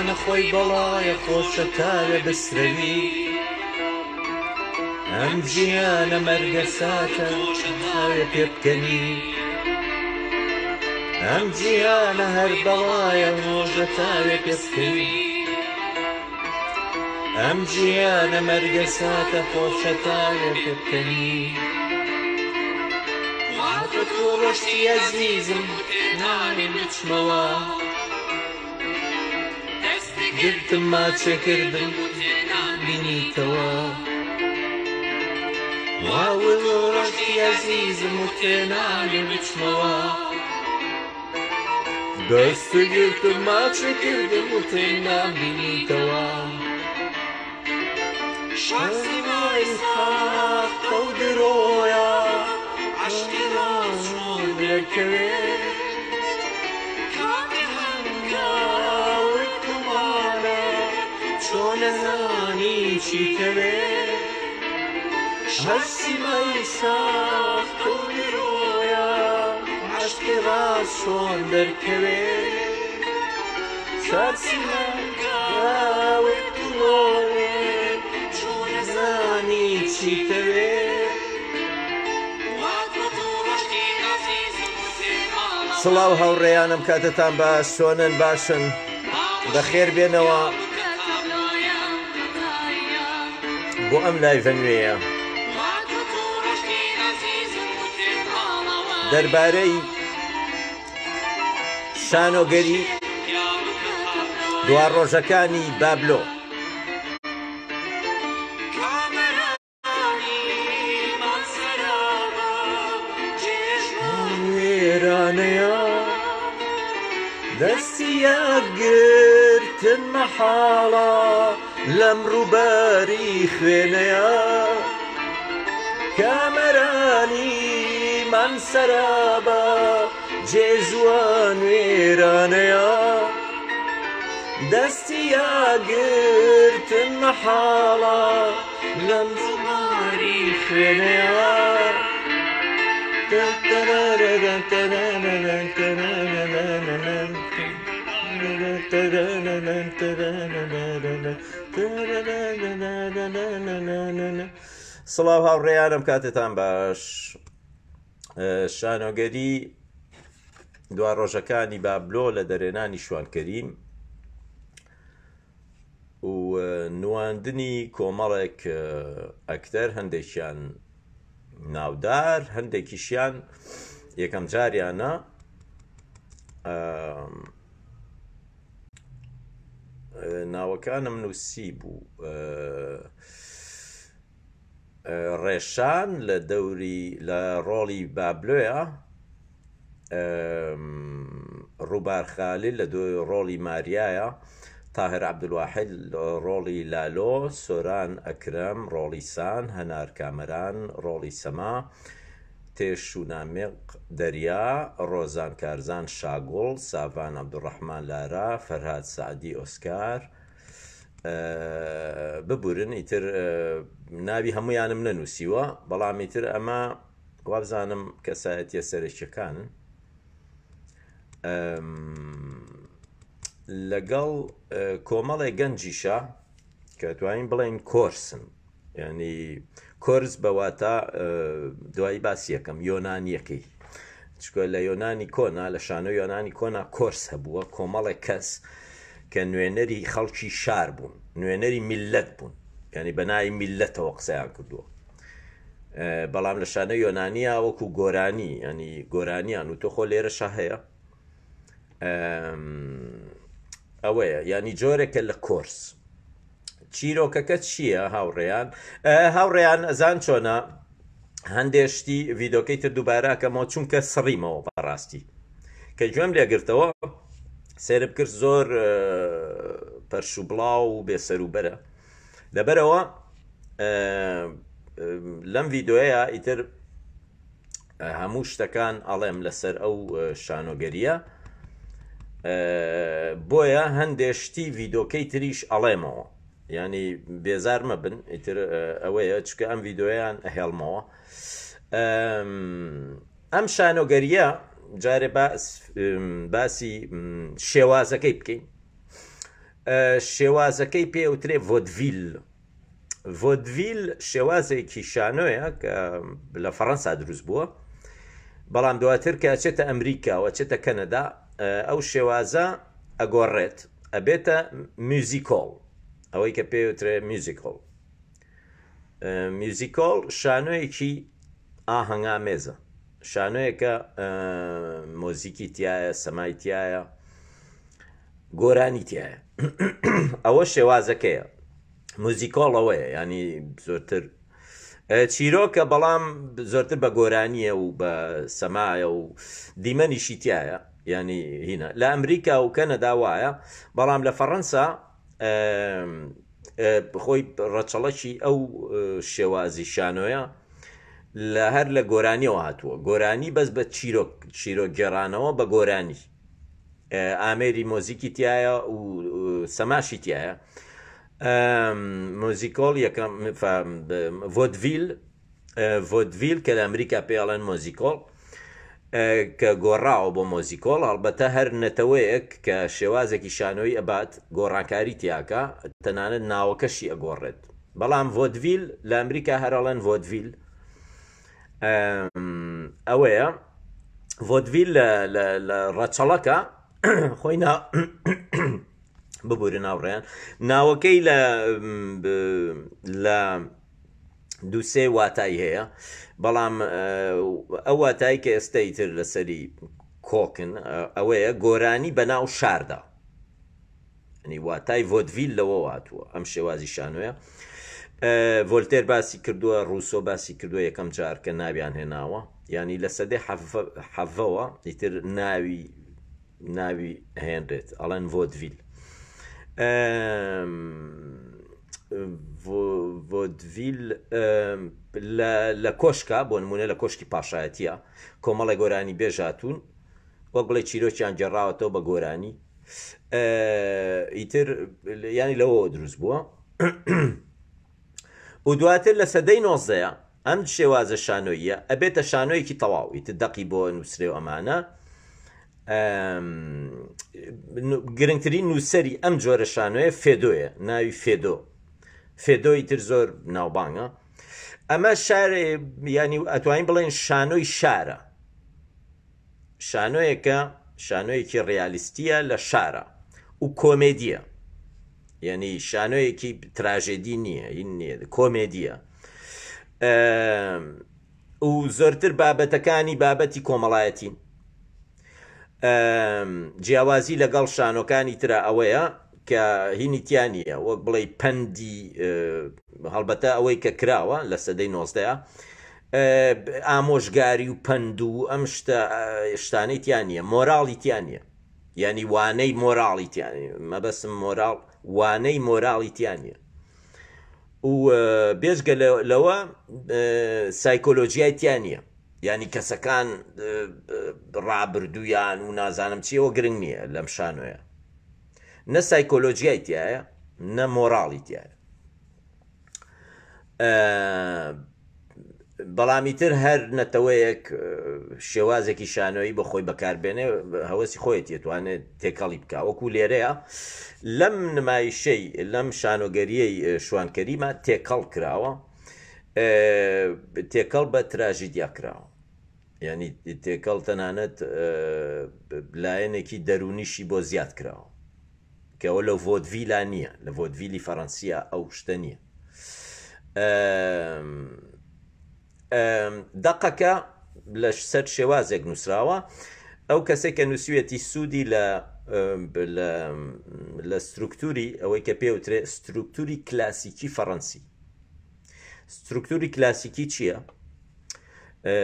جیهانە خۆی بەڵایە خۆشە تاوێ بسرەوی ئەم جیهانە مەرگە ساتە تاوێ پێبکەنی ئەم جیهانە هەر بەڵایە ڕۆژە تاوێ پێبکەنی ئەم جیهانە مەرگە ساتە خۆشە تاوێ پێبکەنی واتە تۆ ڕۆشتی ئەزیزم ناوێ بچمەوە گرتم ماچێ کردم بینیتەوە ڕۆشتی ئەزیزم و تێناوێ بچمەوە دەست گرتم ماچێ کردم و تێنام بینیتەوە شانسی ساختە و درۆیە عەشقی ڕاست چۆن دەرکەوێ کاتی هەنگاوت گومانە چۆن ئەزانی چیتەوێ شانسی ساختە و درۆیە عەشقی ڕاست چۆن دەرکەوێ کاتی هەنگاوت گومانێ چۆن ئەزانی چیتەوێ. سڵاو هاوڕێیانم کاتتان باش چۆنن باشن بەخێر بێنەوە بۆ ئەم لایڤە نوێیە دەربارەی شانۆگەری دواڕۆژەکانی بابلۆ. وێرانەیە دەستی یەکگرتن مەحاڵە لەم ڕووباری خوێنەیە کامەرانی من سەرابە جێژوان وێرانەیە دەستی یاگرتن مەحاڵە لەم ڕووباری خوێنەیە. سڵاو هاوڕێیانم کاتتان باش شانۆگەری دوا ڕۆژەکانی بابلۆ لە دەرێنانی شوان کەریم و نواندنی کۆمەڵێک ئەکتەر هەندێکیان ناودار هەندێکیشیان یەکەم جاریانە ناوەکانم نووسی بوو ڕێشان لە دەوری لە ڕۆڵی بابلۆیە ڕووبار خالیل لە دۆی ڕۆڵی ماریایە تاهر عەبدولواحید ڕۆڵی لالۆ سۆران ئەکرەم ڕۆڵی سان هەنار کامەران ڕۆڵی سەما تێشو نامیق دەریا ڕۆزان کارزان شاگوڵ ساڤان عەبدولڕەحمان لارا فەرهاد سەعدی ئۆسکار ببورن ئیتر ناوی هەمویانم نەنووسیوە بەڵام ئیتر ئەمە وابزانم کەسایەتیە سەرەکیەکانن لەگەڵ کۆمەڵێک گەنجیشە کە توانین بڵێن کۆرسن ینی کۆرس بەواتە دوایی باسی یەکەم یۆنانیەکەی چکە لە یۆنانی کۆنا لە شانۆ یۆنانی کۆنا کۆرس هەبووە کۆمەڵێک کەس کە نوێنەری خەڵکی شار بوون نوێنەری میلەت بوون ینی بەناوی میلەتەوە قسەیان کردووە بەڵام لە شانە یۆنانیا وەکو گۆرانی ینی گۆرانیان و تۆ خۆ لێرەشا هەیە ئەوەیە ینی جۆرێکە لە کۆرس چیرۆکەکە چییە هاوڕێیان هاوڕێیان ئەزان چۆنە هەندێ شتی ڤیدۆکەی تر دووباراکەمەوە چونکە سڕیمەوە بەڕاستی کە گوێم لێگرتەوە سێرم کرد زۆر پەرش و بڵاو و بێسەروبەرە لەبەرەوە لەم ڤیدۆیە ئیتر هەموو شتەکان ئەڵێم لەسەر ئەو شانۆگەریە بۆیە هەندێ شتی ڤیدۆکەی تریش ئەڵێمەوە ینی بێزار مەبن ئیتر ئەوەیە چکە ئەم ڤیدۆیان ئەهێڵمەوە ئەم شانۆگەریە جارێ باسی شێوازەکەی بکەین. شێوازەکەی پێ وترێ ڤۆدڤیل. ڤۆدڤیل شێوازێکی شانۆیە کە لە فەڕەنسا دروست بووە، بەڵام دواتر کە ئەچێتە ئەمریکا و ئەچێتە کەنەدا ئەو شێوازە ئەگۆڕێت ئەبێتە میوزیکۆڵ، ئەوەی کە پێ وترێ میوزیکۆڵ. میوزیکۆڵ شانۆیەکی ئاهەنگامێزە، شانۆیەکە مۆزیکی تایە، سەمای تایە، گۆرانی تایە. ئەوە شێوازەکەیە موزیکۆڵ ئەوەیە، ینی زۆرتر چیرۆکە بەڵام زۆرتر بە گۆرانیە و بە سەمایە و دیمەنیشی تایە، ینی هینە لە ئەمریکا و کەنەدا وایە، بەڵام لە فەڕەنسا خۆی ڕەچەڵەکی ئەو شێوازی شانۆیە لە هەر لە گۆرانیەوە هاتووە، گۆرانی بەس بە چیرۆک، چیرۆک گێڕانەوە بە گۆرانی، ئامێری مۆزیکی تایە و سەماشی تایە. مۆزیکۆڵ یەکەم ڤۆدڤیل، ڤۆدڤیل کە لە ئەمریکا پێڵێن مۆزیکۆڵ کە گۆڕاوە بۆ مۆزیکۆڵ. هەڵبەتە هەر نەتەوەیەک کە شێوازێکی شانۆیی ئەبات گۆڕانکاری تیاکە، تەنانەت ناوەکەشی ئەگۆڕێت، بەڵام ڤۆدڤیل لە ئەمریکا هەرەڵێن ڤۆدڤیل. ئەوەیە ڤۆدڤیل لە ڕەچەڵەکە خۆی نا ببورە ناوڕێیان ناوەکەی لە دووسێ واتای هەیە، بەڵام ئەو واتای کە ئێستا ئیتر لەسەری کۆکن ئەوەیە گۆرانی بەناو شاردا، ینی واتای ڤۆدڤیل لەوە هاتووە ئەم شێوازی شانۆیە. ڤۆلتێر باسی کردووە، ڕوسۆ باسی کردووە یەکەم جار کە ناویان هێناوە، ینی لە سەدەی حەڤەوە ئیتر ناوی هێنرێت ئەڵێن ڤۆدڤیل. ڤۆدڤیل لە کۆشکا، بۆ نمونە لە کۆشکی پاشایەتیە کۆمەڵی گۆرانی بێژاتون، وەک بڵێ چیرۆکیان گێڕاوەتەوە بە گۆرانی، ئیتر ینی لەوەوە دروست بووە. و دواتر لە سەدەی نۆزدەیە ئەم شێوازە شانۆییە ئەبێتە شانۆیەکی تەواو، ئیتر دەقی بۆ نووسرێ و ئەمانە. گرنگترین نووسەری ئەم جۆرە شانۆیە فێدۆیە، ناوی فێدۆ. فێدۆی تر زۆر ناوبانگە. ئەمە شار، ینی ئەتوانین بڵێن شانۆی شارە، شانۆیەکە شانۆیەکی ڕیالیستیە لە شارە و کۆمێدیە، یعنی شانۆیەکی تراژێدی نییە، هین نییە، کۆمێدیە. و زۆرتر بابەتەکانی بابەتی کۆمەڵایەتین. جیاوازی لەگەڵ شانۆکانی ترە ئەوەیە کە هینی تیا نییە، وەک بڵێ پەندی، هەڵبەتە ئەوەی کە کراوە لە سەدەی نۆزدەیە ئامۆژگاری و پەند و ئەم شتانەی تیا نییە، مۆراڵی تیا نییە، یعنی وانەی مۆراڵی تیا نییە، مەبەستم مۆراڵ، وانەی مۆراڵی تیا نییە. و بێجگە لەوە سایکۆلۆژیای تیا نییە، یعنی کەسەکان ڕابردوویان و نازانم چیەوە گرنگ نییە لەم شانۆیە، نە سایکۆلۆژیای تایە نە مۆراڵی تایە. بەڵامی تر هەر نەتەوەیەک شێوازێکی شانۆیی بە خۆی بەکاربێنێ هەوەسی خۆیەتی ئەتوانێت تێکەڵی بکا. وەکو لێرەیە لەم نمایشەی لەم شانۆگەریەی شوانکەریمە تێکەڵ کراوە، تێکەڵ بە تراژیدیا کراوە، یعنی تێکەڵ تەنانەت لایەنێکی دەرونیشی بۆ زیاد کراوە کە ئەوە لە ڤۆدڤیلا نییە، لە ڤۆدڤیلی فەڕەنسیە ئەو شتە نییە. دەقەکە لە سەر شێوازێک نووسراوە، ئەو کەسێک کە نووسویەتی سوودی لە سترکتوری ئەوەی کە پێوترێ سترکتوری کلاسیکی فەڕەنسی. سترکتوری کلاسیکی چییە؟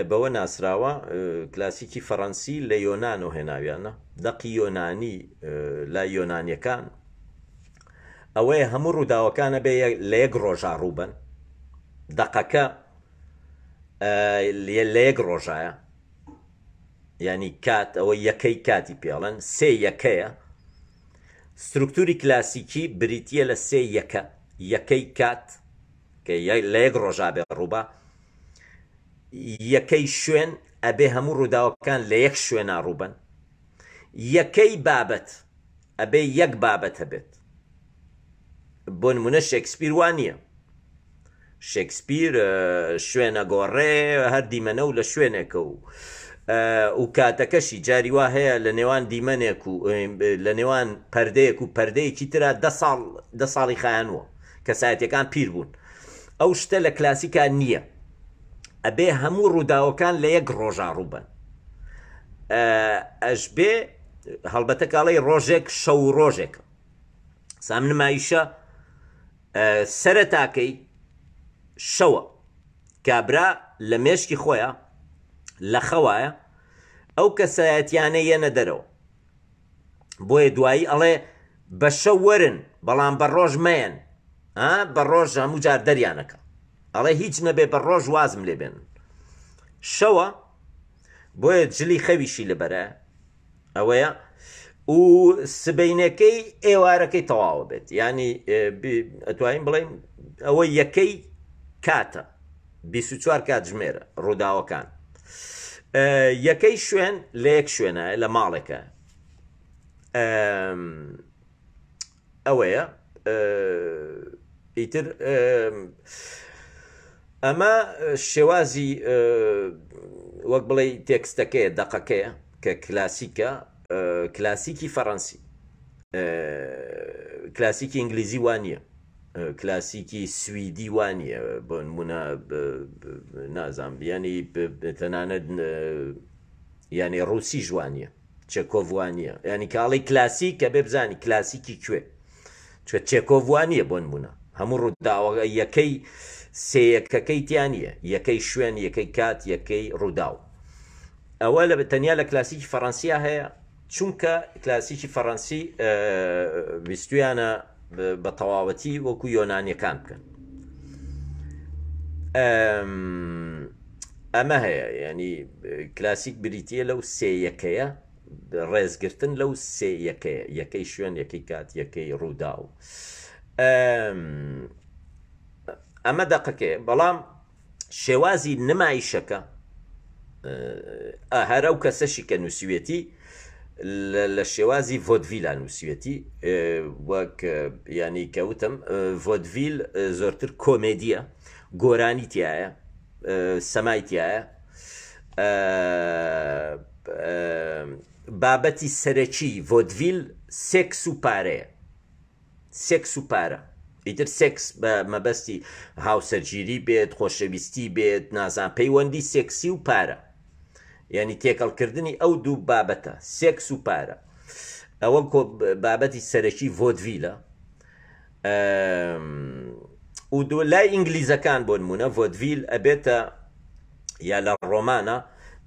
بەوە ناسراوە کلاسیکی فەڕەنسی لە یۆنانەوە هێناویانە، دەقی یۆنانی لای یۆنانیەکان ئەوەیە هەموو ڕووداوەکانە بێ لە یەک ڕۆژا ڕووبن، دەقەکە لە یەک ڕۆژایە، ینی کات ئەوە یەکەی کاتی پێڵەن سێ یەکەیە. سترکتوری کلاسیکی بریتیە لە سێ یەکە، یەکەی کات کە لە یەک ڕۆژا بێ ڕووبە، یەکەی شوێن ئەبێ هەموو ڕووداوەکان لە یەک شوێنا ڕووبن، یەکەی بابەت ئەبێ یەک بابەت هەبێت. بۆ نمونە شێکسپیر وا نییە شێکسپیر شوێنە گۆڕێ هەر دیمەنە و لە شوێنێکە و و کاتەکەشی جاری وا هەیە لە نێوان دیمەنێک و لە نێوان پەردەیەک و پەردەیەکی ترا دە ساڵ دە ساڵی خایەنوە کەسایەتەکان پیر بوون ئەو شتە لە کلاسیکا نییە ئەبێ هەموو ڕووداوەکان لە یەک ڕۆژا ڕووبن ئەشبێ هەڵبەتە کاڵی ڕۆژێک شەو و ڕۆژێک سام نمایشە سەرەتاکەی شەوە کابرا لە مێشکی خۆیان لە خەوایە ئەو کەسایەتیانە یەنە دەرەوە بۆیە دوایی ئەڵێ بە شەو وەرن بەڵام بە ڕۆژ مەیەن بە ڕۆژ هەموو جار دەریانەکە ئەڵێ هیچ نەبێ بە ڕۆژ وازم لێ بێن شەوە بۆیە جلی خەویشی لەبەرە ئەوەیە و سبینەکەی ئێوارەکەی تەواوە بێت ینی ئەتوانین بڵێن ئەوە یەکەی کاتە 24 کاتژمێرە ڕووداوەکان یەکەی شوێن لە یەک شوێنە لە ماڵێکە ئەوەیە ئیتر ئەمە شێوازی وەک بڵێ تێکستەکەیە دەقەکەیە کە کلاسیکە کلاسیکی فەڕەنسی کلاسیکی ئینگلیزی وانە کلاسیکی سویدی وانە بۆ نمونە نازانم بیانی تەنانەت یعنی ڕوسی ژوانە چێکۆڤ وانیە یانی کاڵی کلاسیک کە بێ بزانی کلاسیکی کوێ چکە چێکۆڤ وانیە بۆ نمونە هەموو ڕووداوە یەکەی سێیەکەکەی تیا نییە یەکەی شوێن یەکەی کات یەکەی ڕووداو ئەوە لە تەنیا لە کلاسیکی فەڕەنسیا هەیە چونکە کلاسیکی فەڕەنسی ویستویانە بە تەواوەتی وەکو یۆنانیەکان بکەن ئەمە هەیە ینی کلاسیک بریتە لەو سێ یەکەیە ڕێزگرتن لەو سێ یەکەیە یەکەی شوێن یەکەی کات یەکەی ڕوودا و ئەمە دەقەکەی بەڵام شێوازی نمایشەکە هەر ئەو کەسەشی کە نووسویەتی لە شێوازی ڤۆدڤیلا نووسویەتی وەک ینی کەوتم ڤۆدڤیل زۆرتر کۆمێدیە گۆرانی تایە سەمای تایە بابەتی سەرەکی ڤۆدڤیل سێکس و پارەیە سێکس و پارە ئیتر سێکس بە مەبەستی هاوسەرگیری بێت خۆشەویستی بێت نازان پەیوەندی سێکسی و پارە یعنی تێکەڵکردنی ئەو دوو بابەتە سێکس و پارە ئەوە بابەتی سەرەکی ڤۆدڤیلە و دو لای ئینگلیزەکان بۆ نمونە ڤۆدڤیل ئەبێتە یا لە ڕۆمانە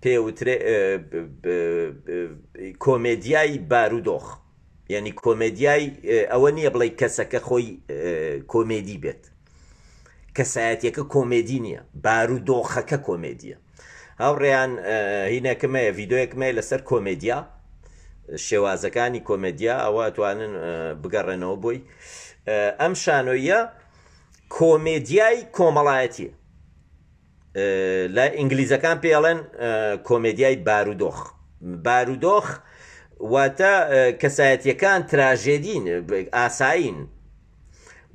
پێوترێ کۆمێدیای بارودۆخ یانی کۆمێدیای ئەوە نییە بڵێ کەسەکە خۆی کۆمێدی بێت کەسایەتیەکە کۆمێدی نییە بارودۆخەکە کۆمێدیە هاوڕێیان هینەکەم هەیە ڤیدۆیەکم هەیە لەسەر کۆمێدیا شێوازەکانی کۆمێدیا ئەوە ئەتوانن بگەڕێنەوە بۆی ئەم شانۆیە کۆمێدیای کۆمەڵایەتیە لای ئینگلیزەکان پێی ئەڵێن کۆمێدیای بارودۆخ بارودۆخ واتە کەسایەتیەکان تراژێدین ئاسایین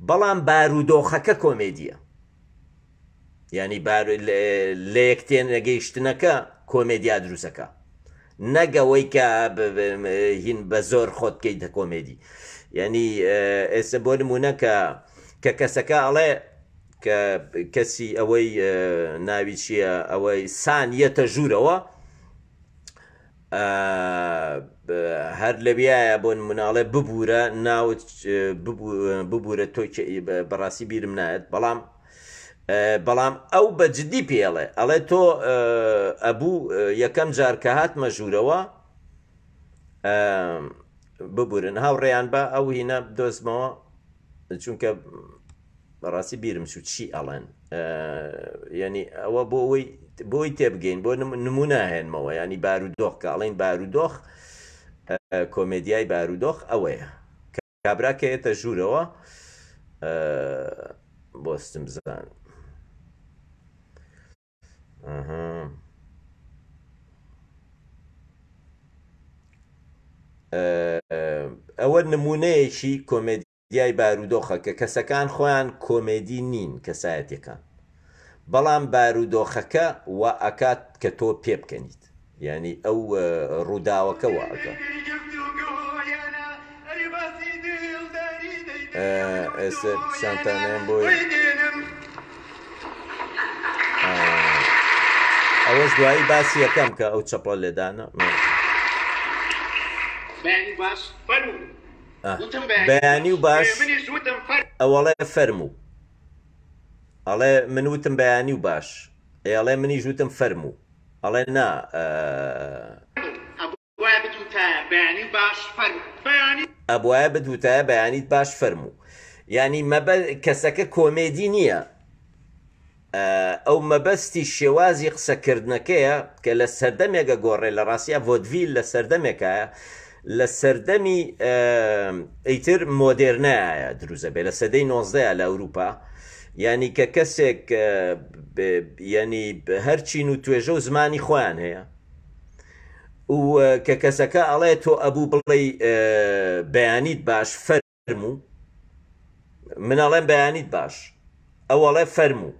بەڵام بارودۆخەکە کۆمێدیە ینی لە یەک تێنەگەیشتنەکە کۆمێدیا دروستەکە نەگەوەی کە هین بە زۆر خۆت بکەیتە کۆمێدی ینی ئێستا بۆ نمونە کە کە کەسەکە ئەڵێ کە کەسی ئەوەی ناوی چییە ئەوەی سان یەتە ژوورەوە هەر لەویایە بۆ مناڵێ ببوورە ناوت ببوورە تۆ بەڕاستی بیرم نایەت بەڵام بەڵام ئەو بە جدی پێڵێ ئەڵێ تۆ ئەبوو یەکەم جار کە هاتمە ژوورەوە ببورن هاوڕێیان بە ئەو هینە بدۆزمەوە چونکە بەڕاستی بیرم چوو چی ئەڵێن یعنی ئەوە بۆ ئەوەی بۆی تێبگەین بۆ نمونە هێنمەوە ینی بارودۆخ کە ئەڵێن بارودۆخ کۆمێدیای بارودۆخ ئەوەیە کابرا کە یەتە ژوورەوە بۆستم بزان ئەوە نمونەیەکی کۆمێدی. کۆمێدیای بارودۆخە کە کەسەکان خۆیان کۆمێدی نین کەسایەتیەکان بەڵام بارودۆخەکە وا ئەکات کە تۆ پێبکەنیت یانی ئەو ڕووداوەکە وا ئەکا. ئێستا پیشانتانیان بۆی ئەوەش دوایی باسی یەکەم کە ئەو چەپڵە لێدانە بەیانی و باش ئەوەڵێ فەرموو ئەڵێ من وتم بەیانی و باش ئەڵێ منیش وتم فەرموو ئەڵێ نا. ئەبوایە بتوتایە بەیانی باش فەرموو. بەیانی. ئەبوایە بتوتایە بەیانیت باش فەرموو. یانی مەبە کەسەکە کۆمێدی نییە ئەو مەبەستی شێوازی قسەکردنەکەیە کە لە سەردەمێک ئەگۆڕێ لە ڕاستیا ڤۆدڤیل لە سەردەمێکایە لە سەردەمی ئیتر مۆدێرنایە دروست ئەبێ لە سەدەی نۆزدەیە لە ئەوروپا یانی کە کەسێک یانی هەر چین و توێژە و زمانی خۆیان هەیە و کە کەسەکە ئەڵێ تۆ ئەبوو بڵێی بەیانیت باش فەرموو من ئەڵێم بەیانیت باش ئەو ئەڵێ فەرموو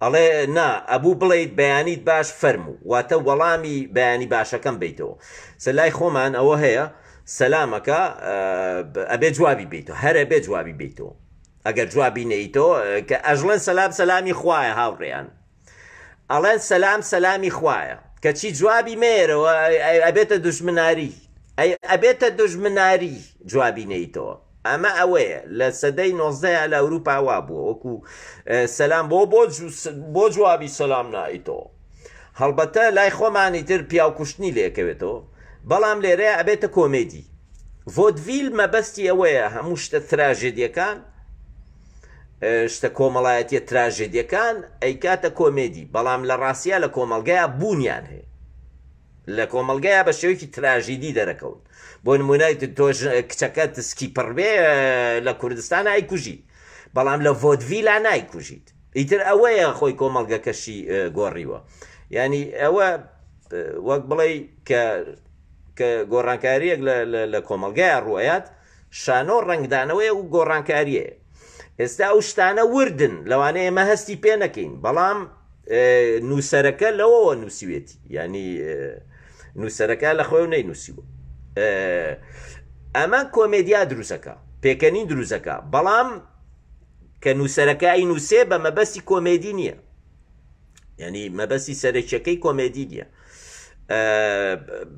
ئەڵێ نا ئەبوو بڵێیت بەیانیت باش فەرموو واتە وەڵامی بەیانی باشەکەم بیتەوە سە لای خۆمان ئەوە هەیە سەلامەکە ئەبێ جوابی بیتەوە هەر ئەبێ جوابی بیتەوە ئەگەر جوابی نەیتەوە کە ئەژڵێن سەلام سەلامی خوایە هاوڕێیان ئەڵێن سەلام سەلامی خوایە کەچی جوابی مەیەرەوە ئەبێتە دوژمناری ئەبێتە دوژمناری جوابی نەیتەوە ئەمە ئەوەیە لە سەدەی نۆزدەیە لە ئەوروپا وا بووە وەکو سەلام بۆ بۆ بۆ جوابی سەلام نایتەوە هەڵبەتە لای خۆمانی تر پیاوکوشتنی لێکەوێتەوە بەڵام لێرەیە ئەبێتە کۆمێدی ڤۆدڤیل مەبەستی ئەوەیە هەموو شتە تراژێدیەکان شتە کۆمەڵایەتیە تراژێدیەکان ئەیکاتە کۆمێدی بەڵام لە ڕاستیا لە کۆمەڵگەیا بوونیان هەیە لە کۆمەڵگەیا بە شێوەیەکی تراژیدی دەرەکەون بۆ نمونە تۆ کچەکە سکی پڕبێ لە کوردستان ئایکوژیت بەڵام لە ڤۆدڤیلا نایکوژیت ئیتر ئەوەیە خۆی کۆمەڵگەکەشی گۆڕیوە ینی ئەوە وەک بڵێ کە کە گۆڕانکاریەک لە کۆمەڵگەیا ڕوئەیات شانۆ ڕەنگدانەوەی ئەو گۆڕانکارییەیە. ئێستا ئەو شتانە وردن، لەوانەیە ئێمە هەستی پێ نەکەین، بەڵام نووسەرەکە لەوەوە نووسیوێتی، یانی نووسەرەکە لە خۆی نەینووسیوە. ئەمە کۆمێدیا دروستەکە، پێکەنین دروستەکە، بەڵام کە نووسەرەکە ئەینووسێ بە مەبەستی کۆمێدی نییە. یعنی مەبەستی سەرەکیەکەی کۆمێدی نییە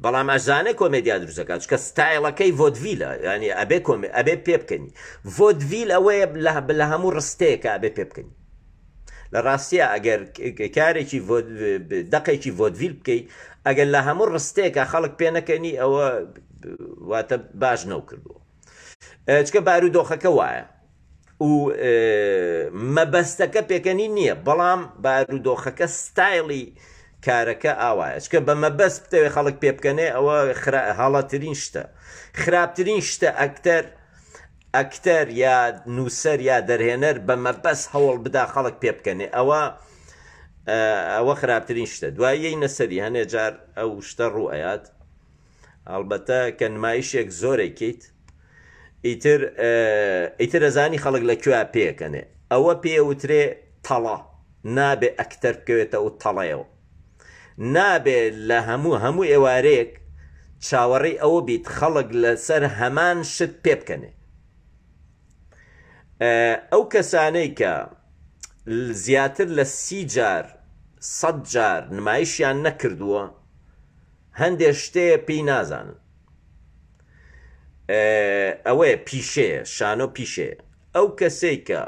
بەڵام ئەزانێ کۆمێدیا دروستەکات چکە ستایلەکەی ڤۆدڤیلە ینی ئەبێ کۆمێ ئەبێ پێ بکەنی ڤۆدڤیل ئەوەیە لە هەموو ڕستەیەکە ئەبێ پێ بکەنی لە ڕاستیە ئەگەر کارێکی دەقێکی ڤۆدڤیل بکەیت ئەگەر لە هەموو ڕستەیەکە خەڵک پێ نەکەنی ئەوە واتە باش نەو کردووە چکە بارودۆخەکە وایە و مەبەستەکە پێکەنین نییە بەڵام بارودۆخەکە ستایلی کارەکە ئاوایە چکە بە مەبەست بتەوێ خەڵک پێ بکەنێ ئەوە هەڵەترین شتە خراپترین شتە ئەکتەر ئەکتەر یا نووسەر یا دەرهێنەر بە مەبەست هەوڵ بدا خەڵک پێ بکەنێ ئەوە ئەوە خراپترین شتە دوایی نەسەری هەنێ جار ئەو شتە ڕوو ئەیات هەڵبەتە کە نمایشێک زۆرێک کەیت ئیتر ئیتر ئەزانی خەڵک لە کوێ پێکەنێ ئەوە پێوترێ تەڵە نابێ ئەکتەر بکەوێتە ئەو تەڵەیەوە نابێ لە هەموو هەموو ئێوارەیەک چاوەڕێی ئەوە بیت خەڵک لەسەر هەمان شت پێ بکەنێ ئەو کەسانەی کە زیاتر لە سی جار سەد جار نمایشیان نەکردووە هەندێ شتێ پێی نازانن ئەوەیە پیشەیە شانۆ پیشەیە ئەو کەسەی کە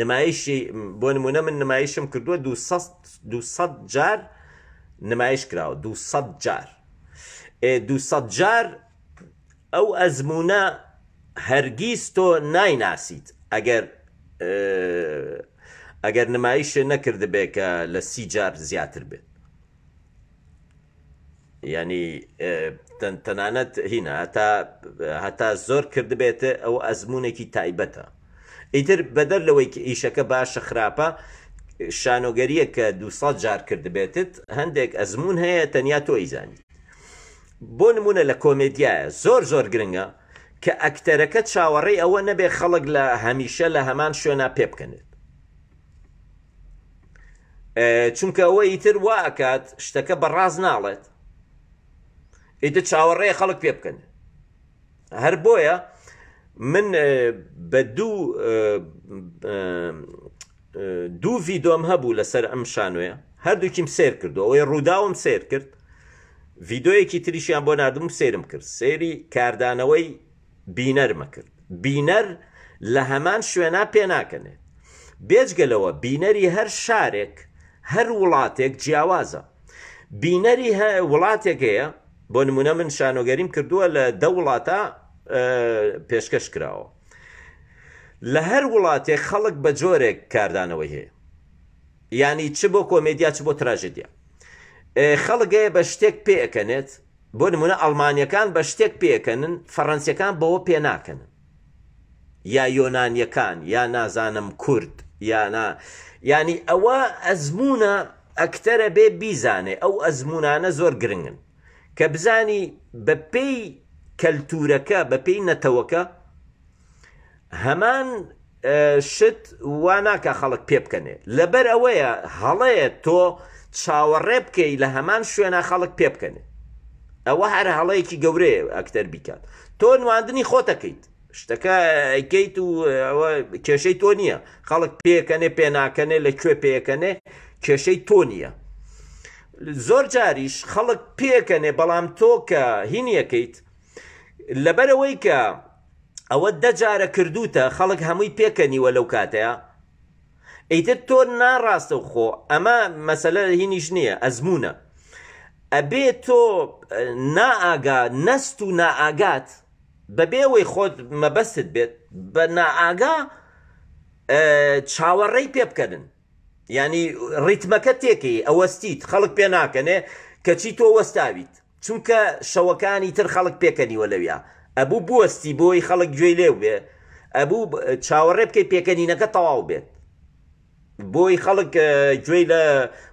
نمایشی بۆ نمونە من نمایشم کردووە 200 جار نمایش کراوە 200 جار 200 جار ئەو ئەزمونە هەرگیز تۆ نایناسیت ئەگەر ئەگەر نمایشێ نەکردبێ کە لە سی جار زیاتر بێت یانی تەنانەت هینە هەتا هەتا زۆر کردبێت ئەو ئەزمونێکی تایبەتە ئیتر بەدەر لەوەی کە ئیشەکە باشە خراپە شانۆگەریە کە 200 جار کردبێتت هەندێک ئەزمون هەیە تەنیا تۆ ئیزانیت بۆ نمونە لە کۆمێدیایە زۆر زۆر گرنگە. کە ئەکتەرەکە چاوەڕێی ئەوە نەبێ خەڵک لە هەمیشە لە هەمان شوێنا پێ بکەنێت. چونکە ئەوە ئیتر وا ئەکات شتەکە بە ڕاست ناڵێت، ئیتر چاوەڕێیە خەڵک پێ بکەنێت. هەر بۆیە من بە دوو دوو ڤیدۆم هەبوو لەسەر ئەم شانۆیە هەردووکیم سێر کردو ئەوەی ڕووداوم سێر کرد ڤیدۆیەکی تریشیان بۆ ناردم و سێرم کرد سێری کاردانەوەی بینەرمە کرد بینەر لە هەمان شوێنا پێناکەنێت بێجگە لەوە بینەری هەر شارێک هەر وڵاتێک جیاوازە بینەری وڵاتێک هەیە بۆ نمونە من شانۆگەریم کردووە لە دە وڵاتە پێشکەش کراوە لە هەر وڵاتێک خەڵک بە جۆرێک کاردانەوەی هەیە یعنی چ بۆ کۆمێدیا چ بۆ تراژدیا خەڵک هەیە بە شتێک پێکەنێت بۆ نمونە ئەڵمانیەکان بە شتێک پێکەنن فەڕەنسیەکان بەوە پێ ناکەنن یا یۆنانیەکان یا نازانم کورد یا نا یعنی ئەوە ئەزمونە ئەکتەرە بێ بیزانێ ئەو ئەزمونانە زۆر گرنگن کە بزانی بە پێی کەلتورەکە بە پێی نەتەوەکە هەمان شت وا ناکا خەڵک پێ بکەنێ لەبەر ئەوەیە هەڵەیە تۆ چاوەڕێ بکەی لە هەمان شوێنە خەڵک پێ بکەنێ ئەوە هەر هەڵەیەکی گەورەیە ئەکتەر بیکات تۆ نواندنی خۆتەکەیت شتەکە ئەیکەیت و ئەوە کێشەی تۆ نییە خەڵک پێکەنێ پێناکەنێ لە کوێ پێکەنێ کێشەی تۆ نییە زۆر جاریش خەڵک پێکەنێ بەڵام تۆ کە هینیەکەیت لەبەرەوەی کە ئەوە دە جارە کردوتە خەڵک هەمووی پێکەنیوە لەو کاتەیە ئیتر تۆ ناڕاستە و خۆ ئەمە مەسەلە هینیش نییە ئەزمونە ئەبێ تۆ نائگا نەست و نائگات بەبێ ئەوەی خۆت مەبەستت بێت بە نائاگا چاوەڕێی پێ بکەنن یعنی ڕیتمەکە تێکەی ئەوەستیت خەڵک پێ ناکەنێ کەچی تۆ وەستاویت چونکە شەوەکانی تر خەڵک پێکەنیوە لەویا ئەبوو بوەستی بۆی خەڵک گوێی لێو بێ ئەبوو چاوەڕێ بکەی پێکەنینەکە تەواو بێت بۆی خەڵک گوێی لە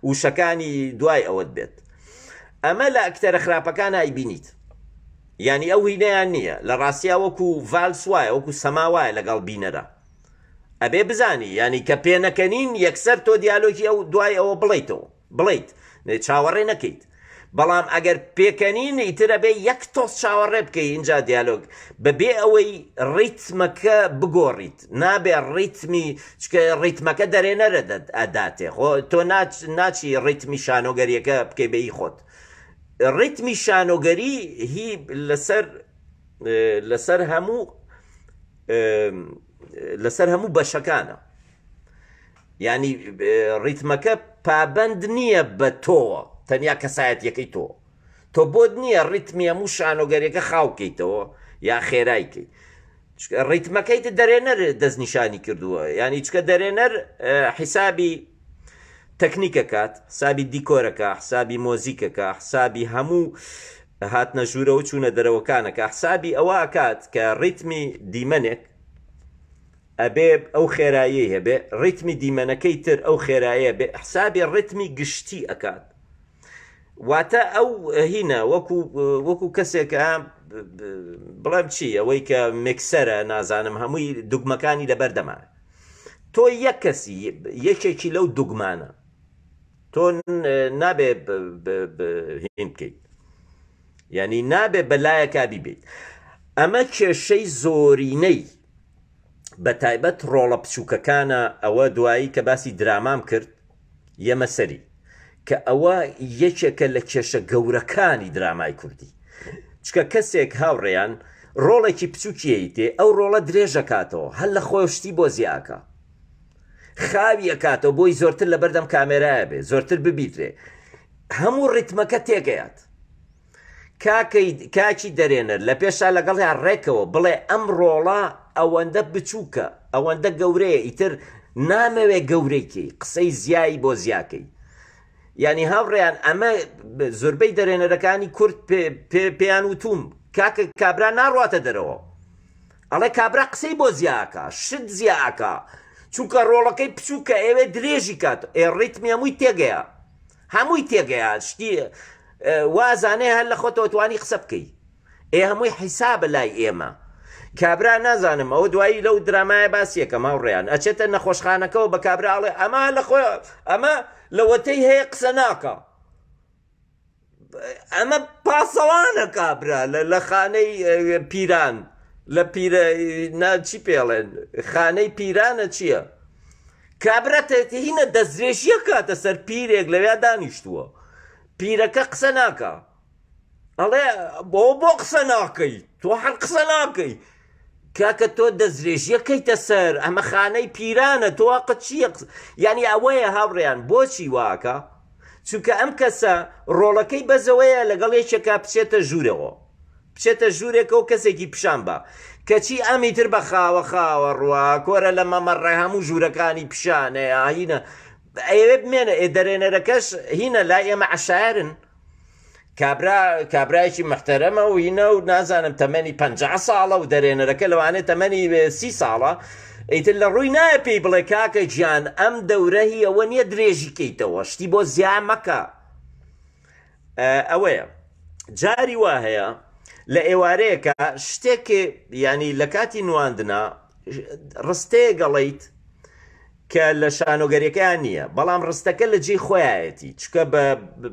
وشەکانی دوای ئەوەت بێت ئەمە لە ئەکتەرە خراپەکان ئایبینیت یعنی ئەو هینەیان نییە لە ڕاستیا وەکو ڤالس وایە وەکو سەما وایە لەگەڵ بینەرە ئەبێ بزانی یعنی کە پێنەکەنین یەکسەر تۆ دیالۆگی ئەو دوای ئەوە بڵیتەوە بڵێیت چاوەڕێ نەکەیت بەڵام ئەگەر پێکەنین ئیتر ئەبێ یەک تۆز چاوەڕێ بکەی ئینجا دیالۆگ بەبێ ئەوەی ڕیتمەکە بگۆڕیت نابێ ڕیتمی چکە ڕیتمەکە دەرێنەرە ئەداتێ خۆ تۆ ناچی ڕیتمی شانۆگەریەکە بکەی بە هی خۆت ڕیتمی شانۆگەری هی لەسەر لەسەر هەموو لەسەر هەموو بەشەکانە یانی ڕیتمەکە پابەند نییە بە تۆوە تەنیا کەسایەتیەکەی تۆ تۆ بۆت نییە ڕیتمی هەموو شانۆگەریەکە خاوکەیتەوە یا خێرایکەی ڕیتمەکەیت دەرێنەر دەستنیشانی کردووە ینی چکە دەرێنەر حیسابی تەکنیکەکات حسابی دیکۆرەکە حسابی مۆزیکەکە حسابی هەموو هاتنە ژوورەوە چوونە دەرەوەکانەکە حسابی ئەوە ئەکات کە ڕیتمی دیمەنێک ئەبێ ئەو خێراییەی هەبێ، ڕیتمی دیمەنەکەی تر ئەو خێرایە بێ، حسابی ڕیتمی گشتی ئەکات. واتە ئەو هینە وەکو وەکو کەسێکە بڵێم چی ئەوەی کە مکسەرە نازانم هەمووی دوگمەکانی لەبەردەما تۆ یەک کەسی یەکێکی لەو دوگمانە تۆ نابێ هین بکەیت یعنی نابێ بەلایەکا بیبیت ئەمە کێشەی زۆرینەی بەتایبەت ڕۆڵە بچووکەکانە ئەوە دوایی کە باسی درامام کرد یەمە سەری کە ئەوە یەکێکە لە کێشە گەورەکانی درامای کوردی چکە کەسێک هاوڕێیان ڕۆڵێکی بچووکیەیتێ ئەو ڕۆڵە درێژەکاتەوە هەر لە خۆشتی بۆ زیاکە خاوی ئەکاتەوە بۆی زۆرتر لەبەردەم کامێرایە بێ زۆرتر ببیدرێ هەموو ڕیتمەکە تێگەیات کاکەی کاکی دەرێنەر لە پێشا لەگەڵیان ڕێکەوە بڵێ ئەم ڕۆڵە ئەوەندە بچووکە ئەوەندە گەورەیە ئیتر نامەوێ گەورەی کەی قسەی زیایی بۆ زیاکەی یعنی هاوڕێیان ئەمە زۆربەی دەرێنەرەکانی کورد پێیان وتوم کاکە کابرا ناڕواتە دەرەوە ئەڵێ کابرا قسەی بۆ زیاکە شت زیاکە چونکە ڕۆڵەکەی بچووکە ئێوێ درێژی کات ئێ ڕیتمی هەمووی تێگەیە هەمووی تێگەیا شتی وازانێ هەر لە خۆتەوە توانی قسە بکەی ئێ هەمووی حیسابە لای ئێمە. کابرا نازانم ئەوە دوایی لەو درامایە باسیەکەم هاوڕێیان ئەچێتە نەخۆشخانەکەەوە بە کابرا ئەڵێ ئەمە لە خۆ ئەمە لەوەتەی هەیە قسە ناکە ئەمە پاسەوانە کابرا لە خانەی پیران لە پیرە چی پێڵێن خانەی پیرانە چییە؟ کابرا هینە دەستدرێژیە کاتە سەر پیرێک لەویا دانیشتووە پیرەکە قسە ناکا ئەڵێ بۆ بۆ قسە ناکەی تۆ هەر قسە ناکەی کاکە تۆ دەستدرێژیەکەیتە سەر ئەمە خانەی پیرانە تۆ قە چییە یعنی ئەوەیە هاوڕێیان بۆچی واکە چونکە ئەم کەسە ڕۆڵەکەی بەزەوەیە لەگەڵ یەکێکا بچێتە ژوورەوە بچێتە ژوورێکەوە کەسێکی پیشان بە کەچی ئەمی تر بە خاوە خاوە ڕوا کۆرە لە مەمەڕێ هەموو ژوورەکانی پیشانەیە هینە ئەیەوێ بمێنە ئێ دەرێنەرەکەش هینە لای ئێمە عەشایەرن کابرا کابرایەکی محتەرەمە و هینە و نازانم تەمەنی پ ساڵە و دەرێنەرەکە لەوانێ تەمەنی سی ساڵە ئیتر لە ڕووی نایە پێی بڵێ کاکە گیان ئەم دەورە هی ئەوە نییە درێژی کەیتەوە شتی بۆ زیا مەکە ئەوەیە جاری وا هەیە لە ئێوارەیەکە شتێک ینی لە کاتی نواندنا ڕستەیە گەڵیت کە لە شانۆگەریەکەیان نییە بەڵام ڕستەکە لە جێی خۆیایەتی چکە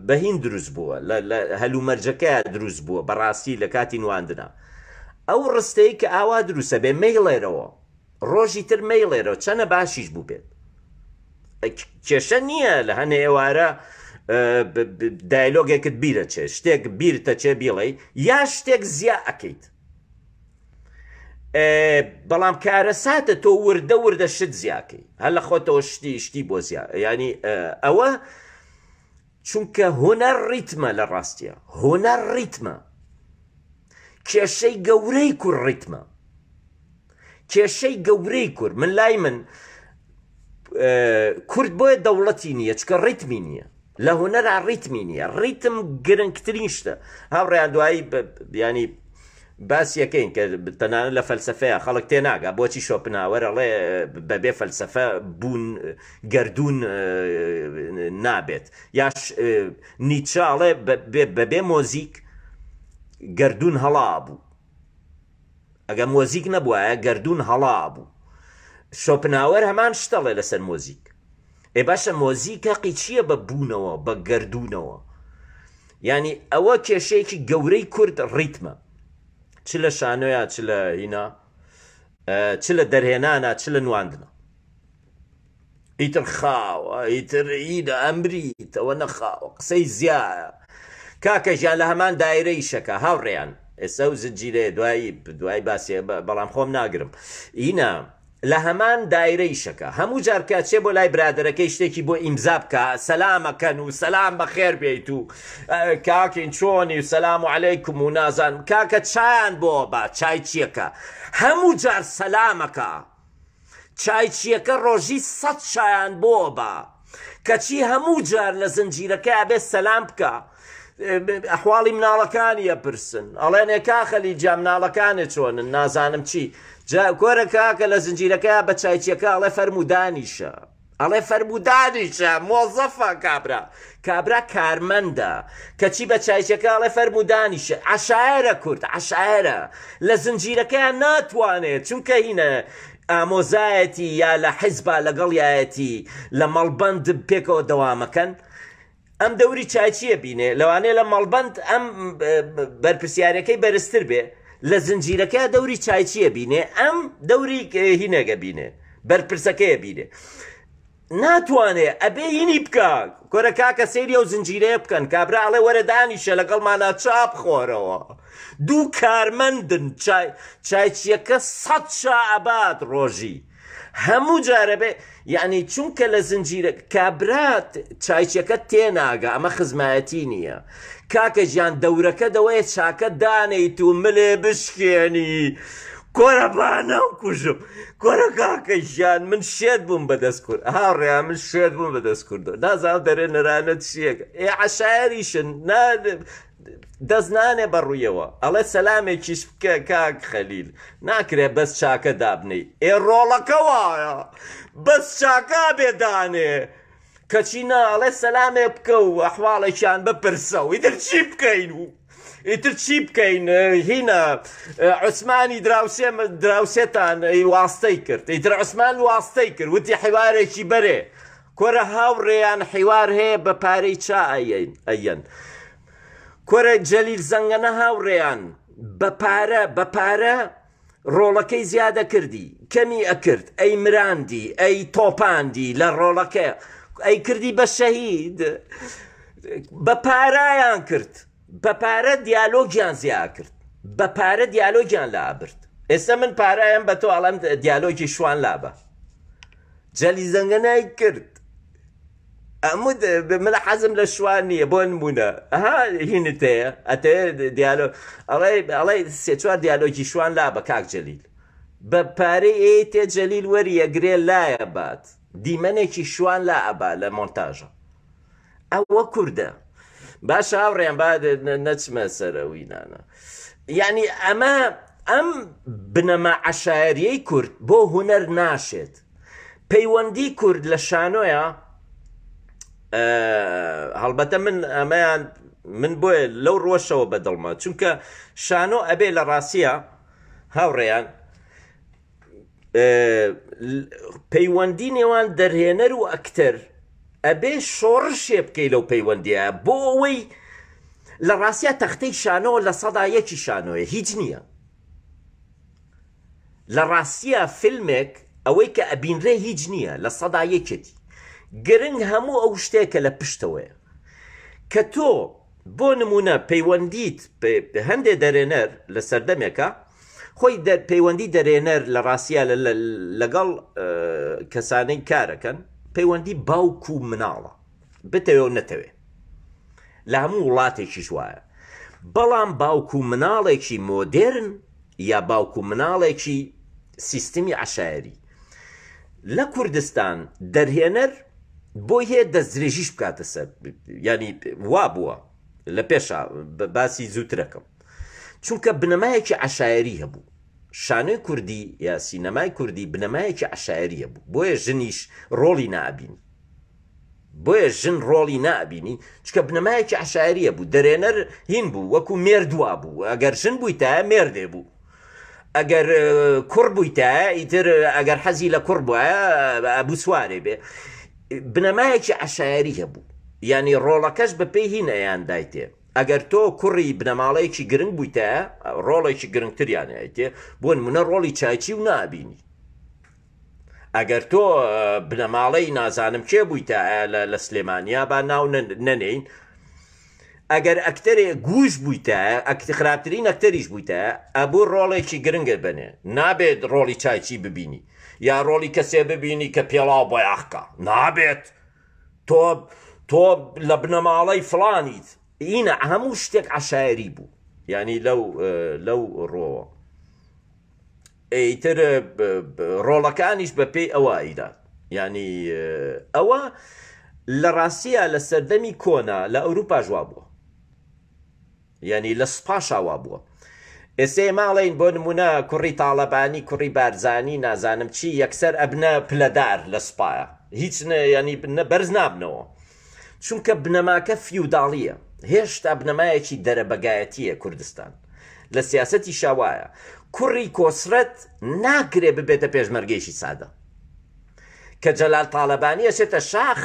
بە هین دروست بووە لە هەلومەرجەکەیا دروست بووە بەڕاستی لە کاتی نواندنا ئەو ڕستەی کە ئاوا دروستە بێ مەیڵێرەوە ڕۆژی تر مەیڵێرەوە چەنە باشیش بوو بێت کێشە نییە لە هەنێ ئێوارە دایلۆگێکت بیرە چێ شتێک بیرتە چێ بیڵێ یا شتێک زیا ئەکەیت بەڵام کارەساتە تۆ وردە وردە شت زیاکەی هەر لە خۆتەوە شتی شتی بۆ زیا ینی ئەوە چونکە هونەر ڕیتمە لە ڕاستیە هونەر ڕیتمە کێشەی گەورەی کور ڕیتمە کێشەی گەورەی کورد من لای من کورد بۆیە دەوڵەتی نییە چکە ڕیتمی نییە لە هونەرا ڕیتمی نییە ڕیتم گرنگترین شتە هاوڕێیان دوایی ینی باس یەکەین کە تەنانەت لە فەلسفەیە خەڵک تێناگا بۆچی شۆپنهاوەر ئەڵێ بەبێ فەلسفە بوون گەردوون نابێت یاش نیچە ئەڵێ بەبێ مۆزیک گەردوون هەڵا بوو ئەگە مۆزیک نەبوایە گەردوون هەڵا بوو شۆپنهاوەر هەمان شتەڵێ لەسەر مۆزیک ئێ باشە مۆزیک هەقی چییە بە بوونەوە بە گەردوونەوە یانی ئەوە کێشەیەکی گەورەی کورد ڕیتمە چ لە شانۆیا چ لە هینا چ لە دەرهێنانە چ لە نواندنە ئیتر خاوە ئیتر ئیدە ئەمریت ئەوە نەخاوە قسەی زیایە کاکە ژیان لە هەمان دایرە ئیشەکە هاوڕێیان ئێستا و زنجیرەیە دوایی دوای باسێ بەڵام خۆم ناگرم ئینا لە هەمان دایرە ئیشەکە هەموو جار کە ئەچێ بۆ لای برادەرەکەی شتێکی بۆ ئیمزا بکا سەلام ئەکەن و سەلام بەخێر بێیت و کاکین چۆنی و سەلام و عەلەیکم و نازانم کاکە چایان بۆ با چایچیەکە هەموو جار سەلام ئەکا چایچیەکە ڕۆژی سەد چایان بۆ با کەچی هەموو جار لە زنجیرەکە ئەبێ سەلام بکا ئەحواڵی مناڵەکانی ئەپرسن ئەڵێن ئێ کا خەلیل جا مناڵەکانێ چۆنن نازانم چی جا کۆرە کاکە لە زنجیرەکەیا بە چایچیەکە ئەڵێ فەرموو دانیشە ئەڵێ فەرموو دانیشە مۆزەفە کابرا کابرا کارمەندە کەچی بە چایچەکە ئەڵێ فەرموو دانیشە عەشایەرە کورد عەشایەرە لە زنجیرەکەیان ناتوانێت چونکە هینە ئامۆزایەتی یا لە حیزبا لەگەڵیایەتی لە مەڵبەند پێکەوە دەوامەکەن ئەم دەوری چایچیە بینێ لەوانەیە لە مەڵبەند ئەم بەرپرسیارەکەی بەرزتر بێ لە زنجیرەکە دەوری چایچیە بینێ ئەم دەوری هینەگە بینێ بەرپرسەکەیە بینێ ناتوانێ ئەبێ هینی بکا کۆرە کاکە سەیری ئەو زنجیرەیە بکەن کابرا ئەڵێ وەرە دانیشە لەگەڵمانا چا بخۆرەوە دوو کارمەندن چای چایچیەکە سەد چا ئەبات ڕۆژی هەموو جارە بێ یعنی چونکە لە زنجیرە کابرا چایچیەکە تێناگا ئەمە خزمایەتی نییە کاکە گیان دەورەکە دەوەیە چاکە دانێیت و ملێ بشکێنی کۆرە با نەمکوژم کۆرە کاکە گیان من شێت بووم بەدەست کورد هاوڕێیان من شێت بووم بەدەست کوردەوە نازانم دەرێ نەرانە چییە ئێ عەشایەریشن نا دەست نانێ بە ڕوویەوە ئەڵێ سەلامێکیش بکە کاک خەلیل ناکرێ بەس چاکە دابنێی ئێ ڕۆڵەکە وایە بەس چاکە بێ دانێ کەچی نا ئەڵێ سەلامێ بکە و ئەحواڵێکیان بپرسە و ئیتر چی بکەین و. ئیتر چی بکەین هینە عوسمانی دراوسێ دراوسێتان واستەی کرد ئیتر عوسمان واستەی کرد وتی حیوارێکی بەرێ کۆرە هاوڕێیان حیوار هەیە بە پارەی چا ئەیەن کۆرە جەلیل زەنگەنە هاوڕێیان بە پارە بە پارە ڕۆڵەکەی زیادە کردی کەمی ئەکرد ئەی مراندی ئەی تۆپاندی لە ڕۆڵەکە ئەی کردی بە شەهید بە پارایان کرد بە پارە دیالۆگیان زیا کرد بە پارە دیالۆگیان لابرد ئێستا من پارایم بە تۆ ئەڵم دیالۆگی شوان لابە جەلی زەنگەنای کرد ئەموت من حەزم لە شوان نییە بۆ نمونە ها هینت هەیە ئەتەوێ دیالۆ ئەڵێ ئەڵێ سێ چوار دیالۆگی شوان لا بە کاک جەلیل بە پارەی ئەیتێ جەلیل وەری ئەگرێ لایە بات دیمەنێکی شوان لا ئەبا لە مۆنتاژە ئەوە کوردە باشە هاوڕێیان با نەچمە سەر ئەوی نانە یعنی ئەمە ئەم بنەما عەشایەریەی کورد بۆ هونەر ناشێت پەیوەندی کورد لە شانۆیە هەڵبەتە من ئەمەیان من بۆیە لەو ڕۆشەوە بەدڵمە چونکە شانۆ ئەبێ لە ڕاستیە هاوڕێیان پەیوەندی نێوان دەرهێنەر و ئەکتەر ئەبێ شۆڕشێ بکەی لەو پەیوەندیە بۆ ئەوەی لە ڕاستە تەختەی شانۆ 1% شانۆیە هیچ نییە لە ڕاستیا فیلمێک ئەوەی کە ئەبینرێ هیچ نییە 1%ێتی گرنگ هەموو ئەو شتێک کە لە پشتەوەیە کە تۆ بۆ نمونە پەیوەندیت هەندێ دەرێنەر لە سەردەمێکە خۆی پەیوەندی دەرێنەر لە ڕاستیا لەگەڵ کەسانەی کارەکەن پەیوەندی باوک و مناڵە بتەوێ و نەتەوێ لە هەموو وڵاتێکیش وایە بەڵام باوک و مناڵێکی مۆدێرن یا باوک و مناڵێکی سیستمی عەشایەری لە کوردستان دەرهێنەر بۆی هەیە دەستدرێژیش بکاتە سەر ینی وا بووە لە پێشا باسی زووترەکەم چونکە بنەمایەکی عەشایەری هەبوو شانۆی کوردی یا سینەمای کوردی بنەمایەکی عەشایەری هەبوو بۆیە ژنیش ڕۆڵی نابینی بۆیە ژن ڕۆڵی نابینی چکە بنەمایەکی عشاریە بوو دەرێنەر هین بوو وەکو مێرد وا بوو ئەگەر ژن بوویتایە مێردێ بوو ئەگەر کوڕ بوویتایە ئیتر ئەگەر حەزی لە کوڕ بووایە ئەبوو سوارێ بێ بنەمایەکی عشاریە بوو یعنی ڕۆڵەکەش بە پێی هین ئەیان دایتێ ئەگەر تۆ کوڕی بنەماڵەیەکی گرنگ بوویتایە ڕۆڵێکی گرنگتریان ئەیتێ بۆ نمونە ڕۆڵی چایچی و نابینی ئەگەر تۆ بنەماڵەی نازانم کێ بوویتە لە سلێمانیا با ناو نەنێین ئەگەر ئەکتەرێ گوش بوویتە خراپترین ئەکتەریش بوویتە ئەبوو ڕۆڵێکی گرنگە بنێ نابێت ڕۆڵی چایچی ببینی یا ڕۆڵی کەسێ ببینی کە پێڵاو بۆیاخکە نابێت تۆ تۆ لە بنەماڵەی فلانیت ئینە هەموو شتێک عشایری بوو یعنی لەو لەو ڕۆوە ئیتر ڕۆڵەکانیش بە پێی ئەوە ئەیدات یعنی ئەوە لە ڕاستیە لە سەردەمی کۆنا لە ئەوروپاش وا بووە یعنی لە سوپاشا وا بووە ئێستا ماڵین بۆ نمونە کوڕی تاڵەبانی کوڕی بارزانی نازانم چی یەکسەر ئەبنە پلەدار لە سوپایە هیچ ینی بەرز نابنەوە چونکە بنەماکە فیوداڵییە، هێشتا بنەمایەکی دەرەبەگایەتییە کوردستان لە سیاسەتیشا وایە، کوڕی کۆسرەت ناکرێ ببێتە پێشمەرگەیەکی سادە، کە جەلال تاڵەبانی ئەچێتە شاخ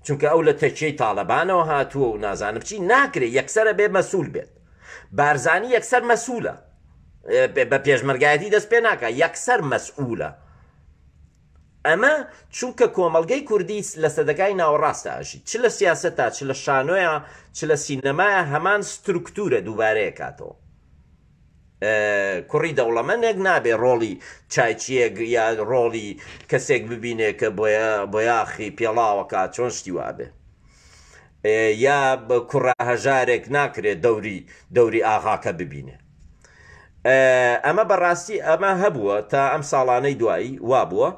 چونکە ئەو لە تەکیەی تاڵەبانەوە هاتووە و نازانم چی ناکرێ یەکسەر ئەبێ مەسول بێت، بارزانی یەکسەر مەسولە بە پێشمەرگایەتی دەست پێ ناکا یەکسەر مەسئولە. ئەمە چونکە کۆمەڵگەی کوردی لە سەدەکانی ناوەڕاستە ئەژی، چ لە سیاسەتا، چ لە شانۆیا، چ لە سینەمایا هەمان ستروکتورە دووبارەیەکاتەوە. کوڕی دەوڵەمەنێک نابێ ڕۆڵی چایچییەک یا ڕۆڵی کەسێک ببینێ کە بۆیاخی پێڵاوەکا چۆن شتی وابێ. یا کوڕە هەژارێک ناکرێ دەوری دەوری ئاغاکە ببینێ. ئەمە بەڕاستی ئەمە هەبووە تا ئەم ساڵانەی دوایی وابووە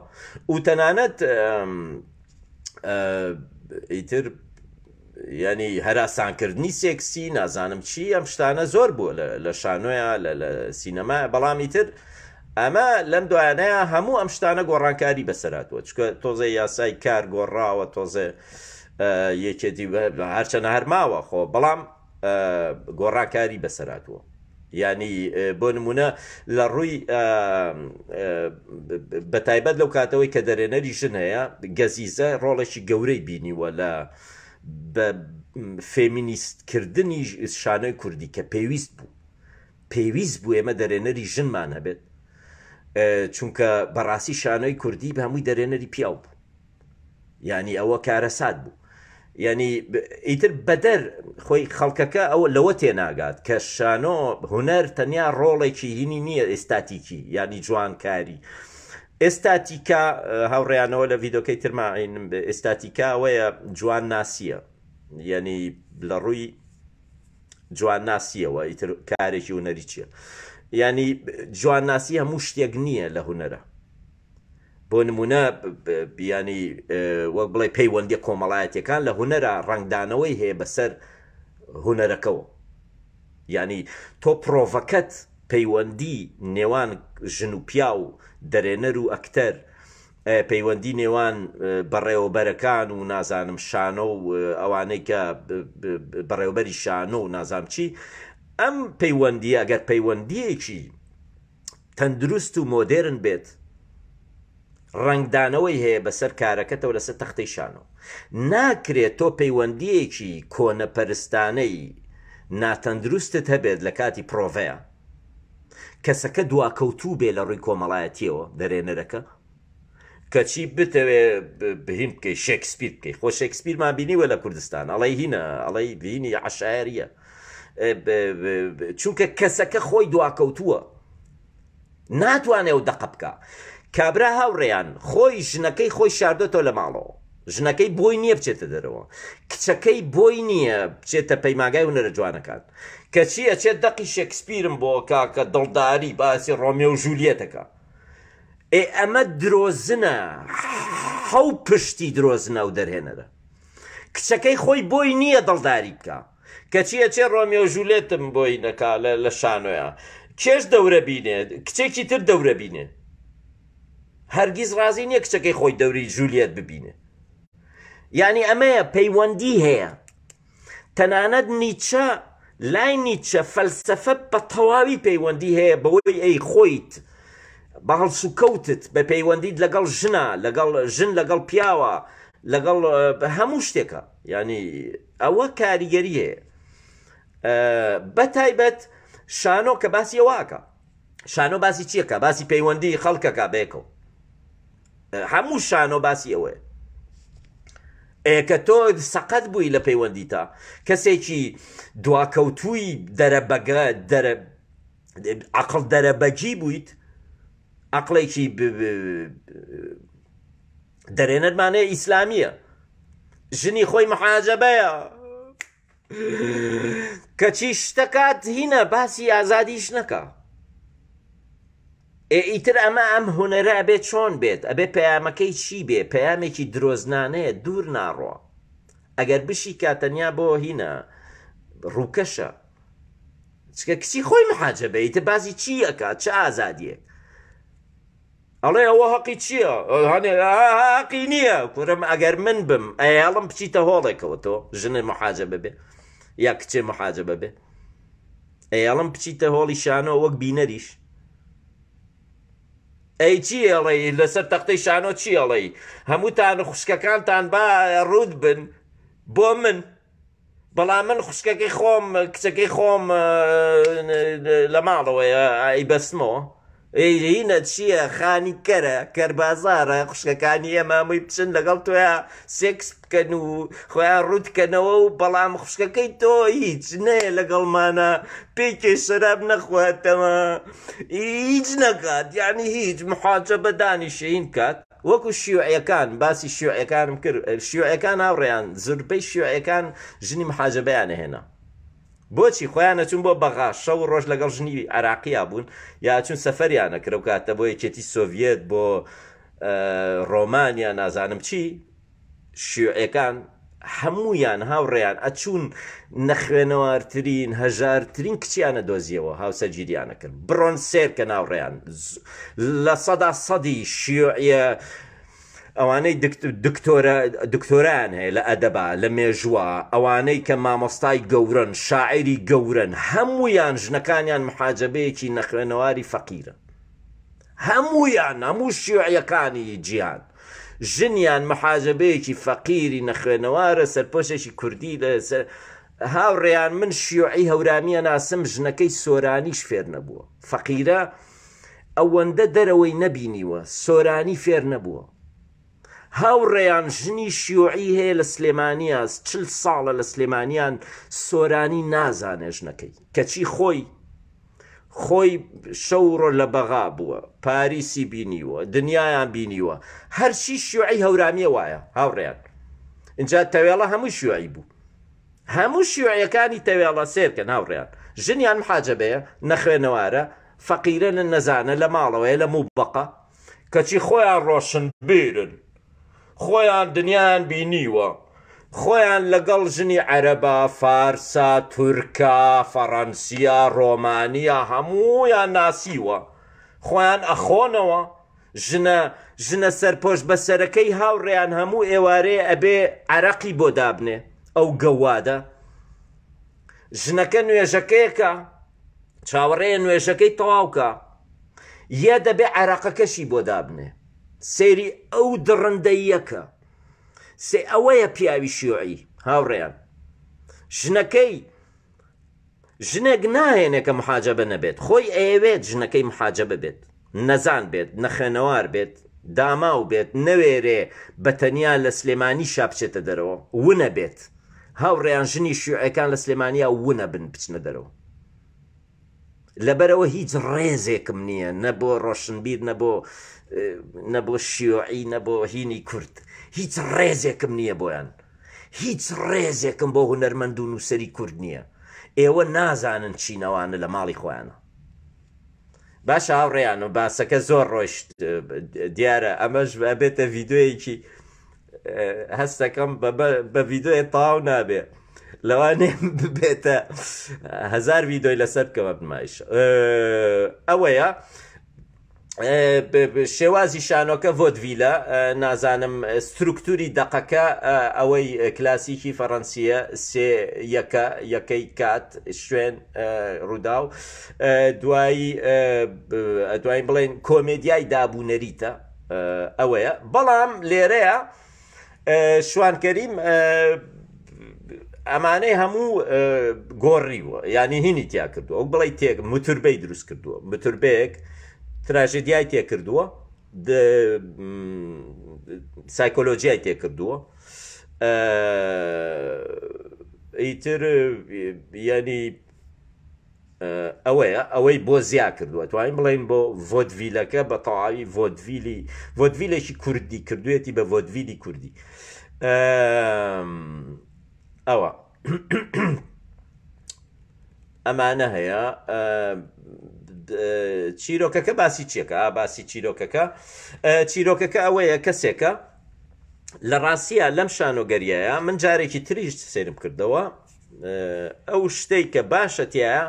و تەنانەت ئیتر ینی هەراسانکردنی سێکسی نازانم چی ئەم شتانە زۆر بووە لە شانۆیە لە سینەما بەڵام ئیتر ئەمە لەم دوایانەیە هەموو ئەم شتانە گۆڕانکاری بەسەراتوە چکە تۆزێ یاسای کار گۆڕاوە تۆزێ یەکێتی هەرچەنە هەرماوە خۆ بەڵام گۆڕانکاری بەسەراتووە یانی بۆ نمونە لە ڕووی بەتایبەت لەو کاتەوەی کە دەرێنەری ژن هەیە گەزیزە ڕۆڵێکی گەورەی بینیوە لە بە فێمینیستکردنی شانۆی کوردی کە پێویست بوو پێویست بوو ئێمە دەرێنەری ژنمان هەبێت چونکە بەڕاستی شانۆی کوردی بە هەمووی دەرێنەری پیاو بوو یانی ئەوە کارەسات بوو یعنی ئیتر بەدەر خۆی خەڵکەکە ئەوە لەوە تێناگات کە شانۆ هونەر تەنیا ڕۆڵێکی هینی نییە ئێستاتیکی یعنی جوانکاری ئێستاتیکا هاوڕێیانەوە لە ڤیدۆکەی ترما ئێستاتیکا ئەوەیە جوان ناسیە یعنی لە ڕووی جوان ناسیەوە ئیتر کارێکی هونەری چییە یعنی جوان ناسی هەموو شتێک نییە لە هونەرە بۆ نمونە بیانی وەک بڵێ پەیوەندیە کۆمەڵایەتیەکان لە هونەرە ڕەنگدانەوەی هەیە بەسەر هونەرەکەوە یعنی تۆ پرۆڤەکەت پەیوەندی نێوان ژن و پیاو دەرێنەر و ئەکتەر پەیوەندی نێوان بەڕێوەبەرەکان و نازانم شانۆ و ئەوانەی کە بەڕێوەبەری شانۆ و نازانم چی ئەم پەیوەندی ئەگەر پەیوەندیەکی تەندروست و مۆدێرن بێت ڕەنگدانەوەی هەیە بەسەر کارەکەتەوە لەسەر تەختەی شانۆ. ناکرێت تۆ پەیوەندییەکی کۆنەپەرستانەی ناتەندروستت هەبێت لە کاتی پرۆڤەیا کەسەکە دواکەوتوو بێ لە ڕووی کۆمەڵایەتیەوە دەرێنەرەکە کەچی بتەوێ هین بکەی شێکسپیر بکەی خۆ شێکسپیرمان بینیوە لە کوردستان ئەڵێی هینە ئەڵێی هینی عەشایەریە چونکە کەسەکە خۆی دواکەوتووە ناتوانێ ئەو دەقە بکە کابرا هاوڕێیان خۆی ژنەکەی خۆی شاردۆتەوە لە ماڵەوە ژنەکەی بۆی نییە بچێتە دەرەوە کچەکەی بۆی نییە بچێتە پەیماگای هونەرە جوانەکان کەچی ئەچێت دەقی شێکسپیرم بۆ کاکە دڵداری باسی ڕۆمیۆ و ژولیەتەکە ئێ ئەمە درۆزنە حەو پشتی درۆزنە ئەو دەرهێنەرە کچەکەی خۆی بۆی نییە دڵداری بکە کەچی ئەچێ ڕۆمیۆ ژولێتم بۆی نەکا لە شانۆیا کێش دەورە بینێ کچێکی تر دەورە بینێ هەرگیز ڕازی نییە کچەکەی خۆی دەوری ژولیێت ببینێ یعنی ئەمەیە پەیوەندی هەیە تەنانەت نیچە لای نیچە فەلسەفە بە تەواوی پەیوەندی هەیە بەوەی ئەی خۆیت بە هەڵسوکەوتت بە پەیوەندیت لەگەڵ ژنا لەگەڵ ژن لەگەڵ پیاوە لەگەڵ هەموو شتێکە ینی ئەوە کاریگەری هەیە بە تایبەت شانۆ کە باسی ئەوەکە شانۆ باسی چیەکە باسی پەیوەندی خەڵکەکە بێکەوە هەموو شانۆ باسی ئەوەیە کە تۆ سەقەت بووی لە پەیوەندیتا کەسێکی دواکەوتووی دەرەبەگە دەرە عقل دەرەبەگی بوویت عقلێکی دەرێنەرمانەیە ئیسلامیە ژنی خۆی محاجەبەیە کەچی شتەکات هینە باسی ئازادیش نەکا ئێ ئیتر ئەمە ئەم هونەرە ئەبێ چۆن بێت ئەبێ پەیامەکەی چی بێ پەیامێکی درۆزنانەیە دوور ناڕۆ ئەگەر بشیکا تەنیا بۆ هینە ڕووکەشە چکە کچی خۆی محاجەبە ئیتر باسی چی ئەکات چ ئازادیەک ئەڵێ ئەوە هەقی چییە؟ هەنێ هەقی نییە کورم ئەگەر من بم ئەیاڵم بچیتە هۆڵێکەوە تۆ ژنە محاجە ببێ یا کچێ محاجە ببێ ئەیاڵم بچیتە هۆڵی شانۆ وەک بینەریش ئەی چی ئەڵێ لەسەر تەختەی شانۆ چی ئەڵێ هەمووتان خوشکەکانتان با ڕوت بن بۆ من بەڵام من خوشکەکەی خۆم کچەکەی خۆم لە ماڵەوەیە ئەیبەستمەوە هینە چییە خانی کەرە کەربازارە خوشکەکانی ئێمە هەمووی بچن لەگەڵ تۆیا سێکس بکەن و خۆیان ڕووتکەنەوە و بەڵام خوشکەکەی تۆ هیچ نەیە لەگەڵمانە پێکێ شەراب نەخواتەوە هیچ نەکات یعنی هیچ محاجەبە دانیشین بکات وەکو شیوعیەکان باسی شیوعیەکانم کرد شیوعیەکان هاوڕێیان زوربەی شیوعیەکان ژنی محاجەبەیان ئەهێنا بۆچی خۆیان ئەچون بۆ بەغا شەو ڕۆژ لەگەڵ ژنی عراقیا بوون یا چون سەفەریان ئەکرد ئەو کاتە بۆ یەکێتی سۆڤیەت بۆ ڕۆمانیا نازانم چی شیوعیەکان هەموویان هاوڕێیان ئەچوون نەخوێنەوارترین هەژارترین کچیانە دۆزیەوە هاوسەرگیریانە کرد بڕۆن سێرکە ناوڕێیان لە سەدا سەدی شیوعیە. ئەوانەی دکتۆرە دکتۆرایان هەیە لە ئەدەبا لە مێژووە ئەوانەی کە مامۆستای گەورەن شاعری گەورەن هەموویان ژنەکانیان محاجەبەیەکی نەخوێنەواری فەقیرە هەموویان هەموو شیوعیەکانی جیهان ژنیان محاجەبەیەکی فەقیری نەخوێنەوارە سەرپۆشێکی کوردی لەسەر هاوڕێیان من شیوعی هەورامیە ناسم ژنەکەی سۆرانیش فێر نەبووە فەقیرە ئەوەندە دەرەوەی نەبینیوە سۆرانی فێر نەبووە هاوڕێیان ژنی شیوعی هەیە لە سلێمانیا چل ساڵە لە سلێمانیان سۆرانی نازانێ ژنەکەی کەچی خۆی خۆی شەو ڕۆ لە بەغا بووە پاریسی بینیوە دنیایان بینیوە هەرچی شیوعی هەورامیە وایە هاوڕێیان اینجا تەوێڵە هەموو شیوعی بوو هەموو شیوعیەکانی تەوێڵە سێرکەن هاوڕێیان ژنیان محاجەبەیە نەخوێنەوارە فەقیرە لە نەزانە لە ماڵەوەیە لە موبەقە کەچی خۆیان ڕۆشنبیرن خۆیان دنیایان بینیوە خۆیان لەگەڵ ژنی عەرەبا فارسا تورکا فەڕەنسیا ڕۆمانیا هەموویان ناسیوە خۆیان ئەخۆنەوە ژنە ژنە سەرپۆش بەسەرەکەی هاوڕێیان هەموو ئێوارێ ئەبێ عەرەقی بۆ دابنێ ئەو گەوادە ژنەکە نوێژەکەیەکە چاوەڕێیە نوێژەکەی تەواوکە یە دەبێ عەرەقەکەشی بۆ دابنێ سەیری ئەو دڕندەیەکە سێ ئەوەیە پیاوی شیوعی هاوڕێیان ژنەکەی ژنێک ناهێنێ کە محاجەبە نەبێت خۆی ئەیەوێت ژنەکەی محاجەبە بێت نەزان بێت نەخوێنەوار بێت داماو بێت نەوێرێ بە تەنیا لە سلێمانیشا بچێتە دەرەوە ونە بێت هاوڕێیان ژنی شیوعیەکان لە سلێمانیا ونە بن بچنە دەرەوە لەبەرەوە هیچ ڕێزێکم نییە نە بۆ ڕۆشنبیر نە بۆ نە بۆ شیوعی نە بۆ هینی کورد هیچ ڕێزێکم نییە بۆیان هیچ ڕێزێکم بۆ هونەرمەند و نووسەری کورد نییە ئێوە نازانن چینەوانە لە ماڵی خۆیانە باشە هاوڕێیان و باسەکە زۆر ڕۆشت دیارە ئەمەش ئەبێتە ڤیددیویەکی هەستەکەم بە ڤیددیوێ تەواو نابێ لەوانێ ببێتە هزار ڤیددیۆی لەسەر بکەمە بنمایش ئەوەیە شێوازی شانۆکە ڤۆدڤیلە نازانم سترکتوری دەقەکە ئەوەی کلاسیکی فەڕەنسیە سێ یەکە یەکەی کات شوێن ڕووداو دوایی دوایی بڵێن کۆمێدیای دابوو نەریتە ئەوەیە بەڵام لێرەیە شوان کەریم ئەمانەی هەموو گۆڕیوە ینی هینی تیا کردووە ئەو بڵی تێک متربەی دروست کردووە متربەیەک تراژدیای تێ کردووە سایکۆلۆژیای تێ کردووە ئیتر ینی ئەوەیە ئەوەی بۆ زیا کردووە توانین بڵێین بۆ ڤۆدڤیلەکە بە تەواوی ڤۆدڤیلی ڤۆدڤیلێکی کوردی کردوێتی بە ڤۆدڤیلی کوردی ئەوە ئەمانە هەیە چیرۆکەکە باسی چیەکە باسی چیرۆکەکە چیرۆکەکە ئەوەیە کەسێکە لە ڕاستیە لەم شانۆگەریایە من جارێکی تریش سێرم کردەوە ئەو شتەی کە باشە تیایە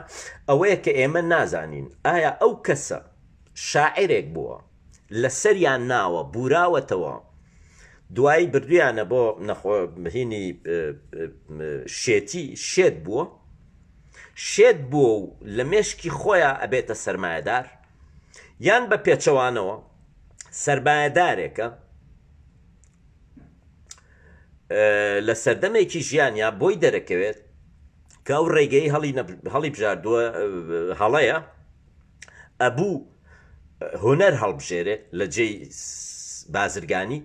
ئەوەیە کە ئێمە نازانین ئایا ئەو کەسە شاعرێک بووە لەسەریان ناوە بوراوەتەوە دوایی بردویانە بۆ نەخۆهینی شێتی شێت بووە شێت بووە و لە مێشکی خۆیان ئەبێتە سەرمایەدار یان بە پێچەوانەوە سەرمایەدارێکە لە سەردەمێکی ژیانیا بۆی دەرەکەوێت کە ئەو ڕێگەی هەڵی بژاردووە هەڵەیە ئەبوو هونەر هەڵبژێرێت لە جێی بازرگانی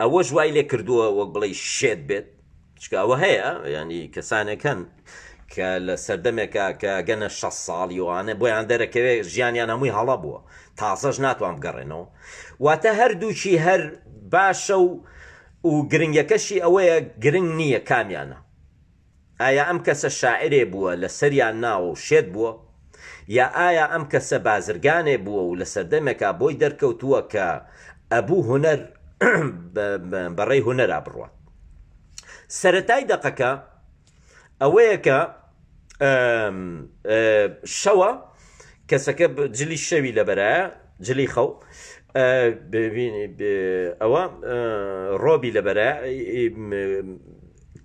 ئەوەش وای لێ کردووە وەک بڵێ شێت بێت چونکە ئەوە هەیە ینی کەسانێک هەن کە لە سەردەمێکا کە گەنە 6 ساڵی وانە بۆیان دەرەکەوێت ژیانیان هەمووی هەڵە بووە تازەش ناتوان بگەڕێنەوە واتە هەردووکی هەر باشە و و گرنگەکەشی ئەوەیە گرنگ نییە کامیانە ئایا ئەم کەسە شاعرێ بووە لە سەریان ناوە و شێت بووە یا ئایا ئەم کەسە بازرگانێ بووە و لە سەردەمێکا بۆی دەرکەوتووە کە ئەبوو هونەر بەڕێی هونەرا بڕوات سەرەتای دەقەکە ئەوەیە کە شەوە کەسەکە جلی شەوی لەبەرایە جلی خەو. ئەوە ڕۆبی لەبەرە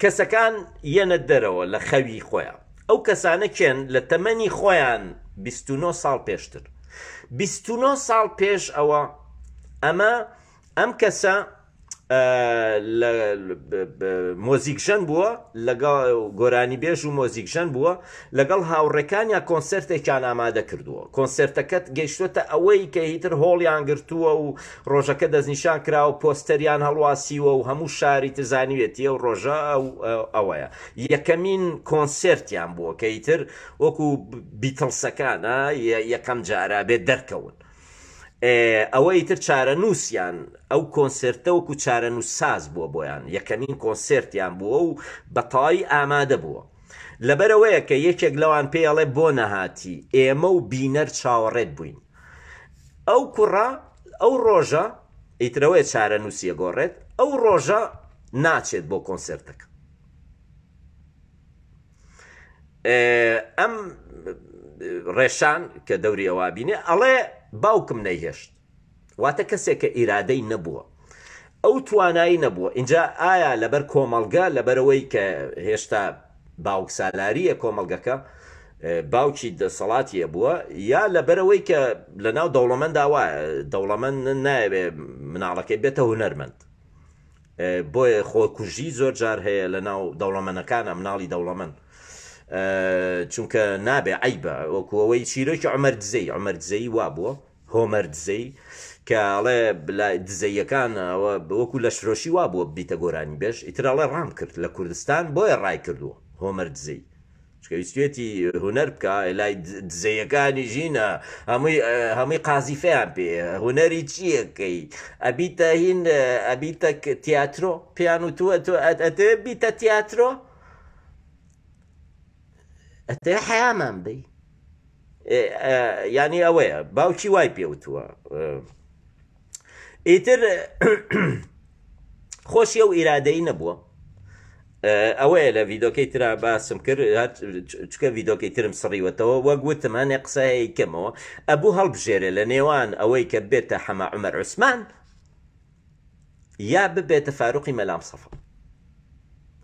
کەسەکان یەنە دەرەوە لە خەوی خۆیان ئەو کەسانە کێن لە تەمەنی خۆیان 29 ساڵ پێشتر 29 ساڵ پێش ئەوە ئەمە ئەم کەسە لە مۆزیکژەن بووە لەگەڵ گۆرانیبێژ و مۆزیکژەن بووە لەگەڵ هاوڕێکانیا کۆنسێرتێکیان ئامادە کردووە کۆنسێرتەکەت گەیشتووەتە ئەوەی کە هیتر هۆڵیان گرتووە و ڕۆژەکە دەستنیشان کراوە پۆستەریان هەڵواسیوە و هەموو شاری تر زانیوێتی ئەو ڕۆژە ئەو ئەوەیە یەکەمین کۆنسێرتیان بووە کە ئیتر وەکو بیتڵسەکانە یەکەم جارە بێت دەرکەون ئەوە ئیتر چارەنووسیان ئەو کۆنسێرتە وەکو چارەنووسساز بووە بۆیان یەکەمین کۆنسێرتیان بووە و بە تەواوی ئامادە بووە لەبەرئەوەیە کە یەکێک لەوان پێی ئەڵێ بۆ نەهاتی ئێمە و بینەر چاوەڕێت بووین ئەو کوڕە ئەو ڕۆژە ئیترەوەیە چارەنووسی ئەگۆڕێت ئەو ڕۆژە ناچێت بۆ کۆنسێرتەکە ئەم ڕێشان کە دەوری ئەوە بینێ ئەڵێ باوکم نەیهێشت واتە کەسێک کە ئیرادەی نەبووە ئەو توانایی نەبووە اینجا ئایا لەبەر کۆمەڵگە لەبەرەوەی کە هێشتا باوک سالاریە کۆمەڵگەکە باوکی دەسەڵاتی بووە یا لەبەرەوەی کە لە ناو دەوڵەمەندا وایە دەوڵەمەند نایەوێ مناڵەکەی بێتە هونەرمەند بۆیە خۆکوژی زۆر جار هەیە لە ناو دەوڵەمەنەکانە مناڵی دەوڵەمەند چونکە نابێ عیبە وەکو ئەوەی چیرۆکی عمر دزەی عمر دزەی وا بووە هۆمەر دزەی کە ئەڵێ دزەیەکان ئەوە وەکو لە شرۆشی وا بووە بیتە گۆرانی بێژ ئیتر ئەڵێ ڕام کرد لە کوردستان بۆیە ڕای کردووە هۆمەر دزەی چونکە ویستویەتی هونەر بکا لای دزەیەکانی ژینە هەمووی هەمووی قازیفەیان پێ هونەری چیەکەی ئەبیتە هین ئەبیتە تیاترۆ پێیان وتووە تۆ ئەتەوێ بیتە تیاترۆ ئەتەوێ حەیامان بی ینی ئەوەیە باوکی وای پێوتووە ئیتر خۆشی ئەو ئیرادەی نەبووە ئەوەیە لە ڤیدۆکەی ترا باسم کرد چکە ڤیدۆکەی ترم سڕیوەتەوە وەک وتم هەنێ قسە هەیە کەمەوە ئەبوو هەڵبژێرێ لە نێوان ئەوەی کە بێتە حەمە عومەر عوسمان یا ببێتە فاروقی مەلام سەفا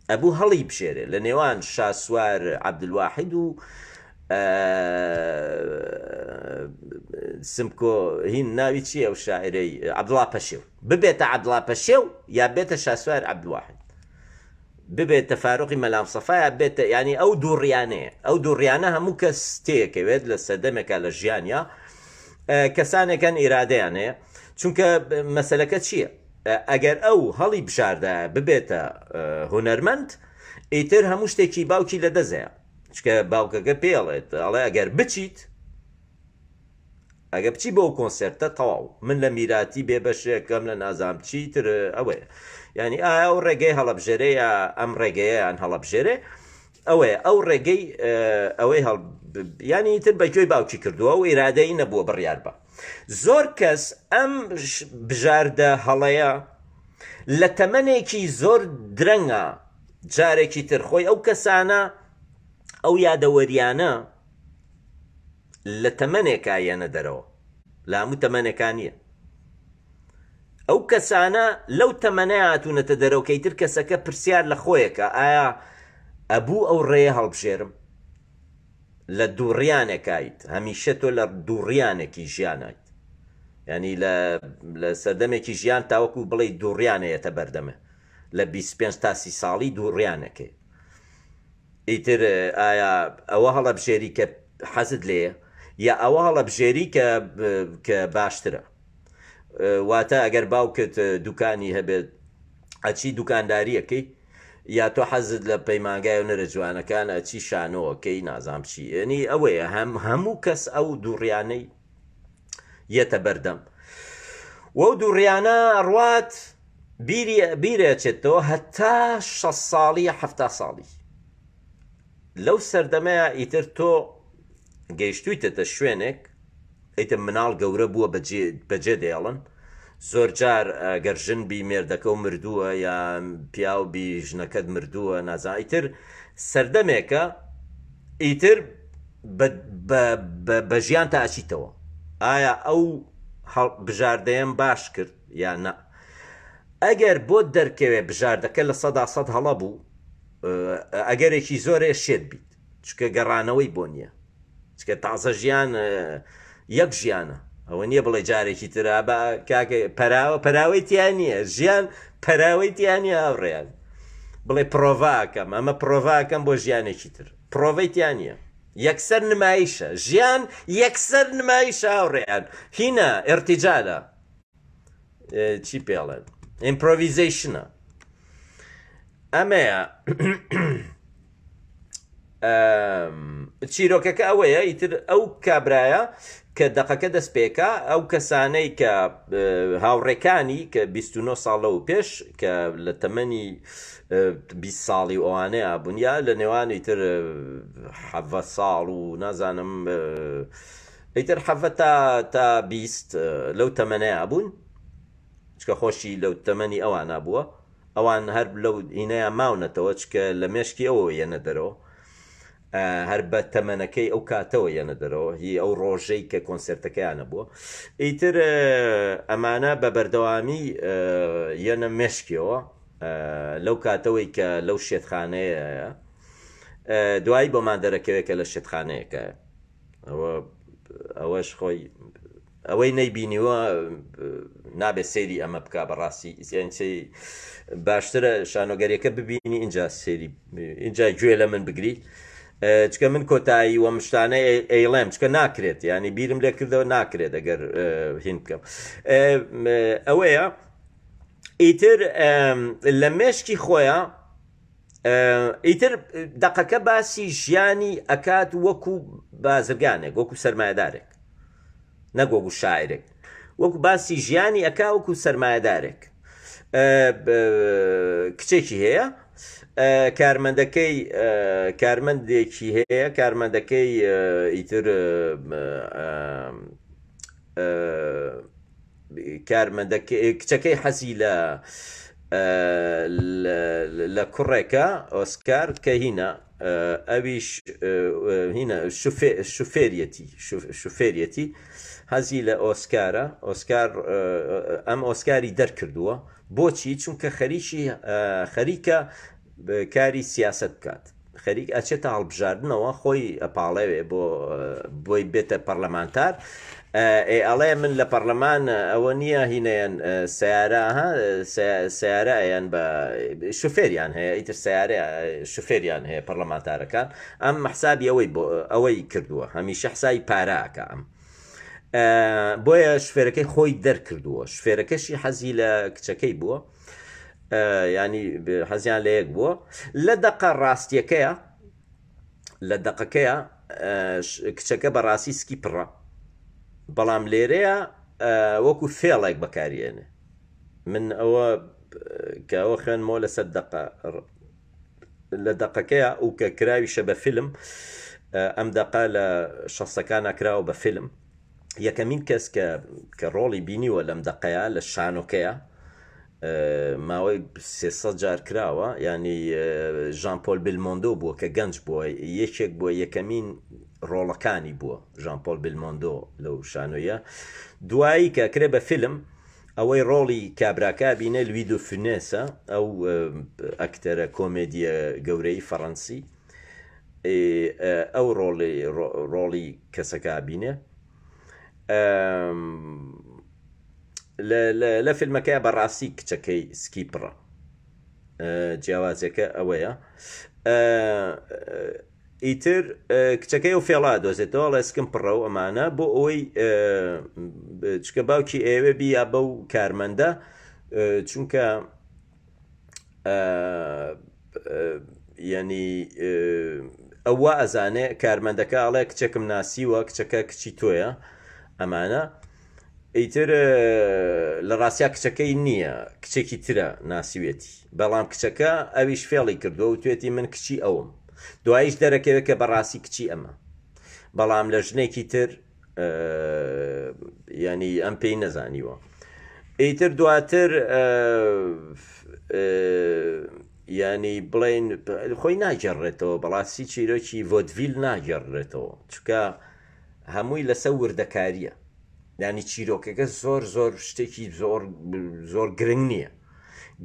ئەبوو هەڵی بژێرێ لە نێوان شاسوار عەبدولواحید و سمکۆ هین ناوی چییە ئەو شاعرەی عەبدوڵا پەشێو ببێتە عەبدوڵا پەشێو یا بێتە شاسوار عەبدولواحید ببێتە فاروقی مەلام سەفا یا بێتە ینی ئەو دووڕیانەیە ئەو دووڕیانە هەموو کەس تێکەوێت لە سەردەمێکا لە ژیانیا کەسانێکن ئیرادەیان هەیە چونکە مەسەلەکە چییە؟ ئەگەر ئەو هەڵی بژاردایە ببێتە هونەرمەند ئیتر هەموو شتێکی باوکی لە دەزەیە چکە باوکەکە پێڵێت ئەڵێ ئەگەر بچیت ئەگە بچی بۆ کۆنسێرتە تەواو من لە میراتی بێ بەشێکەم لە نازام چیتر ئەوەیە ینی ئایا ئەو ڕێگەی هەڵەبژێرێ یا ئەم ڕێگەیان هەڵەبژێرێ ئەوەیە ئەو ڕێگەی ئەوەی هەڵ ینی تر بە گوێی باوکی کردووە و ئیرادەی نەبووە بڕیار بە زۆر کەس ئەم بژاردە هەڵەیە لە تەمەنێکی زۆر درەنگە جارێکی تر خۆی ئەو کەسانە ئەو یادەوەریانە لە تەمەنێکا یەنە دەرەوە لە هەموو تەمەنێکا نییە ئەو کەسانە لەو تەمەنەیا هاتوونەتە دەرەوە کە ئیتر کەسەکە پرسیار لە خۆیەکە ئایا ئەبوو ئەو ڕێیە هەڵبژێرم؟ لە دووڕیانێکایت هەمیشە تۆ لە دووڕیانێکی ژیانایت ینی لە سەردەمێکی ژیان تاوەکو بڵێ دووڕیانەیەتە بەردەمێ لە 25 تا سی ساڵی دووڕیانەکەی ئیتر ئایا ئەوە هەڵەبژێری کە حەزت لێیە یا ئەوە هەڵەبژێری کە کە باشترە واتە ئەگەر باوکت دوکانی هەبێت ئەچی دوکانداریەکەی یا تۆ حەزت لە پەیمانگای هونەرە جوانەکان ئەچی شانۆەکەی نازام چی ینی ئەوەیە هەم هەموو کەس ئەو دووڕیانەی یەتە بەردەم وەو دووڕیانە ڕوات بیری بیرەچێتەوە هەتا شە ساڵی هەفتا ساڵی لەو سەردەمەیە ئیتر تۆ گەیشتویتەتە شوێنێک ئیتر مناڵ گەورە بووە بەجێ دێڵن زۆرجار گەر ژن بی مێردەکە و مردووە یا پیاو بی ژنەکەت مردووە نازان ئیتر سەردەمێکە ئیتر بە ژیان تا ئەچیتەوە ئایا ئەو بژاردەیەم باش کرد یا نا. ئەگەر بۆت دەرکەوێ بژاردەکە 100% هەڵە بوو، ئەگەرێکی زۆرێ شێت بیت، چونکە گەڕانەوەی بۆ نییە، چونکە تازە ژیان یەک ژیانە، ئەوە نییە بڵێ جارێکی تر با کاکە پەراوە، پەراوەی تیا نییە، ژیان پەراوەی تیا نییە هاوڕێیان، بڵێ پرۆڤاکەم، ئەمە پرۆڤاکەم بۆ ژیانێکی تر، پرۆڤەی تیا نییە، یەکسەر نمایشە، ژیان یەکسەر نمایشە هاوڕێیان، هینە ئرتیجالە، چی پێڵێن ئیمپرۆڤیزەیشنە، ئەمەیە چیرۆکەکە ئەوەیە. ئیتر ئەو کابرایە کە دەقەکە دەست پێکا، ئەو کەسانەی کە هاوڕێکانی کە 29 ساڵ لەو پێش کە لە تەمەنی 20 ساڵی و ئەوانەیە بوون، یا لە نێوان ئیتر 17 ساڵ و نازانم ئیتر 17 تا 20 لەو تەمەنەیە بوون، چکە خۆشی لەو تەمەنی ئەوانە بووە، ئەوان هەر لەو هینەیان ماونەتەوە، چکە لە مێشکی ئەوەوە یەنە دەرەوە، هەر بە تەمەنەکەی ئەو کاتەوە یەنە دەرەوە، هی ئەو ڕۆژەی کە کۆنسێرتەکەیانە بووە. ئیتر ئەمانە بە بەردەوامی یەنە مێشکیەوە لەو کاتەوەی کە لەو شێتخانەیە، دوایی بۆمان دەرەکەوێت کە لە شێتخانەیەکە. ئەوەش خۆی ئەوەی نەیبینیوە نابێت سەیری ئەمە بک بەڕاستی، باشترە شانۆگەریەکە ببینی اینجا سەیری، اینجا گوێ لە من بگری، چکە من کۆتایی وە مشتانە ئەیڵێم، چکە ناکرێت، ینی بیرم لێ کردەوە ناکرێت ئەگەر هین بکەم. ئەوەیە ئیتر لە مێشکی خۆیان ئیتر دەقەکە باسی ژیانی ئەکات وەکو بازرگانێک، وەکو سەرمایەدارێک، نەک وەکو شاعرێک، وەکو باسی ژیانی ئەکا وەکو سەرمایەدارێک. کچێکی هەیە، کارمەندەکەی، کارمەندێکی هەیە، کارمەندەکەی ئیتر کارمەندەکەی، کچەکەی حەزی لە کوڕێکە ئۆسکار کە هینە، ئەویش هینە شوفێریەتی، شوفێریەتی، حەزی لە ئۆسکارە. ئۆسکار ئەم ئۆسکاری دەرکردووە. بۆچی؟ چونکە خەریکە کاری سیاست بکات، خەریک ئەچێتە هەڵبژاردنەوە، خۆی ئەپاڵێوێ بۆی بێتە پەرلەمانتار. ئێ ئەڵێ من لە پەرلەمان ئەوە نییە هینەیەن سیارە، ها، سیارەیان بە شوفێریان هەیە، ئیتر سیارە شوفێریان هەیە پەرلەمانتارەکان. ئەم حسابی ئەوەی بۆ ئەوەی کردووە، هەمیشە حسابی پاراکە ئەم، بۆیە شوفێرەکەی خۆی دەرکردووە. شوفێرەکەشی حەزی لە کچەکەی بووە، ینی حەزیان لە یەک بووە. لە دەقە ڕاستیەکەیە، لە دەقەکەیە کچەکە بەڕاستی سکی پڕە، بەڵام لێرەیە وەکو فێڵێک بەکاریێنێ. من ئەوە کە ئەوە خوێنمەوە لەسەر دەقە، لە دەقەکەیە و کە کراویشە بە فیلم، ئەم دەقە لە شەستەکانە کراوە بە فیلم. یەکەمین کەس کە ڕۆڵی بینیوە لەم دەقەیە لە شانۆکەیە، ماوەی 300 جار کراوە، ینی ژان پۆل بلمۆندۆ بووە کە گەنج بووە، یەکێک بووە یەکەمین ڕۆڵەکانی بووە ژان پۆل بلمۆندۆ لەو شانۆیە. دوایی کە کرێ بە فیلم، ئەوەی ڕۆڵی کابراکە بینە لوی دو فونێسە، ئەو ئەکتەرە کۆمێدیە گەورەی فەڕەنسی، ئەو ڕۆڵی کەسەکە بینێ. لە فیلمەکەی بەڕاستی کچەکەی سکی پڕە، جیاوازەکە ئەوەیە. ئیتر کچەکەی ئەو فێڵا دۆزێتەوە، ئەڵێ سکم پڕە و ئەمانە، بۆ ئەوەی چکە باوکی ئەوێ بیا بەو کارمەندە، چونکە ینی ئەوە ئەزانێ کارمەندەکە ئەڵێ کچێکم ناسیوە، کچەکە کچی تۆیە ئەمانە. ئیتر لە ڕاستیا کچەکەی نییە، کچێکی ترە ناسیوێتی، بەڵام کچەکە ئەویش فێڵی کردووە و توێتی من کچی ئەوم. دواییش دەرەکەوێت کە بەڕاستی کچی ئەمە، بەڵام لە ژنێکی تر ینی ئەم پێی نەزانیوە. ئیتر دواتر ینی بڵین خۆی ناگەڕێتەوە، بەڕاستی چیرۆکی ڤۆدڤیل ناگەڕێتەوە، چونکە هەمووی لەسەر وردەکاریە. یانی چیرۆکەکە زۆر زۆر شتێکی زۆر زۆر گرنگ نییە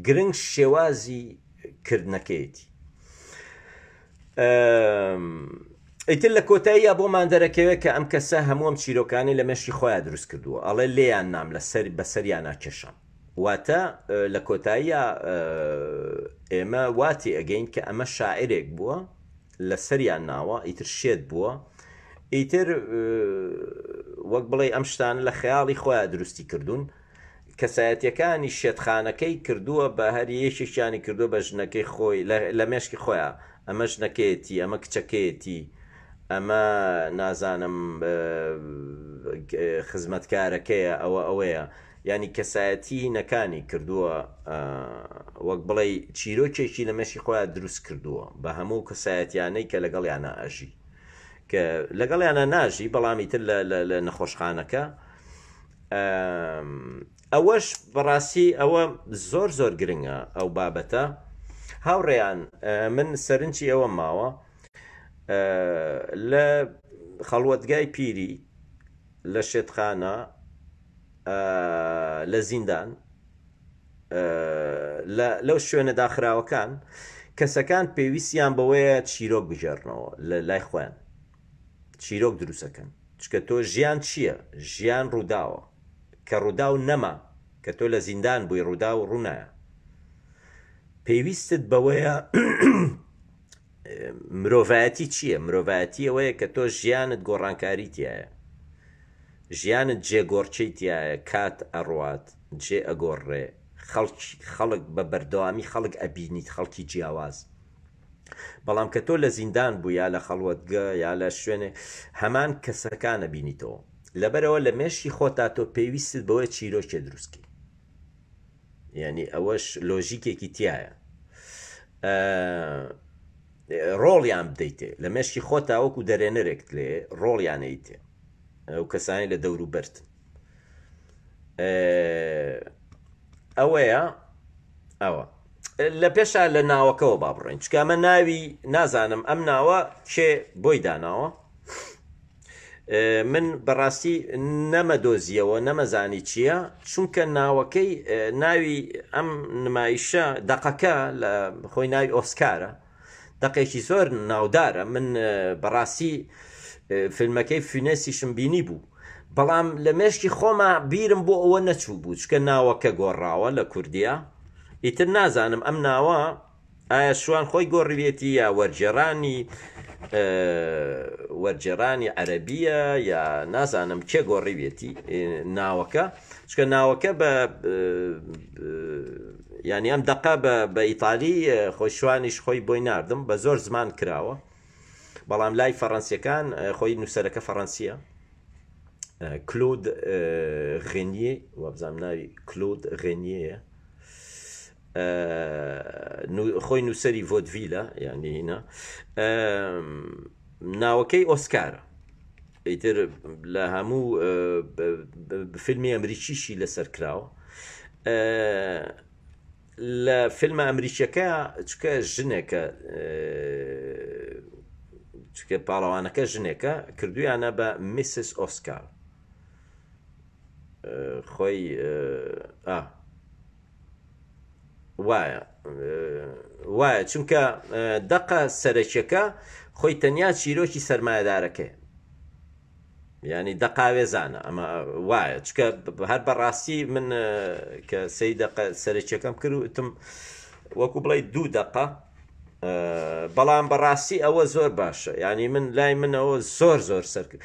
گرنگ شێوازی کردنەکەیەتی ئیتر لە کۆتاییە بۆمان دەرەکەوێت کە ئەم کەسە هەموو ئەم چیرۆکانی لە مێشکی خۆیان دروست کردووە ئەڵێ لێیان نام لەسەر بەسەریانە کێشام واتە لە کۆتاییە ئێمە واتی ئەگەین کە ئەمە شاعرێک بووە لەسەریان ناوە ئیتر شێت بووە ئیتر وەک بڵێ ئەم شتانە لە خەیاڵی خۆیان دروستی کردوون کەسایەتیەکانی شێتخانەکەی کردووە بە هەر یەکێکیانی کردووە بە ژنەکەی خۆی لە مێشکی خۆیان ئەمە ژنەکەیەتی ئەمە کچەکەیەتی ئەمە نازانم خزمەتکارەکەیە ئەوە ئەوەیە ینی کەسایەتی نەکانی کردووە وەک بڵێ چیرۆکێکی لە مێشکی خۆیان دروست کردووە بە هەموو کەسایەتیانەی کە لەگەڵیانە ئەژی کە لەگەڵیانە ناژی بەڵامی تر لە نەخۆشخانەکە ئەوەش بەڕاستی ئەوە زۆر زۆر گرنگە ئەو بابەتە هاوڕێیان من سەرنجی ئەوە ماوە لە خەڵوەتگای پیری لە شێتخانە لە زیندان لەو شوێنە داخراوەکان کەسەکان پێویستیان بەوەیە چیرۆک بگێڕنەوە لە لای خۆیان چیرۆک دروستەکەن چکە تۆ ژیان چییە؟ ژیان ڕووداوە. کە ڕووداو نەما، کە تۆ لە زیندان بووی ڕووداو ڕوونایا. پێویستت بەوەیە مرۆڤایەتی چییە؟ مرۆڤایەتی ئەوەیە کە تۆ ژیانت گۆڕانکاری تایە. ژیانت جێگۆڕکێی تایە، کات ئەڕوات، جێ ئەگۆڕێ، خەڵکی خەڵک بە بەردەوامی خەڵک ئەبینیت، خەڵکی جیاواز. بەڵام کە تۆ لە زیندان بوو یا لە خەڵوەتگە یا لە شوێنێ هەمان کەسەکان ئەبینیتەوە لەبەرەوە لە مێشکی خۆتا تۆ پێویستت بەوەیە چیرۆکێ دروستکەی یعنی ئەوەش لۆژیکێکی تایە ڕۆڵیان بدەیتێ لە مێشکی خۆتا وەکو دەرێنەرێکت لێ ڕۆڵیان ئەیتێ ئەو کەسانی لە دەوروبەرتن ئەوەیە ئەوە لە پێشا لە ناوەکەوە با بڕۆین چکە ئەمە ناوی نازانم ئەم ناوە کێ بۆی داناوە من بەڕاستی نەمەدۆزیەوە نەمەزانی چییە چونکە ناوەکەی ناوی ئەم نمایشە دەقەکە لە خۆی ناوی ئۆسکارە دەقێکی زۆر ناودارە من بەڕاستی فیلمەکەی فینێسیشم بینی بوو بەڵام لە مێشکی خۆما بیرم بۆ ئەوە نەچوو بوو چکە ناوەکە گۆڕاوە لە کوردیا ئیتر نازانم ئەم ناوە ئایا شوان خۆی گۆڕیوێتی یا وەرگێڕانی وەرگێڕانی عەرەبیە یا نازانم کێ گۆڕیوێتی ناوەکە چکە ناوەکە بە یعنی ئەم دەقە بە ئیتالی خۆی شوانیش خۆی بۆی ناردم بە زۆر زمان کراوە بەڵام لای فەڕەنسیەکان خۆی نووسەرەکە فەڕەنسیە کلود غێنیە وابزانام ناوی کلود غێنیەیە خۆی نووسەری ڤۆدڤیلە یعنی هینا ناوەکەی ئۆسکارە ئیتر لە هەموو فیلمی ئەمریکیشی لەسەر کراوە لە فیلمە ئەمریکیەکە چکە ژنێکە چکە پاڵەوانەکە ژنێکە کردویانە بە میسس ئۆسکار خۆی ئا وایە وایە چونکە دەقە سەرەکیەکە خۆی تەنیا چیرۆکی سەرمایەدارەکەی ینی دەقاوێزانە ئەمە وایە چکە هەر بەڕاستی من کە سەی دەقە سەرەکیەکەم کرد وتم وەکو بڵێ دوو دەقە بەڵام بەڕاستی ئەوە زۆر باشە ینی من لای منەوە زۆر زۆر سەرکرد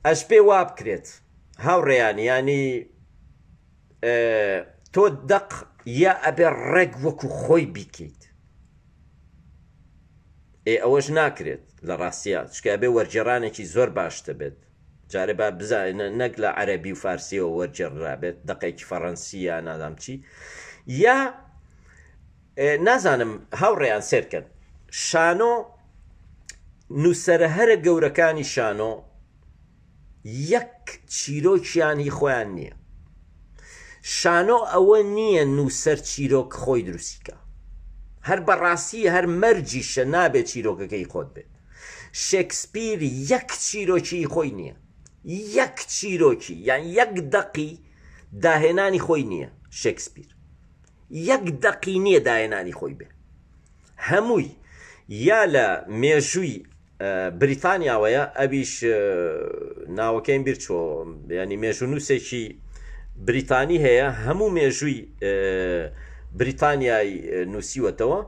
ئەش پێ وا بکرێت هاوڕێیان ینی تۆ دەق یا ئەبێ ڕێک وەکو خۆی بیکەیت ئێ ئەوەش ناکرێت لە ڕاستە چکە ئەبێ وەرگێڕانێکی زۆر باش دەبێت جارێ با بزانە نەک لە عەربی و فارسیەوە وەرگێڕرابێت دەقێکی فەڕەنسی یا نازانم چی یا نازانم هاوڕێیان سێرکەن شانۆ نووسەرە هەرە گەورەکانی شانۆ یەک چیرۆکیان هی خۆیان نییە. شانۆ ئەوە نییە نووسەر چیرۆک خۆی دروستی کا. هەر بەڕاستی هەر مەرجیشە نابێت چیرۆکەکە هی خۆت بێت. شکسپیر یەک چیرۆکی هی خۆی نییە. یەک چیرۆکی یان یەک دەقی داهێنانی خۆی نییە شکسپیر یەک دەقی نییە داهێنانی خۆی بێ هەمووی یا لە مێژووی بریتانیاوەیە ئەویش ناوەکەیم بیر چۆ ینی مێژوونووسێکی بریتانی هەیە هەموو مێژووی بریتانیای نووسیوەتەوە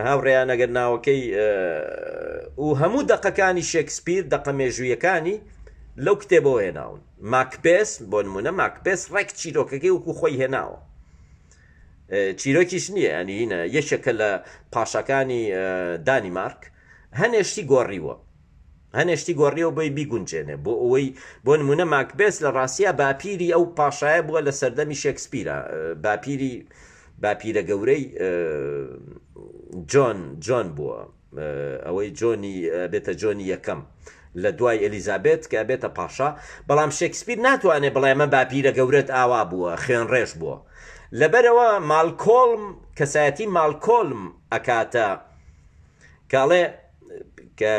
هاوڕێیان ئەگەر ناوەکەی و هەموو دەقەکانی شێکسپیر دەقە مێژوویەکانی لەو کتێبەوە هێناون ماکبێس بۆ نمونە ماکبێس ڕێک چیرۆکەکەی وەکو خۆی هێناوە چیرۆکیش نییە ینی هینە یەکێکە لە پاشاکانی دانیمارک هەنێ شتی گۆڕیوە هەنێ شتی گۆڕیەوە بۆی بیگونجێنێ بۆ ئەوەی بۆ نمونە ماکبێس لە ڕاستیا باپیری ئەو پاشایە بووە لە سەردەمی شێکسپیرە باپیری باپیرە گەورەی جۆن جۆن بووە ئەوەی جۆنی بێتە جۆنی یەکەم لە دوای ئەلیزابێت کە بێتە پاشا بەڵام شێکسپیر ناتوانێت بڵێ ئەمە باپیرە گەورەت ئاوا بووە خوێنڕێژ بووە لەبەرەوە مالکۆڵم کەسایەتی مالکۆلم ئەکاتە کاڵێ کە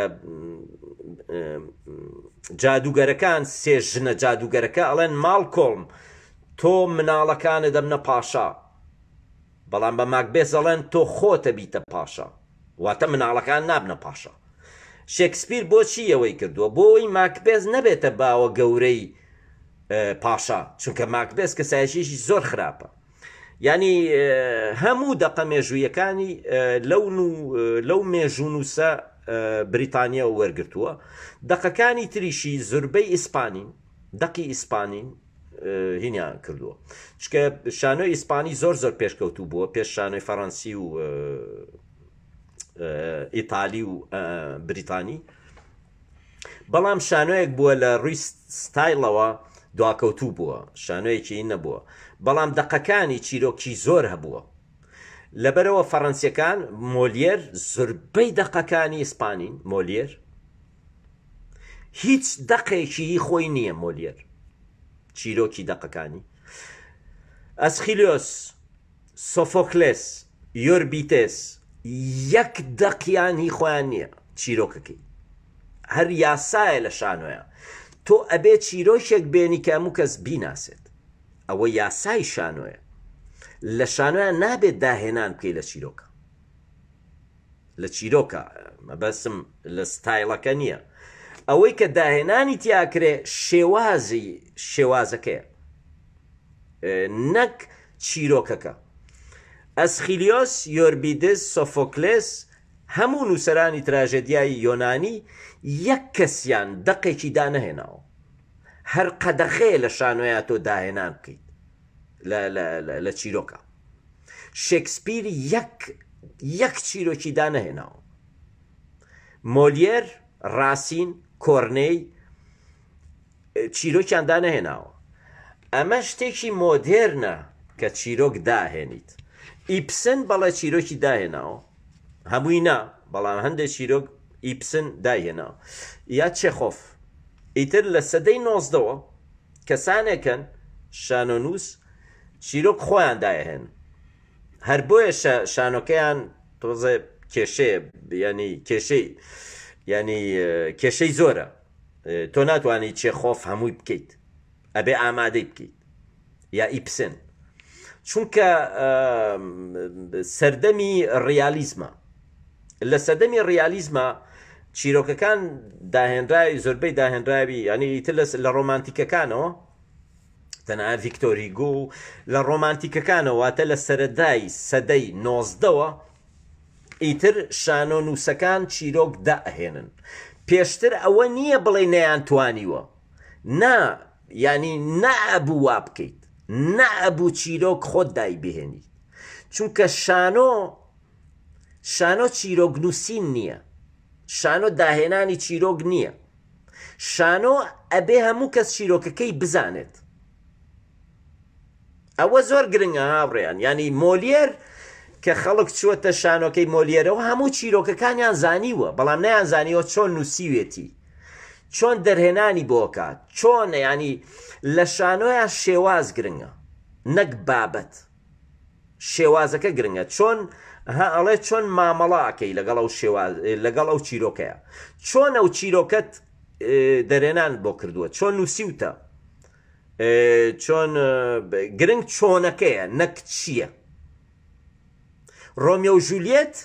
جادوگەرەکان سێ ژنە جادوگەرەکە ئەڵێن ماڵکۆڵم تۆ مناڵەکانت دەبنە پاشا بەڵام بە ماکبێس ئەڵێن تۆ خۆتە بیتە پاشا واتە مناڵەکان نابنە پاشا شێکسپیر بۆچی ئەوەی کردووە بۆ ئەوەی ماکبێس نەبێتە باوە گەورەی پاشا چونکە ماکبێس کەسایەتیەکی زۆر خراپە یانی هەموو دەقە مێژوویەکانی لەو لەو مێژوونووسە بریتانیەوە وەرگرتووە دەقەکانی تریشی زوربەی ئیسپانین دەقی ئیسپانین هینیان کردووە چکە شانۆی ئیسپانی زۆر زۆر پێشکەوتوو بووە پێش شانۆی فەڕەنسی و ئیتالی و بریتانی بەڵام شانۆیەک بووە لە ڕووی ستایڵەوە دواکەوتوو بووە شانۆیەکی نەبووە بەڵام دەقەکانی چیرۆکی زۆر هەبووە لەبەرەوە فەڕەنسیەکان مۆلیێر زۆربەی دەقەکانی ئیسپانین مۆلیێر هیچ دەقێکی هی خۆی نییە مۆلیێر چیرۆکی دەقەکانی ئەسخیلیۆس سۆفۆکلێس یۆربیتێس یەک دەقیان هی خۆیان نییە چیرۆکەکەی هەر یاسایە لە شانۆیە تۆ ئەبێ چیرۆکێک بێنی کە هەموو کەس بیناسێت ئەوە یاسای شانۆیە لە شانۆیان نابێت داهێنان بکەی لە چیرۆکە لە چیرۆکە مەبەستم لە ستایڵەکە نییە ئەوەی کە داهێنانی تیاکرێ شێوازی شێوازەکەیە نەک چیرۆکەکە ئەسخیلیۆس یۆربیدس سۆفۆکلێس هەموو نووسەرانی تراژێدیای یۆنانی یەک کەسیان دەقێکی دانەهێناوە هەر قەدەخەیە لە شانۆیا تۆ داهێنان بکەیت لە چیرۆکە شکسپیر یەک یەک چیرۆکی دانەهێناوە مۆلیێر ڕاسین کۆرنێی چیرۆکیان دانەهێناوە ئەمە شتێکی مۆدێرنە کە چیرۆک داهێنیت ئیپسن بەڵێ چیرۆکی داهێناوە هەمووی نا بەڵام هەندێک چیرۆک ئیپسن دایهێناوە یا چێخۆف ئیتر لە سەدەی نۆزدەوە کەسانێکن شانۆنووس چیرۆک خۆیان دایهێن هەر بۆیە شانۆکەیان تۆزێ کێشەیە ینی کێشەی ینی کێشەی زۆرە تۆ ناتوانانی چێخۆف هەمووی بکەیت ئەبێ ئامادەی بکەیت یا ئیپسن چونکە سەردەمی ڕیالیزمە لە سەردەمی ڕیالیزمە چیرۆکەکان داهێنراوی زۆربەی داهێنراوی ینی ئیتر لە ڕۆمانتیکەکانەوە تەنها ڤیکتۆریگۆ و لە ڕۆمانتیکەکانەوە واتە لە سەرەتای سەدەی نۆزدەوە ئیتر شانۆنووسەکان چیرۆک دائەهێنن پێشتر ئەوە نییە بڵێ نەیانتوانیوە نا یانی نەئەبوو وا بکەیت نەئەبوو چیرۆک خۆت دایبهێنیت چونکە شانۆ شانۆ چیرۆک نووسین نییە شانۆ داهێنانی چیرۆک نییە شانۆ ئەبێ هەموو کەس چیرۆکەکەی بزانێت ئەوە زۆر گرنگە هاوڕێیان یانی مۆلیێر کە خەڵک چووەتە شانۆکەی مۆلیێرەوە هەموو چیرۆکەکانیان زانیوە بەڵام نەیان زانیوە چۆن نووسیوێتی چۆن دەرهێنانی بۆکات چۆن ینی لە شانۆیان شێواز گرنگە نەک بابەت شێوازەکە گرنگە چۆن ها ئەڵێ چۆن مامەڵاکەی لەگەڵ ئەو شێواز لەگەڵ ئەو چیرۆکەیە چۆن ئەو چیرۆکەت دەرێنان بۆ کردووە چۆن نووسیوتە چۆن گرنگ چۆنەکەیە نەک چییە ڕۆمیۆ و ژولیێت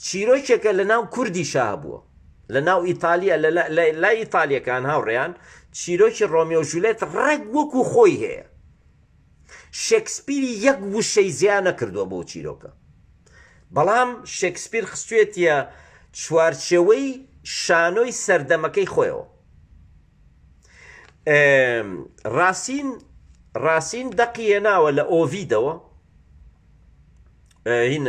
چیرۆکێکە لە ناو کوردیشا هەبووە لە ناو ئیتالیا لای ئیتالیەکان هاوڕێیان چیرۆکی ڕۆمیۆ و ژولیێت ڕێک وەکو خۆی هەیە شێکسپیری یەک وشەی زیا نەکردووە بۆ چیرۆکە بەڵام شێکسپیر خستوێتیە چوارچێوەی شانۆی سەردەمەکەی خۆیەوە ڕاسین ڕاسین دەقی هێناوە لە ئۆڤیدەوە هین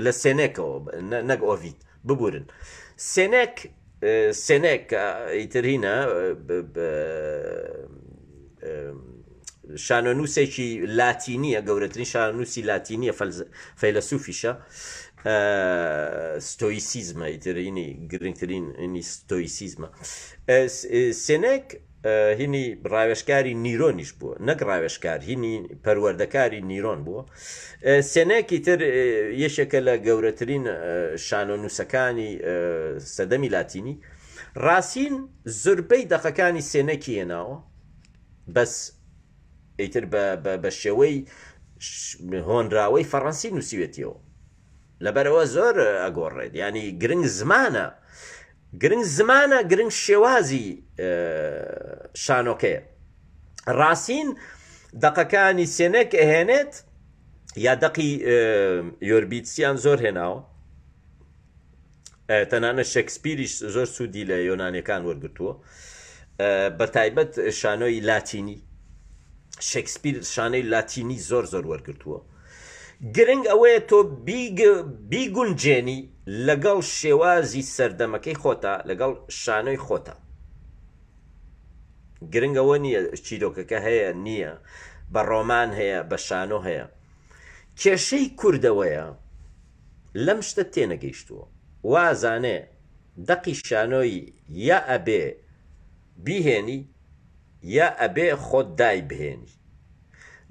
لە سێنێکەوە نەک ئۆڤید ببورن سێنێک سێنێک ئیتر هینە شانۆنووسێکی لاتینیە گەورەترین شانۆنووسی لاتینیە فەیلەسوفیشە ستۆیسیزمە ئیتر هینی گرنگترین هینی ستۆیسیزمە سێنێک هینی ڕاوێژکاری نیرۆنیش بووە نەک ڕاوێژکار هینی پەروەردەکاری نیرۆن بووە سێنێکی تر یەکێکە لە گەورەترین شانۆنووسەکانی سەدەمی لاتینی ڕاسین زوربەی دەقەکانی سێنێکی هێناوە بەس ئیتر بە شێوەی هۆنراوەی فەڕەنسی نووسیوێتیەوە لەبەرئەوە زۆر ئەگۆڕێت یانی گرنگ زمانە گرنگ زمانە گرنگ شێوازی شانۆکەیە ڕاستین دەقەکانی سێنێک ئەهێنێت یا دەقی یۆربیتسیان زۆر هێناوە تەنانەت شکسپیریش زۆر سوودی لە یۆنانەکان وەرگتووە بە تایبەت شانۆی لاتینی شکسپیر شانەی لاتینی زۆر زۆر وەرگتووە گرنگ ئەوەیە تۆ بیگونجێنی لەگەڵ شێوازی سەردەمەکەی خۆتا لەگەڵ شانۆی خۆتا گرنگ ئەوە نییە چیرۆکەکە هەیە نییە بە ڕۆمان هەیە بە شانۆ هەیە کێشەی کوردەوەیە لەم شتە تێنەگەیشتووە وازانێ دەقی شانۆی یا ئەبێ بیهێنی یا ئەبێ خۆت دای بهێنی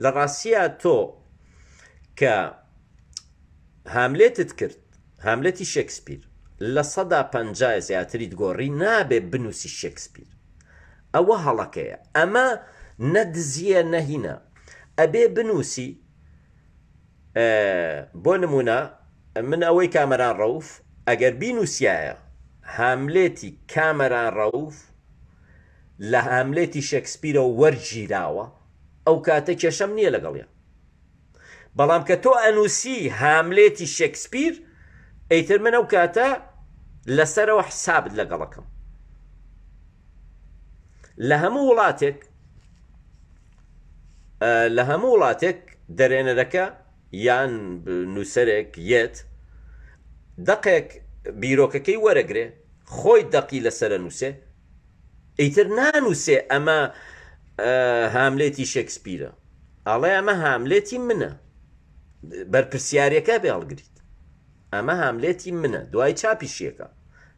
لە ڕاستیا تۆ کە هاملێتت کرد هاملێتی شکسپیر 50% زیاتریت گۆڕی نابێ بنووسی شکسپیر ئەوە هەڵەکەیە ئەمە نە دزیە نە هینە ئەبێ بنووسی بۆ نمونە من ئەوەی کامەران ڕەوف ئەگەر بینوسیایە هاملێتی کامەران ڕەوف لە هاملێتی شکسپیرەوە وەرگیراوە ئەو کاتە کێشەم نییە لەگەڵیان بەڵام کە تۆ ئەنووسی هاملێتی شکسپیر ئەیتر من ئەو کاتە لەسەرەوە حسابت لەگەڵەکەم لە هەموو وڵاتێک لە هەموو وڵاتێک دەرێنەرەکە یان نووسەرێک یەت دەقێک بیرۆکەکەی وەرەگرێ خۆی دەقی لەسرە نووسێ ئیتر نانووسێ ئەمە هاملێتی شکسپیرە ئاڵێ ئەمە هاملێتی منە بەرپرسیارەکە بێ هەڵگریت ئەمە هاملێتی منە دوای چاپیشیەکە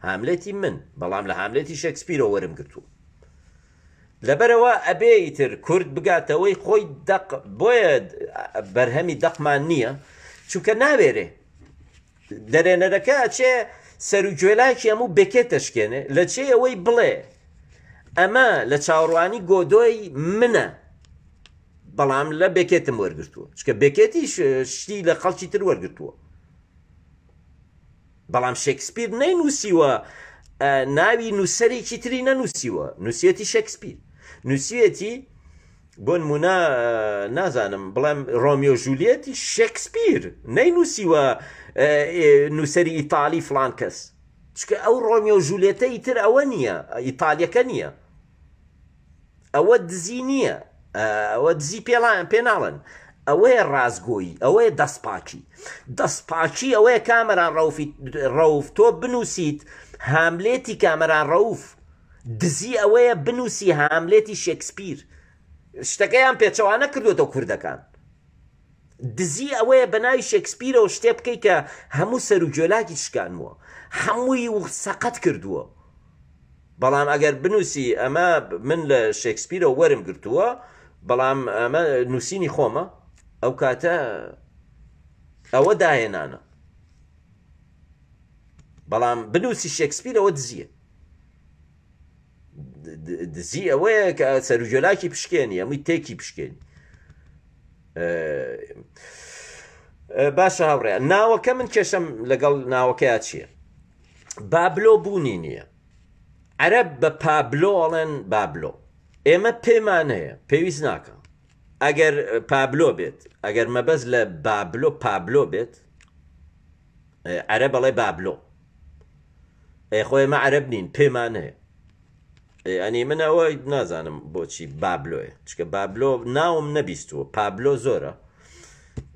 هاملێتی من بەڵام لە هاملێتی شکسپیرەوە وەرم گرتووە لەبەرئەوە ئەبێ ئیتر کورد بگاتەوەی خۆی دەق بۆیە بەرهەمی دەقمان نییە چونکە ناوێرێ دەرێنەرەکە ئەچێ سەروگوێلاکی هەموو بێکێت دەشکێنێ لە چێ ئەوەی بڵێ ئەمە لە چاوەڕوانی گۆدۆی منە بەڵام لە بێکێتم وەرگتووە چکە بێکێتیش شتی لە خەڵکی تر وەرگتووە بەڵام شکسپیر نەینووسیوە ناوی نووسەرێکی تری نەنووسیوە نووسیەتی شکسپیر نووسیەتی بۆ نمونە نازانم بڵێم ڕۆمیۆ ژولیەتی شکسپیر نەینووسیوە نووسەری ئیتالی فلان کەس چکە ئەو ڕۆمیۆ ژولیەتە ئیتر ئەوە نییە ئیتالیەکە نییە ئەوە دزی نییە ئەوە دزی پێڵان پێ ناڵێن ئەوەیە ڕاستگۆیی ئەوەیە دەستپاکی دەستپاکی ئەوەیە کامەران ڕەوفی ڕەوف تۆ بنووسیت هاملێتی کامەران ڕەوف دزی ئەوەیە بنووسی هاملێتی شکسپیر شتەکەیان پێچەوانە کردوێتەوە کوردەکان دزی ئەوەیە بە ناوی شکسپیرەوە شتێ بکەیت کە هەموو سەر و گوێلاکی شکانوە هەمووی و سەقەت کردووە بەڵام ئەگەر بنووسی ئەمە من لە شکسپیرەوە وەرم گرتووە بەڵام ئەمە نووسینی خۆمە ئەو کاتە ئەوە داهێنانە بەڵام بنووسی شکسپیرەوە دزیە. دزی ئەوەیە کە سەروجۆلاکی پشکێنی ئەمووی تێکی پشکێنی باشە هاوڕێ ناوەکە من کێشەم لەگەڵ ناوەکەیا چییە بابلۆ بوونی نییە عەرەب بە پابلۆ ئەڵێن بابلۆ ئێمە پێمان هەیە پێویست ناکە ئەگەر پابلۆ بێت ئەگەر مەبەست لە بابلۆ پابلۆ بێت عەرەب ئەڵێ بابلۆ ئێ خۆ ئێمە عەرەب نین پێمان هەیە ئەنی من ئەوە نازانم بۆچی بابلۆیە چکە بابلۆ ناوم نەبیستووە پابلۆ زۆرە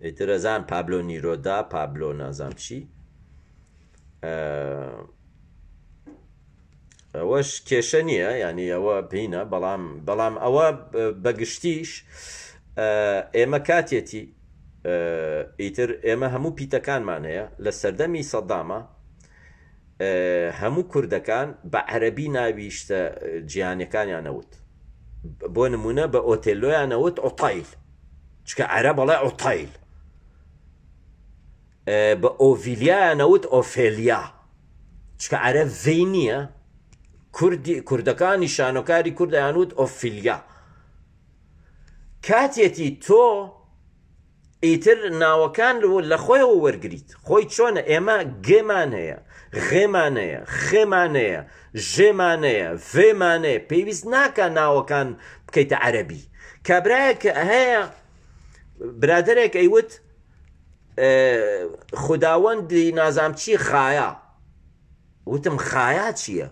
ئیترەزان پابلۆ نیرۆدا پابلۆ نازام چی ئەوەش کێشە نییە ینی ئەوە بینە بەڵام بەڵام ئەوە بەگشتیش ئێمە کاتێتی ئیتر ئێمە هەموو پیتەکانمان هەیە لە سەردەمی سەدامە هەموو کوردەکان بە عەرەبی ناوی شتە جیهانیەکانیان ئەوت بۆ نمونە بە ئۆتێلۆیان ئەوت عوتەیل چکە عەرەب ئەڵێ عوتەیل بە ئۆڤیلیایان ئەوت ئۆفێلیا چکە عەرەب ڤی نییە کوردی کوردەکانی شانۆکاری کوردیان وت ئۆفیلیا کاتێتی تۆ ئیتر ناوەکان لە خۆیەوە وەرگریت خۆی چۆنە ئێمە گێمان هەیە غێمان هەیە خێمان هەیە ژێمان هەیە ڤێمان هەیە پێویست ناکا ناوەکان بکەیتە عەرەبی کابرایەک هەیە برادەرێک ئەیوت خوداوەندی نازام چی خایا وتم خایا چییە؟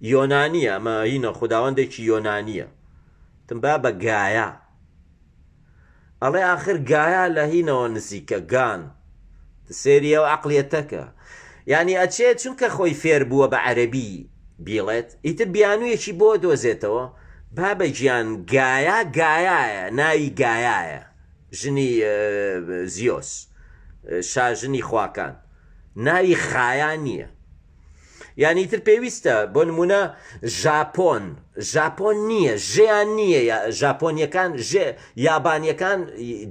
یۆنانیە ئەمە هینە خوداوەندێکی یۆنانیە تم با بە گایا ئەڵێ ئاخر گایا لە هینەوە نزیکە گان سێری ئەو عەقڵیەتەکە یعنی ئەچێ چونکە خۆی فێر بووە بە عەرەبی بیڵێت ئیتر بیانوویەکی بۆ دۆزێتەوە بابە گیان گایا گایایە ناوی گایایە ژنی زیۆس شاژنی خواکان ناوی خایا نییە یانی ئیتر پێویستە بۆ نمونە ژاپۆن ژاپۆن نییە ژیان نییە ژاپۆنیەکان ژێ یابانیەکان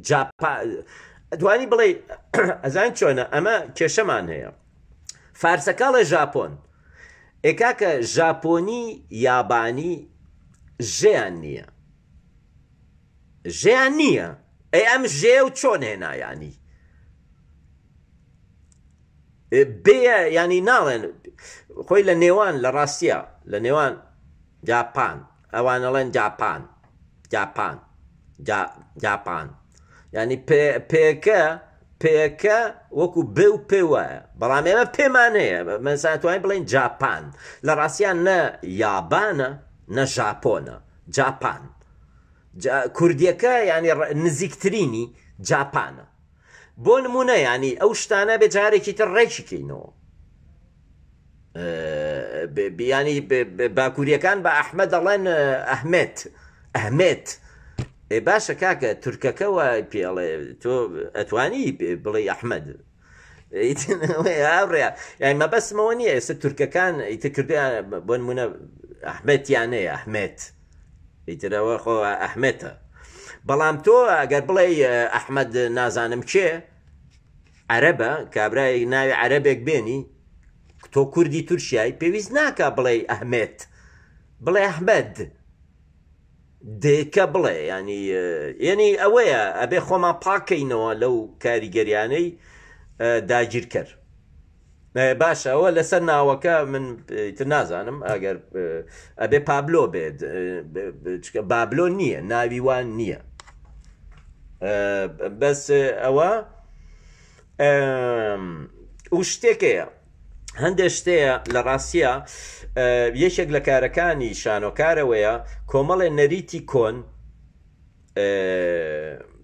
جاپا دوانی بڵێ ئەزان چۆنە ئەمە کێشەمان هەیە فارسەکەڵێ ژاپۆن ئێکاکە ژاپۆنی یابانی ژیان نییە ژیان نییە ئەی ئەم ژێ و چۆن هێنا ینی بێ ینی ناڵێن خۆی لە نێوان لە ڕاستە لە نێوان جاپان ئەوانەڵێن جاپان جاپان جاپان ینی پێکە پێکە وەکو بێ و پێ وایە بەڵام ئێمە پێمان هەیە مەساتوانین بڵێن جاپان لە ڕاستیان نە یابانە نە ژاپۆنە جاپان کوردیەکە ینی نزیکترینی جاپانە بۆ نمونە یانی ئەو شتانە بێ جارێکی تر ڕێکی کەینەوە بیانی باکووریەکان بە ئەحمە دەڵێن ئەحمێت ئەحمێت ئێ باشە کاکە تورکەکە وای پێڵێ تۆ ئەتوانی بڵێ ئەحمەد یانی مەبەستمەوە نییە ئێستا تورکەکان ئیتر کردیان بۆ نمونە ئەحمەتیان هەیە ئەحمێت ئیتر ئەوە خۆ ئەحمەتە بەڵام تۆ ئەگەر بڵێ ئەحمەد نازانم کێ عەرەبە کابرای ناوی عەرەبێک بێنی تۆ کوردی تورکیای پێویست ناکە بڵێ ئەحمێت بڵێ ئەحمەد دێکە بڵێ ینی یعنی ئەوەیە ئەبێ خۆمان پاکەینەوە لەو کاریگەریانەی داگیرکەر باشە ئەوە لەسەر ناوەکە من تر نازانم ئەگەر ئەبێ پابلۆ بێت چکە بابلۆ نییە ناوی وان نییە بەس ئەوە و شتێکەیە هەندێک شتەیە لە ڕاستە یەکێک لە کارەکانی شانۆکارەوەیە کۆمەڵێ نەریتی کۆن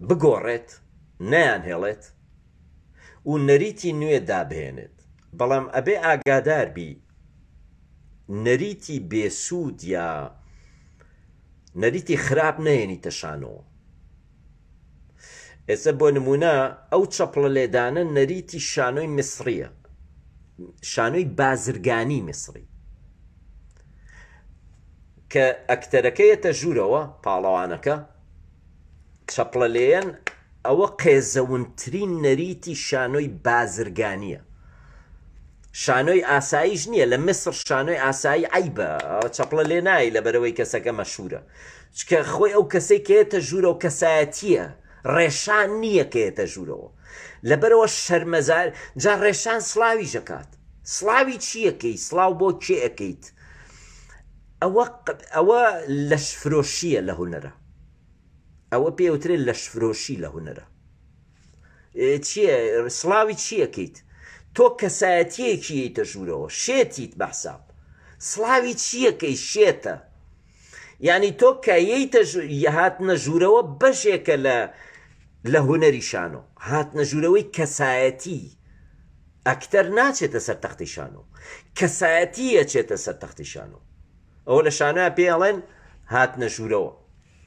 بگۆڕێت نیان هێڵێت و نەریتی نوێ دابهێنێت، بەڵام ئەبێ ئاگادار بی نەریتی بێ سوود یا نەریتی خراپ نەهێنیتە شانۆوە. ئێستا بۆ نمونە ئەو چەپڵە لێدانە نەریتی شانۆی میسڕیە، شانۆی بازرگانی میسڕی کە ئەکتەرەکە یەتە ژوورەوە پاڵەوانەکە چەپڵە لێیەن ئەوە قێزەونترین نەریتی شانۆی بازرگانیە. شانۆی ئاساییش نییە لە میسر شانۆی ئاسایی عەیبە چەپڵە لێ نایەی لەبەرئەوەی کەسەکە مەشهورە چکە خۆی ئەو کەسەی کە یەتە ژوورەوە کەسایەتییە ڕێشان نییە کە یەتە ژوورەوە لەبەرئەوە شەرمەزار جا ڕێشان سڵاویش ئەکات سڵاوی چی ئەکەی سڵاو بۆ کێ ئەکەیت ئەوە ئەوە لەشفرۆشییە لە هونەرە ئەوە پێ وترێت لەشفرۆشی لە هونەرە چییە سڵاوی چی ئەکەیت تۆ کەسایەتیەکی یەیتە ژوورەوە شێتیت بە حساب سڵاوی چی ئەکەی شێتە یعنی تۆ کە یەیتە هاتنە ژوورەوە بەشێکە لە لە هونەری شانۆ هاتنە ژوورەوەی کەسایەتی ئەکتەر ناچێتە سەر تەختی شانۆ کەسایەتی ئەچێتە سەر تەختی شانۆ ئەوە لە شانۆیا پێی ئەڵێن هاتنە ژوورەوە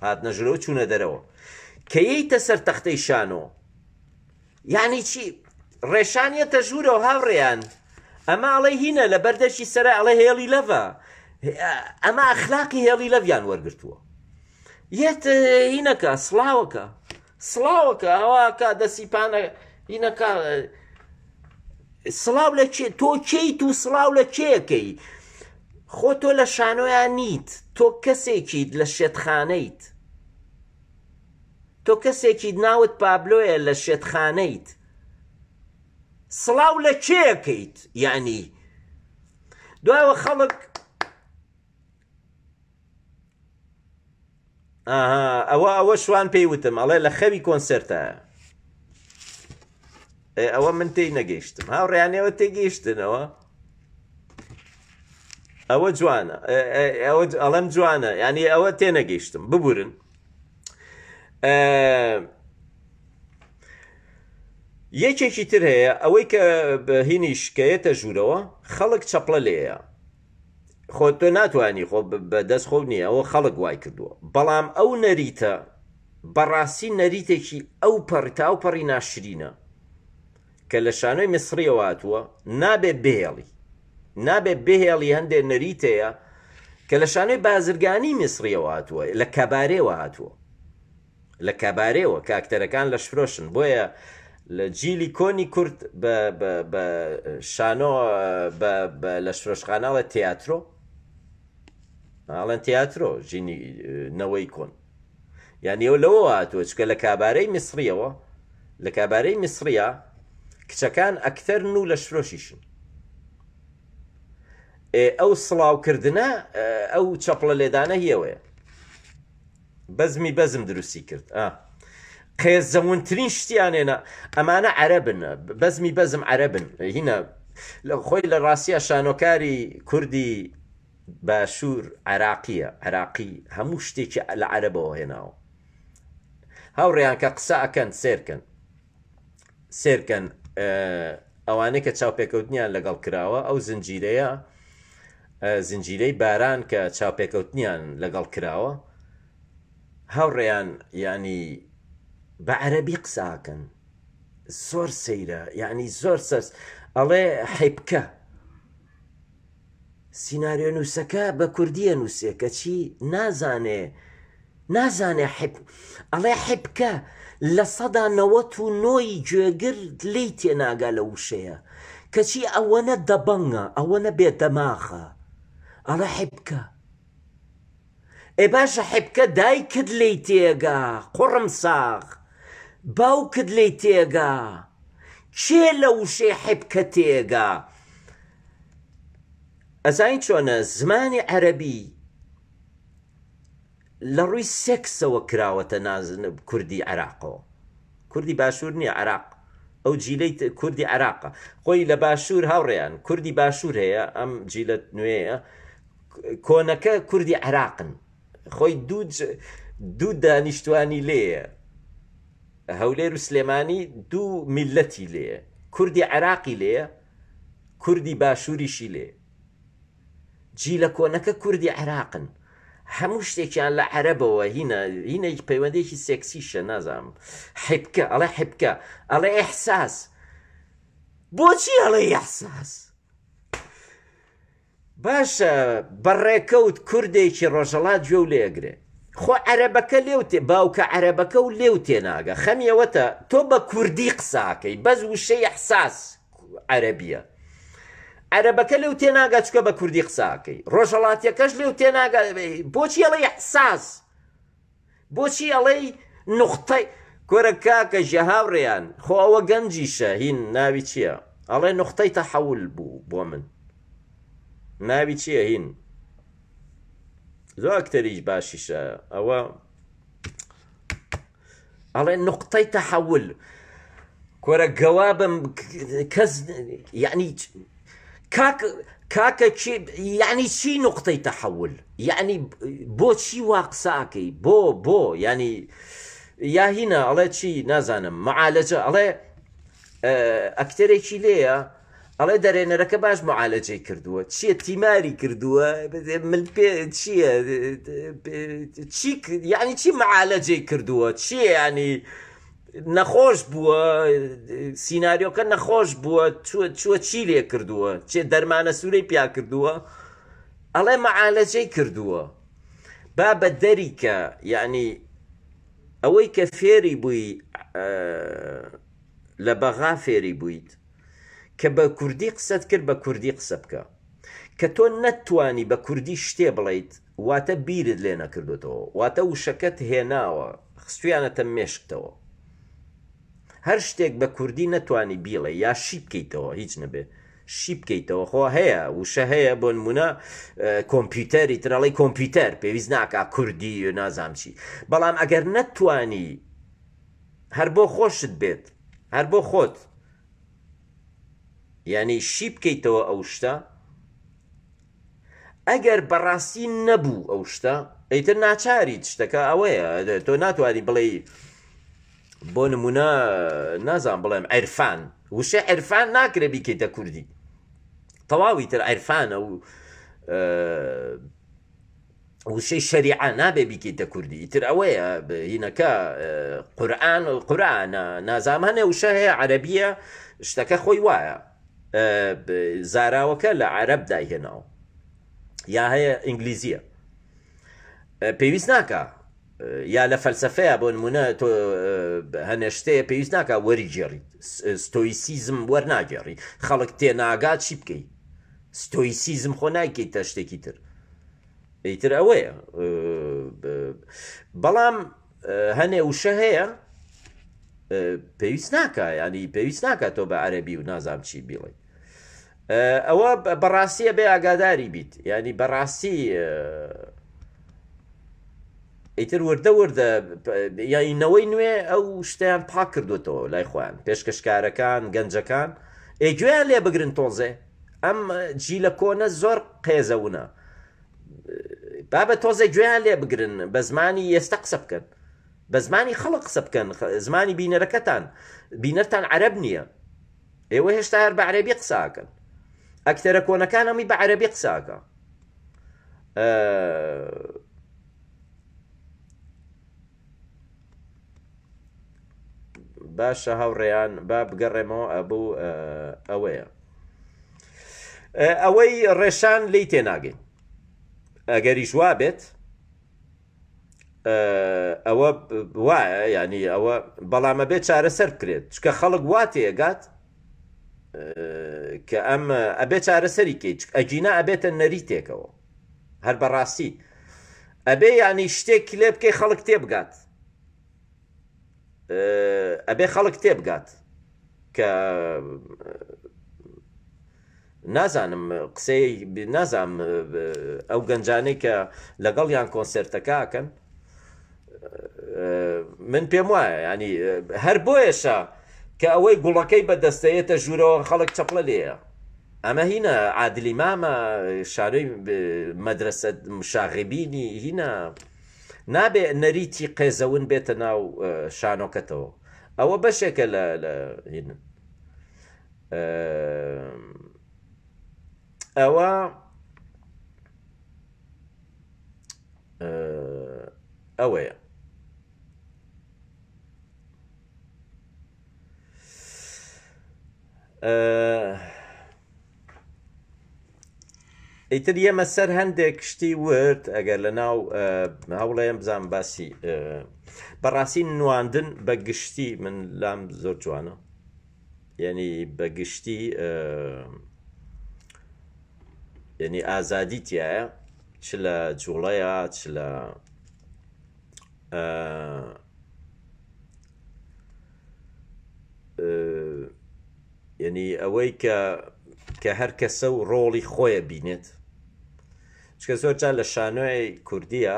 هاتنە ژوورەوە چوونە دەرەوە کە یەیتە سەر تەختەی شانۆ یعنی چی ڕێشان یەتە ژوورەوە هاوڕێیان ئەمە ئەڵێ هینە لە بەردەشی سەرا ئەڵێ هێڵی لەڤە ئەمە ئەخلاقی هێڵی لەڤیان وەرگرتووە یەت هینەکە سڵاوەکە سڵاوەکە ئەوەکە دەسی پانە هینەکە سڵاو لە کێ تۆ کێیت و سڵاو لە کێەکەی خۆ تۆ لە شانۆیا نیت تۆ کەسێکیت لە شێتخانەیت تۆ کەسێکیت ناوت پابلۆیە لە شێتخانەیت سڵاو لە کێەکەیت یعنی دوایەوە خەڵک ئاها ئەوە ئەوە شوان پێی وتم ئەڵێ لە خەوی کۆنسێرتە ئەوە من تێی نەگەیشتم هاوڕیانەوە تێگەیشتنەوە ئەوە جوانە ئەوە ئەڵێم جوانە ینی ئەوە تێنەگەیشتم ببورن یەکێکی تر هەیە ئەوەی کە هینیش کەیەتە ژوورەوە خەڵک چەپڵە لێیە خۆ تۆ ناتوانی خۆ بە دەست خۆو نییە ئەوە خەڵک وای کردووە بەڵام ئەو نەریتە بەڕاستی نەریتێکی ئەو پەڕ تا ئەو پەڕی ناشرینە کە لە شانۆی میسڕیەوە هاتووە نابێ بهێڵی نابێ بهێڵی هەندێ نەریتەیە کە لە شانۆی بازرگانی میسڕیەوە هاتووە لە کەبارێوە هاتووە لە کابارێوە کە ئەکتەرەکان لەشفرۆشن بۆیە لە جیلی کۆنی کورد بە بە بە شانۆ بە بە لەشفرۆشخانە ئەڵێ تیاترۆ ئەڵێن تیاترۆ ژینی نەوەی کۆن یعنی ئەو لەوە هاتووە چکە لە کابارەی میسریەوە لە کابارەی میسریە کچەکان ئەکتەرن و لەشفرۆشیشن ئەو سڵاوکردنە ئەو چەپڵە لێدانە هیەوەیە بەزمی بەزم دروستی کرد ئا قێزەونترین شتیان هێنا ئەمانە عەرەبن بەزمی بەزم عەرەبن هینە خۆی لە ڕاستە شانۆکاری کوردی باشوور عراقیە عراقی هەموو شتێکی لە عەرەبەوە هێناوە هاوڕێیان کە قسە ئەکەن سێرکەن سێرکەن ئەوانەی کە چاوپێکەوتنیان لەگەڵ کراوە ئەو زنجیرەیە زنجیرەی باران کە چاوپێکەوتنیان لەگەڵ کراوە هاوڕێیان یعنی بە عەرەبی قساکەن زۆر سەیرە یعنی زۆر سەرس ئەڵێ حیبکە سیناریۆنووسەکە بە کوردی ئەنووسێ کەچی نازانێ نازانێ حب ئەڵێ حبکە 99% ی گوێگر لێی تێناگا لە وشەیە کەچی ئەوەنە دەبەنگە ئەوەنە بێ دەماخە ئەڵێ حبکە ئێ باشە حبکە دایکت لێی تێگا قوڕم ساغ باوکت لێی تێگا کێ لە وشەی حبکە تێگا ئەزانی چۆنە زمانی عەرەبی لە ڕووی سێکسەوە کراوەتە ناز کوردی عێراقەوە کوردی باشوور نییە عێراق ئەو جیلەی کوردی عێراقە خۆی لە باشوور هاوڕێیان کوردی باشوور هەیە ئەم جیلە نوێیە کۆنەکە کوردی عێراقن خۆی دوو دوو دانیشتوانی لێیە هەولێر و سلێمانی دوو میلەتی لێیە کوردی عێراقی لێیە کوردی باشووریشی لێ جیلە کۆنەکە کوردی عێراقن هەموو شتێکیان لە عەرەبەوە هینە هینە پەیوەندێکی سێکسیشە نازانم حیبکە ئەڵێ حیبکە ئەڵێ ئیحساس بۆچی ئەڵێ ئیحساس باشە بەڕێکەوت کوردێکی ڕۆژەڵات گوێ و لێگرێ خۆ عەرەبەکە لێو تێ باوکە عەرەبەکە و لێو تێناگە خەمیەوەتە تۆ بە کوردی قساکەی بەس وشەی ئەحساس عەرەبیە. عەرەبەکە لێو تێناگا چکە بە کوردی قساکەی ڕۆژهەڵاتیەکەش لێو تێناگا بۆچی ئەڵێی ئیحساس بۆچی ئەڵێی نوختەی کورە کاکە ژە هاوڕێیان خۆ ئەوە گەنجیشە هین ناوی چییە ئەڵێ نوختەی تەحەول بوو بۆ من ناوی چییە هین زۆر ئەکتەریش باشیشە ئەوە ئەڵێ نوقتەی تەحەول کۆرە گەوابم کەس یعنی کاک کاکە یعنی چی نوقتەی تەحەول یعنی بۆچی وا قساکەی بۆ بۆ یعنی یا هینە ئەڵێ چی نازانم معالەجە ئەڵێ ئەکتەرێکی لێیە ئەڵێ دەرێنەرەکە باش معالەجەی کردووە چییە تیماری کردووە مل پێ چییە چی یعنی چی معالەجەی کردووە چییە ینی نەخۆش بووە سینناریۆکە نەخۆش بووە چووە چی لێ کردووە چێ دەرمانە سوورەی پیا کردووە ئەڵێ معالەجەی کردووە با بە دەریکە یعنی ئەوەی کە فێری بووی لە بەغا فێری بوویت کە بە کوردی قسەت کرد بە کوردی قسە بکە. کە تۆ نەتتوانی بە کوردی شتێ بڵێیت واتە بیرت لێ نەکردۆتەوە، واتە وشەکەت هێناوە خستویانەتە مێشکتەوە. هەر شتێک بە کوردی نەتوانی بیڵێی یا شی بکەیتەوە هیچ نەبێ شی بکەیتەوە خۆ هەیە وشە هەیە بۆ نمونە کۆمپیوتەر ئیتر ئەڵێی کۆمپیوتەر پێویست ناکا کوردی نازام چی بەڵام ئەگەر نەتوانی هەر بۆ خۆشت بێت هەر بۆ خۆت یانی شی بکەیتەوە ئەو شتە ئەگەر بەڕاستی نەبوو ئەو شتە ئیتر ناچاریت شتەکە ئەوەیە تۆ ناتوانانی بڵێ بۆ نمونە نازان بڵێم عرفان وشە عرفان ناکرێ بیکەیتە کوردی تەواوی تر عرفانە و وشەی شەریعە نابێ بیکەیتە کوردی ئیتر ئەوەیە هینەکە قورآن قورآانە نازام هەنێ وشە هەیە عەرەبیە شتەکە خۆی وایە زاراوەکە لە عەرەب دایهێناوە یا هەیە ئینگلیزیە پێویست ناکە یا لە فەلسفەیە بۆ نمونە تۆ هەنێشتەیە پێویست ناکە وەری گێڕیت ستۆیسیزم وەرناگێڕی خەڵک تێناگا چی بکەیت ستۆیسیزم خۆ نایکەیتە شتێکی تر ئیتر ئەوەیە بەڵام هەنێ وشە هەیە پێویست ناکە ینی پێویست ناکە تۆ بە عەربی و نازام چی بیڵێ ئەوە بەڕاستیە بێ ئاگاداری بیت ینی بەڕاستی ئیتر وردە وردە یانی نەوەی نوێ ئەو شتیان پاک کردوێتەوە لای خۆیان پێشکەشکارەکان گەنجەکان ئێ گوێیان لێ بگرن تۆزێ ئەم جیلە کۆنە زۆر قێزەونە بابە تۆزێ گوێیان لێ بگرن بە زمانی ئێستا قسە بکەن بە زمانی خەڵک قسە بکەن زمانی بینەرەکەتان بینەرتان عەرەب نییە ئێوە هێشتا هەر بە عەرەبی قساکەن ئەکتەرە کۆنەکان ئەمی بە عەرەبی قساکە باشە هاوڕێیان با بگەڕێمەوە ئەبوو ئەوەیە ئەوەی ڕێشان لی تێناگەین ئەگەریش وا بێت ئەوە وایە ینی ئەوە بەڵامە بێت چارەسەر بکرێت چکە خەڵک وا تێگات کە ئەم ئەبێ چارەسەری کەیت ئەگینا ئەبێتە نەریتێکەوە هەر بەڕاستی ئەبێ یانی شتێک لێ بکەی خەڵک تێبگات ئەبێ خەڵک تێبگات کە نازانم قسەی نازانم ئەو گەنجانەی کە لەگەڵیان کۆنسێرتەکە ئەکەن من پێم وایە ینی هەر بۆیەشە کە ئەوەی گوڵەکەی بەدەستەیەتە ژوورەوە خەڵک چەپڵە لێیە ئەمە هینە عادلی مامە شانۆی مەدرسە مشاغبینی هینە نابێ نەریتی قێزەون بێتە ناو شانۆکەتەوە ئەوە بەشێکە لە هین ئەوە ئەوەیە ئیتر یەمە سەر هەندێک شتی ورد ئەگەر لە ناو هەوڵێم بزانام باسی بەڕاستی نواندن بە گشتی من لام زۆر جوانە یعنی بە گشتی. یعنی ئازادی تایە چ لە جوڵەیە چ لە یعنی ئەوەی کە کە هەر کەسە و ڕۆڵی خۆیە بینێت چکە زۆر جار لە شانۆی کوردیە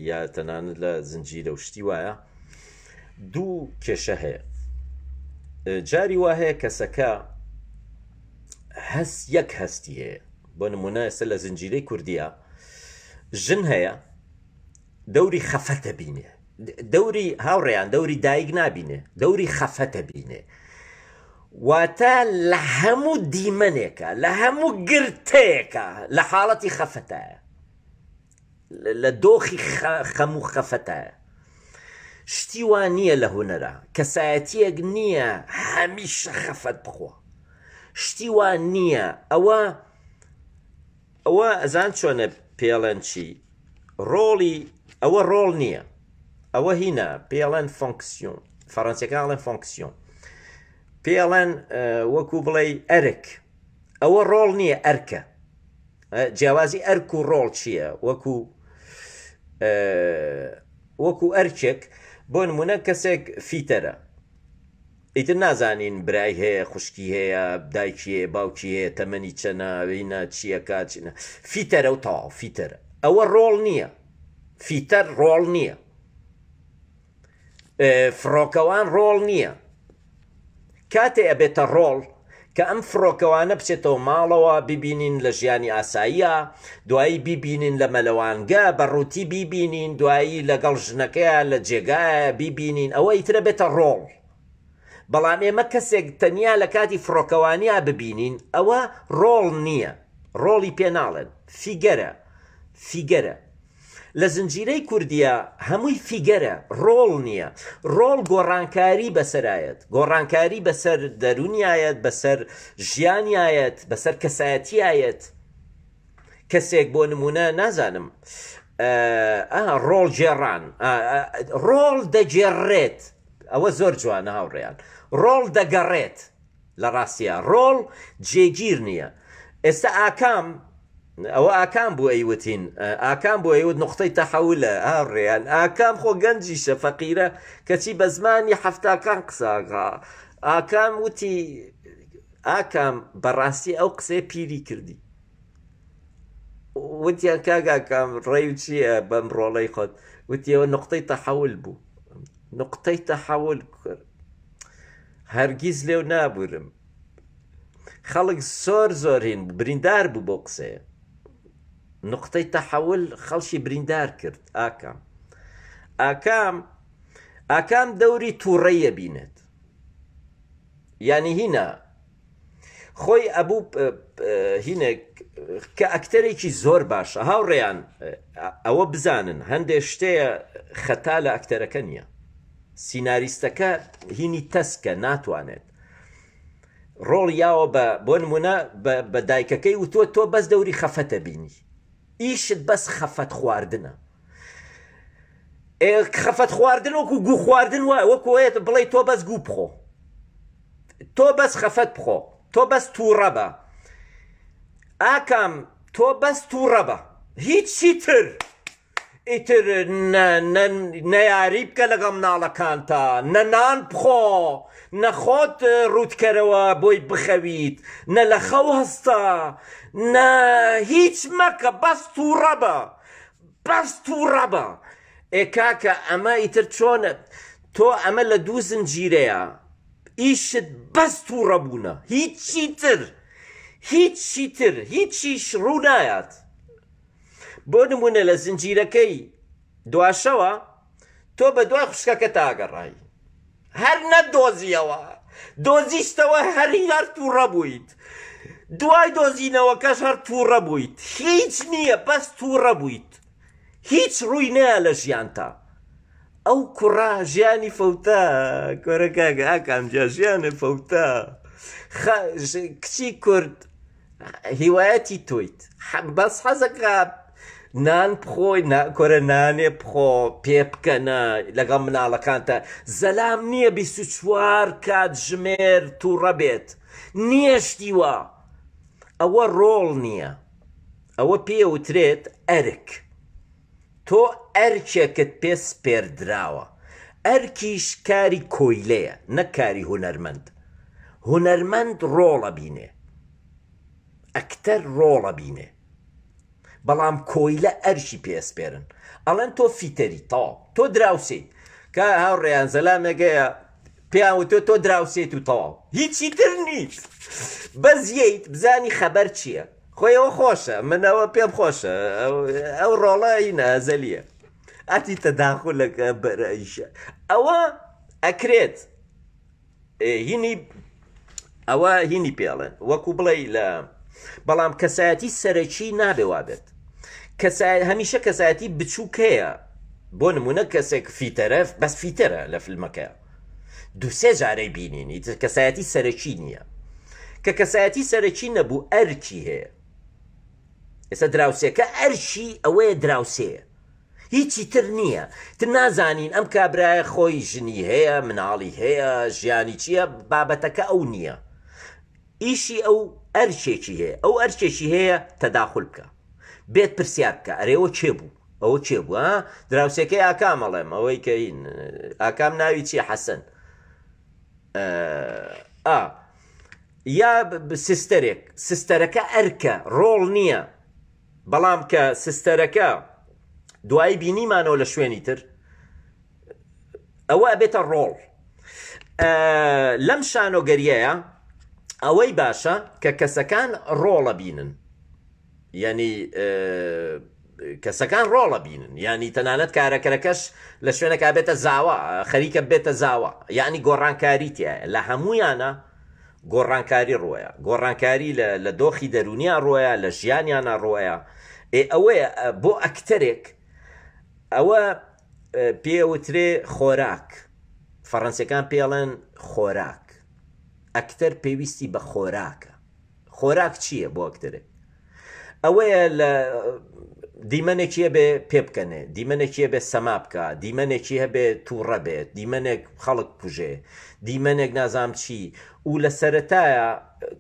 یا تەنانەت لە زنجیرە و شتی وایە دوو کێشە هەیە جاری وا هەیە کەسەکە هەست یەک هەستی هەیە بۆ نمونە ئێستا لە زنجیرەی کوردیە ژن هەیە دەوری خەفەتە بینێ دەوری هاوڕێیان دەوری دایک نابینێ دەوری خەفەتە بینێ واتە لە هەموو دیمەنێکە لە هەموو گرتەیەکە لە حاڵەتی خەفەتایە لە دۆخی خەم و خەفەتایە شتی وا نییە لە هونەرە کەسایەتیەک نییە هەمیشە خەفەت بخوا شتی وا نییە ئەوە ئەوە ئەزان چۆنە پێڵێن چی ڕۆڵی ئەوە ڕۆڵ نییە ئەوە هینە پێڵێن fonction فەڕەنسیەکان ئەڵێن fonction پێڵێن وەکو بڵێ ئەرک ئەوە ڕۆڵ نییە ئەرکە جیاوازی ئەرک و ڕۆڵ چییە وەکو وەکو ئەرکێک بۆ نمونە کەسێک فیتەرە ئیتر نازانین برای هەیە خوشکی هەیە دایکی هەیە باوکی هەیە تەمەنی چەنە وینە چیەکە چینە فیتەرە و تەواو فیتەرە ئەوە ڕۆڵ نییە فیتەر ڕۆڵ نییە فڕۆکەوان ڕۆڵ نییە کاتێ ئەبێتە ڕۆڵ کە ئەم فڕۆکەوانە بچێتەوە ماڵەوە ببینین لە ژیانی ئاساییە دوایی بیبینین لە مەلەوانگە بە ڕووتی بیبینین دوایی لەگەڵ ژنەکەیا لە جێگایە بیبینین ئەوە ئیترە بێتە ڕۆڵ بەڵام ئێمە کەسێک تەنیا لە کاتی فڕۆکەوانیا ببینین ئەوە ڕۆڵ نییە ڕۆڵی پێ ناڵێن فیگەرە فیگەرە لە زنجیرەی کوردیا هەمووی فیگەرە ڕۆڵ نییە ڕۆڵ گۆڕانکاری بەسەرایەت گۆڕانکاری بەسەر دەرونیایەت بەسەر ژیانیایەت بەسەر کەسایەتیایەت کەسێک بۆ نمونە نازانم ڕۆڵ گێڕان ڕۆڵ دەگێڕێت ئەوە زۆر جوانە هاوڕێیان ڕۆڵ دەگەڕێت لە ڕاستیا ڕۆڵ جێگیر نییە ئێستا ئاکام ئەوە ئاکام بوو ئەیوتین ئاکام بۆ ئەیوت نقطەی تەحولە هاوڕێیان ئاکام خۆ گەنجیشە فەقیرە کەچی بە زمانی حەفتاکان قساکە ئاکام وتی ئاکام بەڕاستی ئەو قسەیە پیری کردی وتیان کاک ئاکام ڕێی چییە بەم ڕۆڵەی خۆت وتیەوە نقطەی تەحول بوو نقطەی تەحول کرد هەرگیز لێو نابورم خەڵک زۆر زۆر هین بریندار بوو بۆ قسەیە نقطەی تەحول خەڵکی بریندار کرد ئاکام ئاکام ئاکام دەوری تووڕەیە بینێت یعنی هینە خۆی ئەبوو هینێک کە ئەکتەرێکی زۆر باشە هاوڕێیان ئەوە بزانن هەندێک شتەیە خەتا لە ئەکتەرەکە نییە سیناریستەکە هینی تەسکە ناتوانێت ڕۆڵ یاوە بە بۆ نمونە بە دایکەکەی وتووە تۆ بەس دەوری خەفەتە بینی ئیشت بەس خەفەت خواردنە خەفەت خواردن وەکو گو خواردن وایە وەکو ئەوەیە بڵێی تۆ بەس گو بخۆ تۆ بەس خەفەت بخۆ تۆ بەس تووڕە بە ئاکام تۆ بەس تووڕە بە هیچی تر ئیتر نەیاری بکە لەگەڵ مناڵەکانتا نە نان بخۆ نە خۆت ڕووتکەرەوە بۆی بخەویت نە لە خەو هەستە نە هیچ مەکە بەس تووڕە بە بەس توڕە بە. ئێ کاکە ئەمە ئیتر چۆنە تۆ ئەمە لە دوو زنجیرەیە ئیشت بەس توڕە بوونە هیچی تر هیچی تر هیچیش ڕوو نایات بۆ نمونە لە زنجیرەکەی دواشەوە تۆ بە دوای خوشکەکە تاگەڕای هەر نەتدۆزیەوە، دۆزیشتەوە هەر هەر توڕە بوویت، دوای دۆزینەوەکەش هەر توڕە بوویت، هیچ نییە بەس توڕە بوویت، هیچ ڕووی نایە لە ژیانتا. ئەو کوڕە ژیانی فەوتا، کۆرە کاکە ئاکام جا ژیانە فەوتا. کچی کورد هیوایەتی تۆیت بەس حەزەکە نان بخۆی کۆرە نانێ بخۆ پێ بکەنە لەگەڵ مناڵەکانتە زەلام نییە 24 کات ژمێر تووڕە بێت نییە شتی وا ئەوە ڕۆڵ نییە. ئەوە پێی ئەوترێت ئەرک. تۆ ئەرکێکت پێ سپێردراوە. ئەرکیش کاری کۆیلەیە نەک کاری هونەرمەند. هونەرمەند ڕۆڵ ئەبینێ. ئەکتەر ڕۆڵ ئەبینێ. بەڵام کۆیلە ئەرکی پێ ئەسپێرن. ئەڵێن تۆ فیتەری تەواو. تۆ دراوسێیت. کا هاوڕێیان زەلامێک هەیە پێیان وتووە تۆ دراوسێیت و تەواو. هیچی تر نیت. بەس یەیت بزانی خەبەر چییە. خۆی ئەوە خۆشە من ئەوە پێم خۆشە ئەو ڕۆڵە هینە ئەزەلیە ئەتی تەداخولەکە بەرەیشە ئەوە ئەکرێت هینی ئەوە هینی پێڵێن وەکو بڵێ لە بەڵام کەسایەتی سەرەکی نابێ وابێت کەسای هەمیشە کەسایەتی بچووک هەیە بۆ نمونە کەسێک فیتەرە بەس فیتەرە لە فیلمەکە دوسێ جارەی بینین ئیتر کەسایەتی سەرەکی نییە کە کەسایەتی سەرەکی نەبوو ئەرکی هەیە ئێستا دراوسێکە ئەرکی ئەوەیە دراوسێیە هیچی تر نییە تر نازانین ئەم کابرایە خۆی ژنی هەیە مناڵی هەیە ژیانی چییە بابەتەکە ئەو نییە ئیشی ئەو ئەرکێکی هەیە ئەو ئەرکێکی هەیە تەداخول بکە بێت پرسیار بکە ئەرێ ئەوە کێ بوو ئەوە کێ بوو ها دراوسێکەی ئاکام ئەڵێم ئەوەی کە هین ئاکام ناوی چییە حەسەن ئا یا سستەرێک سستەرەکە ئەرکە ڕۆڵ نییە بەڵام کە سستەرەکە دوایی بینیمانەوە لە شوێنی تر ئەوە ئەبێتە ڕۆڵ لەم شانۆگەریەیە ئەوەی باشە کە کەسەکان ڕۆڵە بینن یعنی کەسەکان ڕۆڵە بینن ینی تەنانەت کارەکەرەکەش لە شوێنەکە بێتە زاوە خەریکە بێتە زاوە یعنی گۆڕانکاری تایە لە هەمویانە گۆڕانکاری ڕۆیە گۆڕانکاری لە دۆخی دەرونیان ڕۆیە لە ژیانیانە ڕۆیە ئێ ئەوەیە بۆ ئەکتەرێک ئەوە پێوترێ خۆراک فەڕەنسیەکان پێڵێن خۆراک ئەکتەر پێویستی بە خۆراکە خۆراک چییە بۆ ئەکتەرێک ئەوەیە لە دیمەنێکی هەبێ پێ بکەنێ دیمەنێکی هەبێ سەما بکە دیمەنێکی هەبێ تووڕە بێت دیمەنێک خەڵک کوژێ دیمەنێک نازام چی و لە سەرەتایە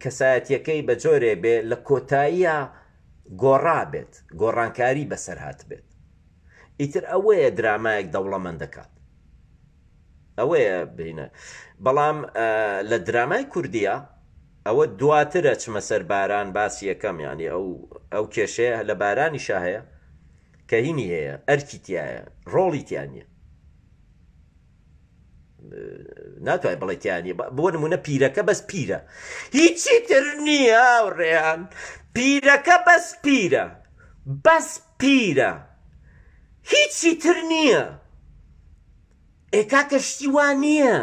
کەسایەتیەکەی بە جۆرێ بێ لە کۆتاییە گۆڕا بێت گۆڕانکاری بەسەر هاتبێت ئیتر ئەوەیە درامایەک دەوڵەمەند دەکات ئەوەیە بینە بەڵام لە درامای کوردیە ئەوە دواترە چمە سەر باران باسی یەکەم ینی ئەو ئەو کێشەیە لە بارانی شا هەیە کە هینی هەیە ئەرکی تایە ڕۆڵی تیا نییە ناتوانێت بڵێ تیانە بۆ نمونە پیرەکە بەس پیرە هیچی تر نییە ڕێیان پیرەکە بەس پیرە بەس پیرە هیچی تر نییە ئێ کاکە شتی وا نییە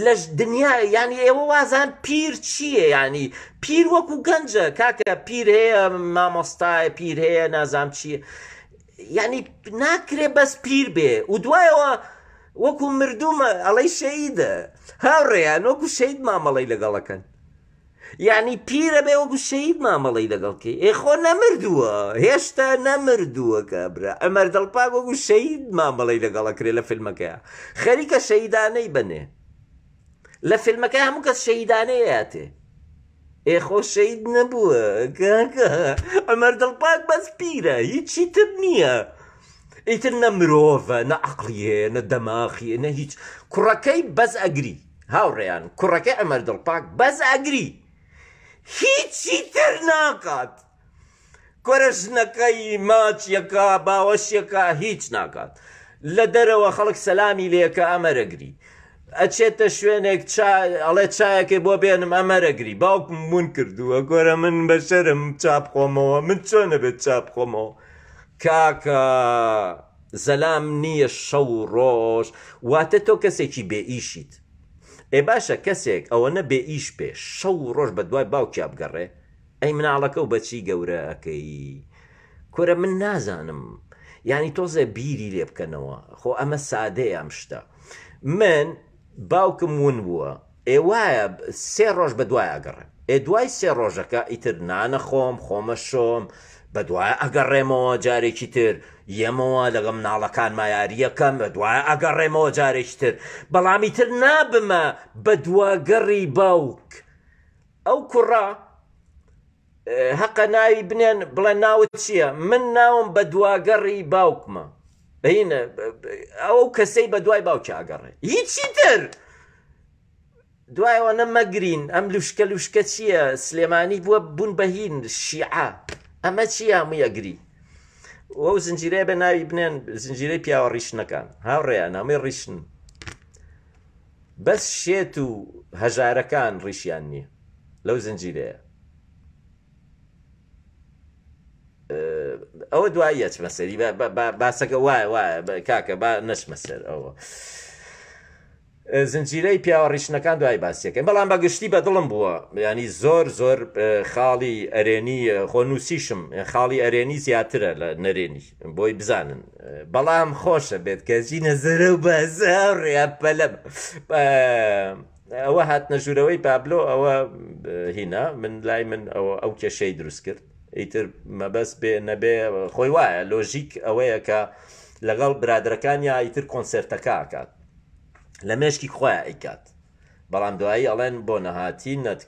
لە دنیا یعنی ئێوە وازان پیر چییە یعنی پیر وەکو گەنجە کاکە پیر هەیە مامۆستایە پیر هەیە نازام چییە یعنی ناکرێ بەس پیر بێ و دوایەوە وەکو مردوومە ئەڵەی شەیدە هاوڕێیان وەکو شەید مامەڵەی لەگەڵەکەن یعنی پیرە بێ وەکو شەید مامەڵەی لەگەڵ کەی ئێ خۆ نەمردووە هێشتا نەمردووە کابرا ئەمەر دڵپاک وەکو شەید مامەڵەی لەگەڵ ئەکرێ لە فیلمەکەیا خەریکە شەیدانەی بەنێ لە فیلمەکە هەموو کەس شەیدانەیە یاتێ ئێ خۆ شەید نەبووە کاکە عمر دڵپاک بەس پیرە هیچی تر نییە ئیتر نە مرۆڤە نە عەقڵی هەیە نە دەماخی نە هیچ کوڕەکەی بەس ئەگری هاوڕێیان کوڕەکەی عمر دڵپاک بەس ئەگری هیچی تر ناکات کورە ژنەکەی ماچیەکە باوەشیەکە هیچ ناکات لە دەرەوە خەڵک سەلامی لێکە ئەمەرەگری ئەچێتە شوێنێک چا ئەڵێ چایەکەی بۆ بێنم ئەمەرەگری باوکم ون کردووە کۆرە من بەشەرم چا بخۆمەوە من چۆن ئەبێت چا بخۆمەوە کاکە زەلام نییە شەو و ڕۆژ واتە تۆ کەسێکی بێ ئیشیت ئێ باشە کەسێک ئەوەنە بێ ئیش بێ شەو و ڕۆژ بە دوای باوکیا بگەڕێ ئەی مناڵەکەو بەچی گەورە ئەکەی کورە من نازانم یانی تۆزێ بیری لێ بکەنەوە خۆ ئەمە سادەیە ئەم شتە من باوکم ون بووە ئێ وایە سێ ڕۆژ بە دوای ئەگەڕێم ئێ دوای سێ ڕۆژەکە ئیتر نانە خۆم خۆمە شۆم بە دوای ئەگەڕێمەوە جارێکی تر یەمەوە لەگەڵ مناڵەکانما یاریەکەم بە دوای ئەگەڕێمەوە جارێکی تر بەڵام ئیتر نابمە بە دواگەڕی باوک ئەو کوڕە هەقە ناوی بنێن بڵێن ناوت چییە؟ من ناوم بە دواگەڕی باوکمە هینە ئەو کەسەی بە دوای باوکی ئاگەڕێ هیچی تر دوای ئەوەنە مەگرین ئەم لوشکە لوشکە چییە سلێمانی بووە بوون بە هین شیعە ئەمە چییە هەمووی ئەگری وەو زنجیرەیە بە ناوی بنێن زنجیرەی پیاوە ڕیشنەکان هاوڕێیان هەمووی ڕیشن بەس شێت و هەژارەکان ڕیشیان نییە لەو زنجیرەیە ئەوە دوایی ئەچمە سەری باسەکە وایە وایە کاکە با نەچمە سەر ئەوە زنجیرەی پیاوە ڕیشنەکان دوای باسیەکەین بەڵام بە گشتی بە دڵم بووە ینی زۆر زۆر خاڵی ئەرێنی خۆ نووسیشم خاڵی ئەرێنی زیاترە لە نەرێنی بۆی بزانن بەڵام خۆشە بێت کەچی نەزەرە و بەزە ڕێپەلم ئەوە هاتنە ژوورەوەی پابلۆ ئەوە هینا من لای من ئەوە ئەو کێشەی دروست کرد ئیتر مەبەست بێ نەبێ خۆی وایە لۆژیک ئەوەیە کە لەگەڵ برادەرەکانیا ئیتر کۆنسێرتەکە ئەکات لە مێشکی خۆیان ئەیکات بەڵام دوایی ئەڵێن بۆ نەهاتی نەت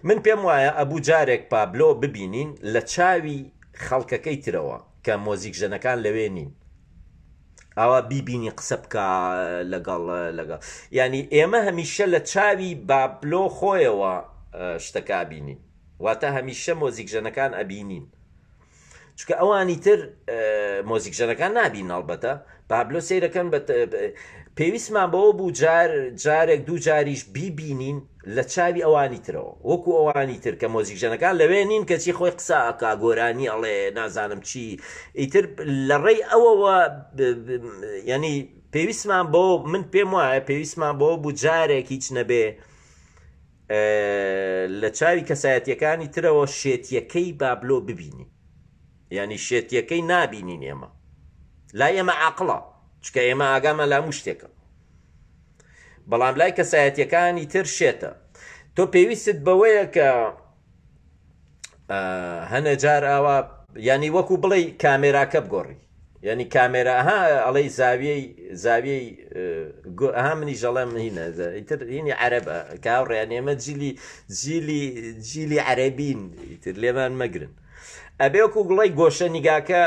من پێم وایە ئەبوو جارێک پابلۆ ببینین لە چاوی خەڵکەکەی ترەوە کە مۆزیکژەنەکان لەوێ نین ئاوا بیبینی قسە بکە لەگەڵ لەگەڵ ینی ئێمە هەمیشە لە چاوی بابلۆ خۆیەوە شتەکە بینین واتە هەمیشە مۆزیکژەنەکان ئەبینین چونکە ئەوانی تر مۆزیکژەنەکان نابین ئەڵبەتە پابلۆ سەیرەکەن پێویستمان بەوە بوو جار جارێک دوو جاریش بیبینین لە چاوی ئەوانی ترەوە وەکو ئەوانی تر کە مۆزیکژەنەکان لەوێ نین کەچی خۆی قسە ئەکا گۆرانی ئەڵێ نازانم چی ئیتر لە ڕێی ئەوەوە ینی پێویستمان بۆ من پێم وایە پێویستمان بۆ بوو جارێک هیچ نەبێ لە چاوی کەسایەتیەکانی ترەوە شێتیەکەی بابلۆ ببینین یعنی شێتیەکەی نابینین ئێمە لای ئێمە عقڵە چکە ئێمە ئاگامان لە هەموو شتێکە بەڵام لای کەسایەتیەکانی تر شێتە تۆ پێویستت بەوەیە کە هەنێ جار ئاوا ینی وەکو بڵێ کامێراکە بگۆڕی ینی کامێرا ها ئەڵێی زاویەی زاویەی ها منی ژەڵێم هینە ئیتر هینی عەرەبە کاوڕیان ئێمە جیلی جیلی جیلی عەرەبین ئیتر لێمان مەگرن ئەبێ وەکو گوڵی گۆشە نیگاکە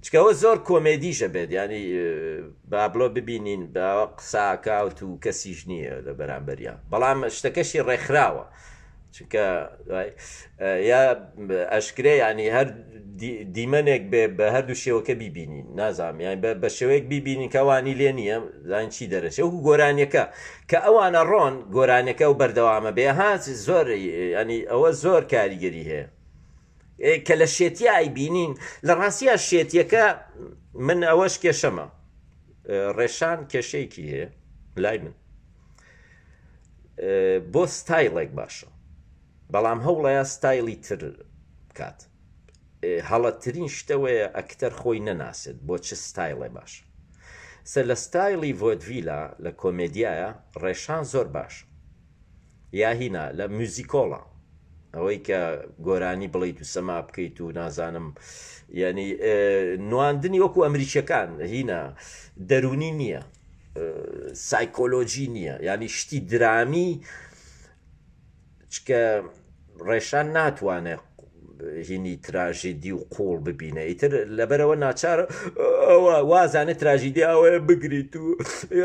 چکەوە زۆر کۆمێدیشە بێت ینی بابلۆ ببینین بە قساکاوت و کەسیش نییە لە بەرامبەریا بەڵام شتەکەشی ڕێکخراوە چونکە یا ئەشکرێ ینی هەر دیمەنێک بێ بە هەردوو شێوەکە بیبینین نازانم یان بە شێوەیەک بیبینین کەوانی لێ نییە زان چی دەرەچێ وەکو گۆرانیەکە کە ئەوانە ڕۆن گۆرانەکە و بەردەوامە بێ هاات زۆر ینی ئەوە زۆر کاریگەری هەیە کە لە شێتیا ئەیبینین لە ڕاستیا شێتیەکە من ئەوەش کێشەمە ڕێشان کێشەیەکی هەیە لای من بۆ ستایلێک باشە بەڵام هەوڵەیە ستایلی تر بکات هەڵەترین شتەوەیە ئەکتەر خۆی نەناسێت بۆ چ ستایلێ باشە سەر لە ستایلی ڤۆدڤیلا لە کۆمێدیایە ڕێشان زۆر باشە یا هینا لە میوزیکۆڵە ئەوەی کە گۆرانی بڵیت و سەما بکەیت و نازانم ینی نواندنی وەکو ئەمریکیەکان هینا دەرونی نییە سایکۆلۆجی نییە ینی شتی درامی چکە ڕێشان ناتوانێت هینی تراژیدی و قوڵ ببینە ئیتر لەبەرەوە ناچار ئەوە وازانێت تراژیدی ئەوەیە بگریت و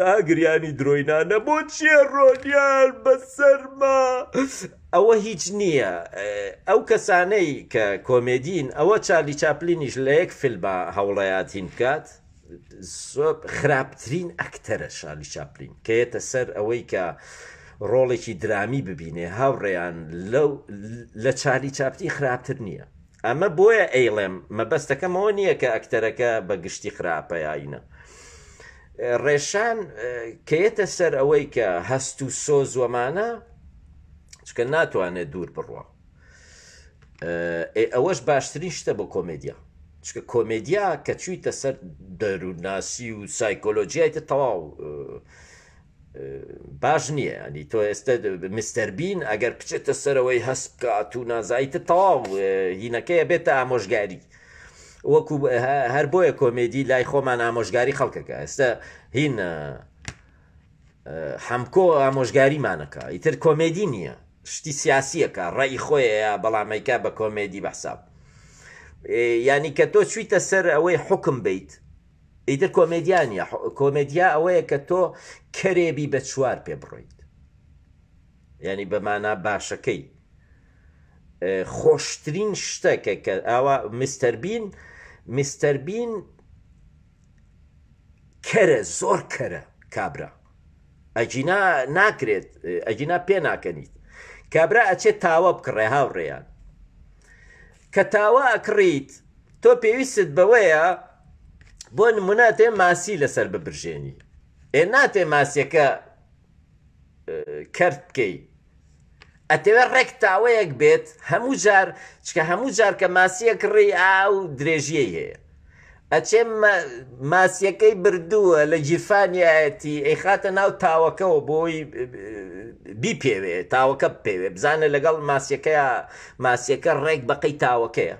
ئاگریانی درۆینانە بۆ چیە ڕۆنیان بەسەرما ئەوە هیچ نییە ئەو کەسانەی کە کۆمێدین ئەوە چارلی چاپلینیش لە یەک فیلما هەوڵەیات هین بکات زۆر خراپترین ئەکتەرە شارلی چاپلین کە یەتە سەر ئەوەی کە ڕۆڵێکی درامی ببینێ هاوڕێیان لەو لە چارلی چاپلین خراپتر نییە ئەمە بۆیە ئەیڵێم مەبەستەکەمەوە نییە کە ئەکتەرەکە بە گشتی خراپە یاینە ڕێشان کە یەتە سەر ئەوەی کە هەست و سۆز وەمانە چکە ناتوانێت دوور بڕوە ئەوەش باشترین شتە بۆ کۆمێدیا چکە کۆمێدیا کە چوویتە سەر دەروونناسی و سایکۆلۆژیایتە تەواو باش نییە ینی تۆ ئێستا مستەربین ئەگەر بچێتە سەرەوەی هەست بکات و نازایتە تەواو هینەکەیە بێتە ئامۆژگاری وەکو هەر بۆیە کۆمێدی لای خۆمان ئامۆژگاری خەڵکەکە ئێستا هین. حەمکۆ ئامۆژگاریمانەکە ئیتر کۆمێدی نییە شتی سیاسیەکە ڕێی خۆیە بەڵام ئەیکا بە کۆمێدی بە حساب ینی کە تۆ چویتە سەر ئەوەی حکم بیت ئیتر کۆمێدیا نییە کۆمێدیا ئەوەیە کە تۆ کەرێبی بە چوار پێ بڕۆیت ینی بەمانە باشەکەی خۆشترین شتە کە کە ئاوا مستەربین مستەربین کەرە زۆر کەرە کابرا ئەگینا ناکرێت ئەگینا پێ ناکەنیت کابرا ئەچێت تاوە بکڕێ هاوڕێیان کە تاوە ئەکڕیت تۆ پێویستت بەوەیە بۆ نمونە تێ ماسی لەسەر ببرژێنی ئێ ناتێ ماسیەکە کەرت بکەی ئەتەوێ ڕێک تاوەیەک بێت هەموو جار چکە هەموو جار کە ماسیەک ڕێی ئاو درێژیەی هەیە ئەچێ ماسیەکەی بردووە لە گیرفانیایەتی ئەیخاتە ناو تاوەکەوە بۆی بیپێوێ تاوەکە بپێوێ بزانە لەگەڵ ماسیەکەیە ماسیەکە ڕێک بەقەی تاوەکەیە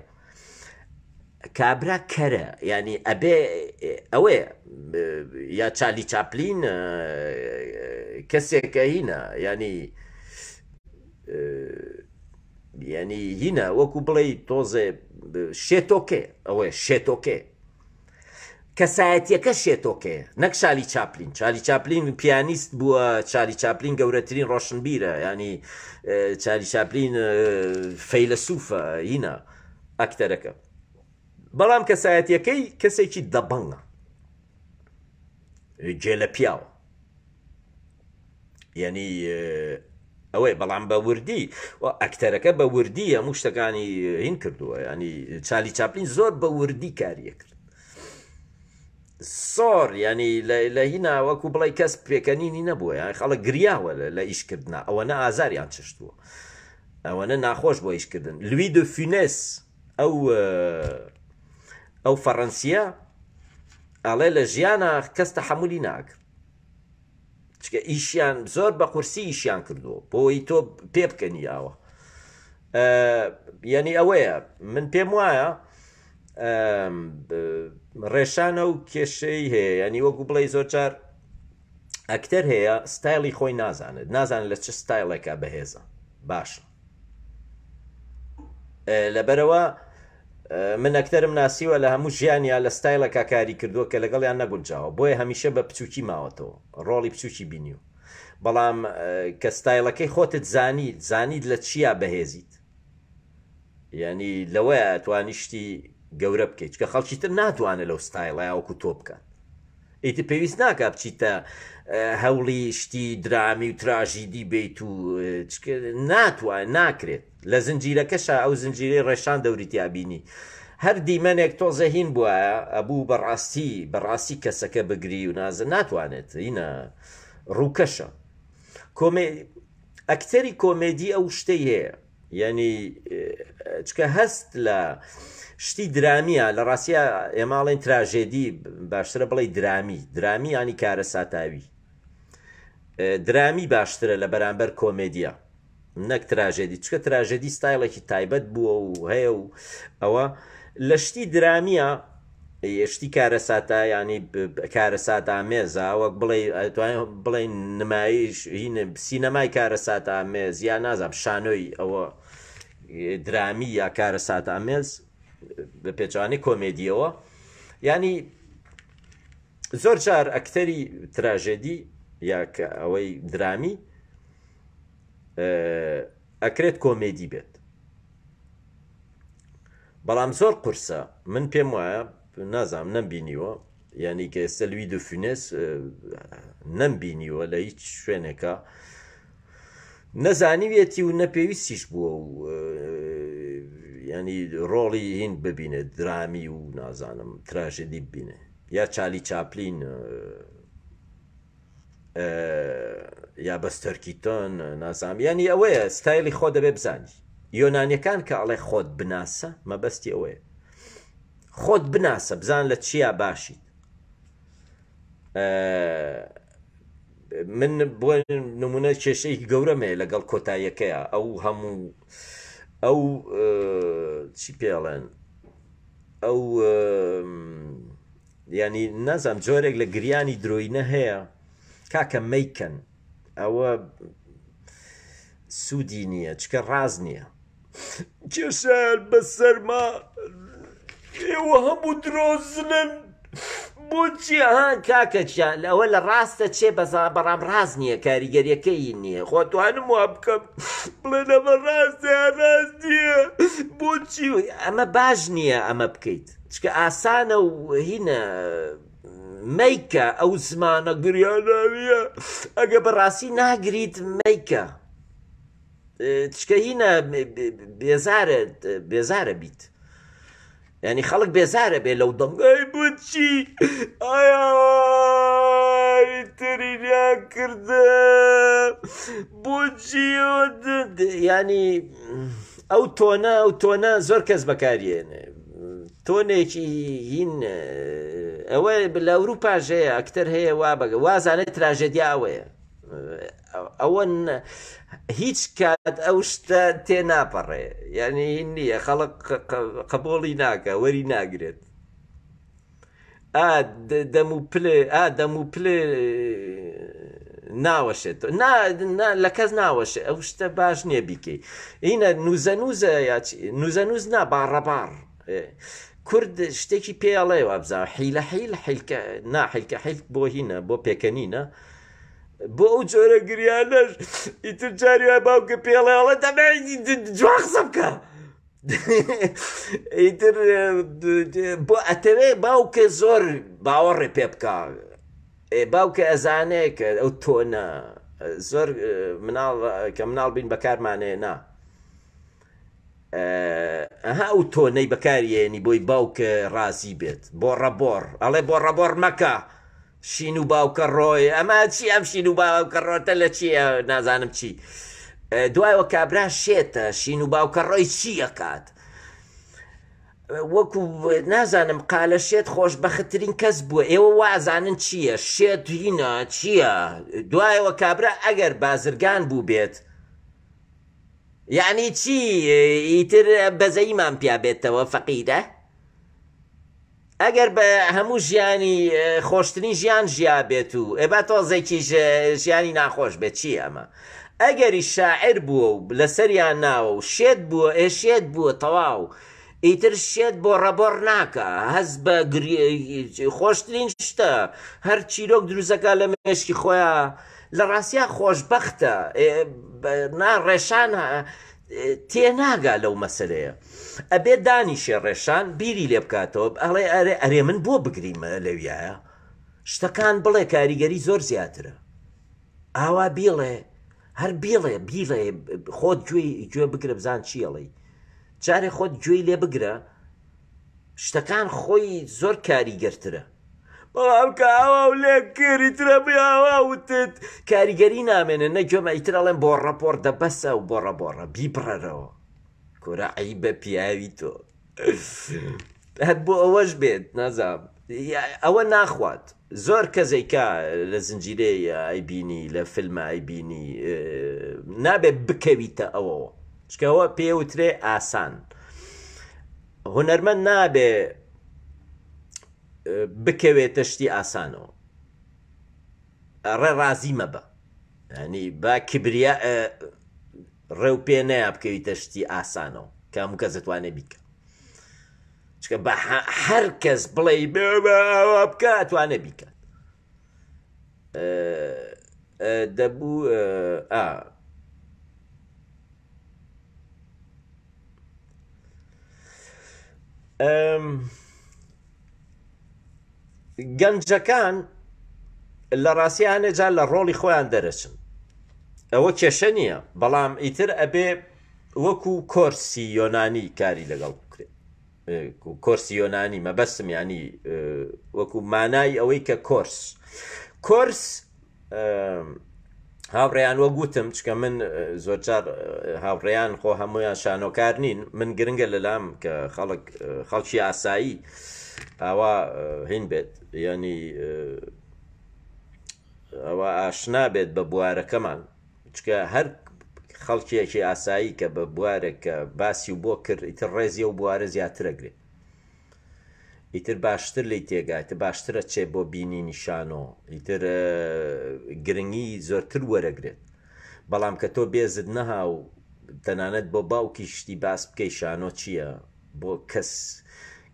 کابرا کەرە یانی ئەبێ ئەوەیە یا چالی چاپلین کەسێکە هینە ینی ینی هینە وەکو بڵێ تۆزێ شێتۆکێ ئەوەیە شێتۆکێ کەسایەتیەکە شێتۆکەیە نەک چالی چاپلین چالی چاپلین پیانیست بووە چالی چاپلین گەورەترین ڕۆشنبیرە ینی چالی چاپلین فەیلەسوفە هینە ئەکتەرەکە بەڵام کەسایەتیەکەی کەسێکی دەبەنگە گێلە پیاوە یعنی ئەوەیە بەڵام بە وردی و ئەکتەرەکە بە وردی هەموو شتەکانی هین کردووە ینی چالی چاپلین زۆر بە وردی کاریە کرد زۆر ینی لە هینا وەکو بڵێ کەس پێکەنینی نەبووە یان خەڵک گریاوە لە ئیشکردنا ئەوەنە ئازاریان چشتووە ئەوەنە ناخۆش بۆ ئیشکردن لوی دو فینێس ئەو ئەو فەڕەنسیە ئەڵێ لە ژیانە کەس تەحەمولی ناکرد چکە ئیشیان زۆر بە قورسی ئیشیان کردووە بۆی تۆ پێ بکەنی ئاوە یعنی ئەوەیە من پێم وایە ڕێشانە و کێشەی هەیە ینی وەکو بڵێ زۆر جار ئەکتەر هەیە ستایلی خۆی نازانێت نازانێت لە چ ستایلێکە بەهێزە باشە لەبەرەوە من ئەکتەرم ناسیوە لە هەموو ژیانیا لە ستایلەکە کاری کردووە کە لەگەڵیان نەگونجاوە بۆیە هەمیشە بە بچووکی ماوەتەوە ڕۆڵی بچووکی بینیوە بەڵام کە ستایلەکەی خۆتت زانی زانیت لە چیا بەهێزیت یعنی لەوەیە توانی شتی گەورە بکەیت چکە خەڵکی تر ناتوانێت لەو ستایلە وەکو تۆ بکات ئیتر پێویست ناکا بچیتە هەوڵی شتی درامی و تراژیدی بیت و ناتوان ناکرێت لە زنجیرەکەشا ئەو زنجیرەی ڕێشان دەوری تیا بینی هەر دیمەنێک تۆزە هین بوایە ئەبوو بەڕاستی بەڕاستی کەسەکە بگری و نازە ناتوانێت هینە ڕووکەشە کۆمێ ئەکتەری کۆمێدی ئەو شتەی هەیە یعنی چکە هەست لە شتی درامیە لە ڕاستە ئێماڵێن تراژێدی باشترە بڵێ درامی درامی ینی کارەساتاوی درامی باشترە لە بەرامبەر کۆمێدیا نەک تراژێدی چکە تراژێدی ستایلێکی تایبەت بووە و هەیە و ئەوە لە شتی درامیە شتی کارەساتە ینی کارەسات ئامێزە وەک بڵێ بڵێ نمایش سینەمای کارەسات ئامێز یا نازانم شانۆی ئەوە درامی یا کارەسات ئامێز بە پێچوانی کۆمێدیەوە ینی زۆر جار ئەکتەری تراژێدی یا کە ئەوەی درامی ئەکرێت کۆمێدی بێت بەڵام زۆر قورسە من پێم وایە نازانم نەمبینیوە یعنی کە ئێستا لوی دو فینێس نەمبینیوە لە هیچ شوێنێکە نەزانیویەتی و نە پێویستیش بووە و ینی ڕۆڵی هین ببینێت درامی و نازانم تراژێدی ببینێ یا چالی چاپلین یا بەستەر کیتۆن نازانم یانی ئەوەیە ستایلی خۆ دەبێ بزانی یۆنانیەکان کە ئەڵێ خۆت بناسە مەبەستی ئەوەیە خۆت بناسە بزان لە چیا باشیت من بۆ نمونە کێشەیەکی گەورەم هەیە لەگەڵ کۆتاییەکەیە ئەو هەموو ئەو چی پێڵێن ئەو یانی نازانم جۆرێک لە گریانی درۆینە هەیە. کاکە مەیکەن ئەوە سوودی نییە چکە ڕاز نییە. کێشەیان بەسەرما ئێوە هەموو درۆزنن بۆچی ها کاکە گیان ئەوە لە ڕاستە چێ بەزا بەڵام ڕاست نییە کاریگەریەکەی نییە خۆ توانم وا بکەم بڵێن ئەمە ڕاستە یان ڕاست نییە بۆچی ئەمە باش نییە ئەمە بکەیت چکە ئاسانە و هینە مەیکە ئەو زمانە گریاناویە ئەگە بەڕاستی ناگریت مەیکە چکە هینە بێزارە بێزارە بیت یعنی خەڵک بێزارە بێ لەو دەنگای بچی ئایا تریان کردە بۆچی ینی ئەو تۆنە ئەو تۆنە زۆر کەس بەکاریێنێ تۆنێکی هین ئەوە لە ئەوروپاش هەیە ئەکتەر هەیە وا بەگە وازانێت تراژێدیا ئەوەیە ئەوە هیچ کات ئەو شتە تێ ناپەڕێ یعنی هین نییە خەڵک قبوڵی ناکە وەری ناگرێت ئا دەم و پلێ ئا دەم و پلێ ناوەشێت نا لە کەس ناوەشێ ئەو شتە باش نییە بیکەی هینە نوزە نوزە یا نوزە نوز نا باڕەباڕ کورد شتێکی پێڵێ وابزانم حیلە حیل حیلکە نا حیلکە حیل بۆ هینە بۆ پێکەنینە بۆ ئەو جۆرە گریانەش ئیتر جاری وای باوکە پێڵێ ئەڵێ دەبێ جوان قسە بکە ئیتر بۆ ئەتەوێ باوکە زۆر باوەڕێ پێ بکە باوکە ئەزانێ کە ئەو تۆنە زۆر مناڵ کە مناڵ بین بەکارمانێ نا ئەها ئەو تۆنەی بەکاریێنی بۆی باوکە ڕازی بێت بۆ ڕەبۆڕ ئەڵێ بۆ ڕەبۆڕ مەکە شین و باوکە ڕۆی ئەمە چی ئەم شین و باوکە ڕۆتە لە چییە نازانم چی دوایەوە کابرا شێتە شین و باوکە ڕۆی چی ئەکات وەکو نازانم قالە شێت خۆشبەختترین کەس بووە ئێوە وازانن چییە شێت هینە چییە دوایەوە کابرا ئەگەر بازرگان بوو بێت یعنی چی ئیتر بەزەیمان پیا بێتەوە فەقیرە ئەگەر بە هەموو ژیانی خۆشترین ژیان ژیابێت و ئێ با تۆزێکیش ژیانی ناخۆش بێت چی ئەمە ئەگەری شاعر بووە و لەسەریان ناوە و شێت بووە ئێ شێت بووە تەواو ئیتر شێت بۆ ڕەبۆڕ ناکە هەز بە خۆشترین شتە هەر چیرۆک دروستەکە لە مێشکی خۆیان لە ڕاستیا خۆشببختە نا ڕێشان تێناگا لەو مەسەلەیە ئەبێ دانیشێ ڕێشان بیری لێ بکاتەوە ئەڵێ ئەرێ ئەرێ من بۆ بگریم لەویایە شتەکان بڵێ کاریگەری زۆر زیاترە ئاوا بیڵێ هەر بیڵێ بیڵێ خۆت گوێی گوێ بگرە بزان چی ئەڵێی جارێ خۆت گوێی لێ بگرە شتەکان خۆی زۆر کاریگەرترە بەڵام کە ئاوا و لێ کرد ئیتر هەمووی ئاوا وتت کاریگەری نامێنێ نە گوێمە ئیتر ئەڵێم بۆڕە بۆڕ دە بەسە و بۆڕە بۆڕە بیبڕەرەوە کورە عەیبە پیاوی تۆ هەر بۆ ئەوەش بێت نازانم ئەوە ناخوات زۆر کەسێکە لە زنجیرەی ئەیبینی لە فیلمە ئەیبینی نابێت بکەویتە ئەوەوە چکەوە پێوترێ ئاسان هونەرمەند نابێ بکەوێتە شتی ئاسانەوە ڕێ ڕازی مەبە ینی با کبریا ڕێو پێ نەیا بکەویتە شتی ئاسانەوە کە هەموو کەس دەتوانێت بیکە چکە بە هەر کەس بڵێ بکە ئەتوانێت بیکات دەبوو ئا گەنجەکان لە ڕاستی هەنێ جار لە ڕۆڵی خۆیان دەرەچن ئەوە کێشە نییە بەڵام ئیتر ئەبێ وەکو کۆرسی یۆنانی کاری لەگەڵ بکرێت کۆرسی یۆنانی مەبەستم ینی وەکو مانای ئەوەی کە کۆرس کۆرس هاوڕێیان وەک وتم چکە من زۆرجار هاوڕێیان خۆ هەمویان شانۆکار نین من گرنگە لەلام کە خەڵک خەڵکی ئاسایی ئاوا هین بێت ینی ئەوە ئاشنا بێت بە بوارەکەمان چکە هەر خەڵکیەکی ئاسایی کە بە بوارێک کە باسی و بۆ کرد ئیتر ڕێزی و بوارە زیاترەگرێت. ئیتر باشتر لێی تێگا، ئیتر باشتر ئەچێ بۆ بینینی شانۆ، ئیتر گرنگی زۆرتر وەرەگرێت. بەڵام کە تۆ بێزت نەها و تەنانەت بۆ باوکی شتی باس بکەی شانۆ چییە، بۆ کەس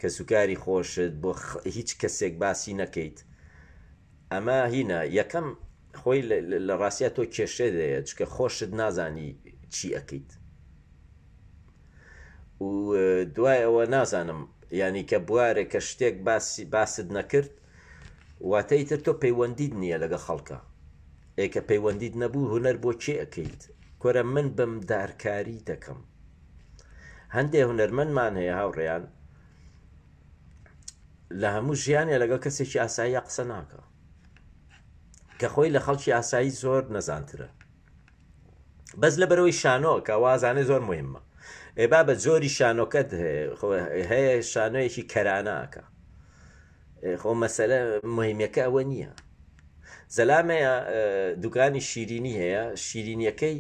کەسوکاری خۆشت بۆ هیچ کەسێک باسی نەکەیت، ئەمە هینە یەکەم خۆی لە ڕاستیا تۆ کێشەت هەیە چونکە خۆشت نازانی چی ئەکەیت و دوای ئەوە نازانم یعنی کە بوارێک کە شتێک باسی باست نەکرد واتە ئیتر تۆ پەیوەندیت نییە لەگە خەڵکە ئێ کە پەیوەندیت نەبوو هونەر بۆ کێ ئەکەیت کۆرە من بم دارکاری دەکەم هەندێ هونەرمەندمان هەیە هاوڕێیان لە هەموو ژیانێ لەگەڵ کەسێکی ئاساییە قسە ناکە کە خۆی لە خەڵکی ئاسایی زۆر نەزانترە بەس لە بەرەوەی شانۆکە وازانێ زۆر مهمە ئێ با بە جۆری شانۆکەت هەیە شانۆیەکی کەراناکە خۆ مەسەلە مهمەکە ئەوە نییە زەلامەیە دوکانی شیرینی هەیە شیرینیەکەی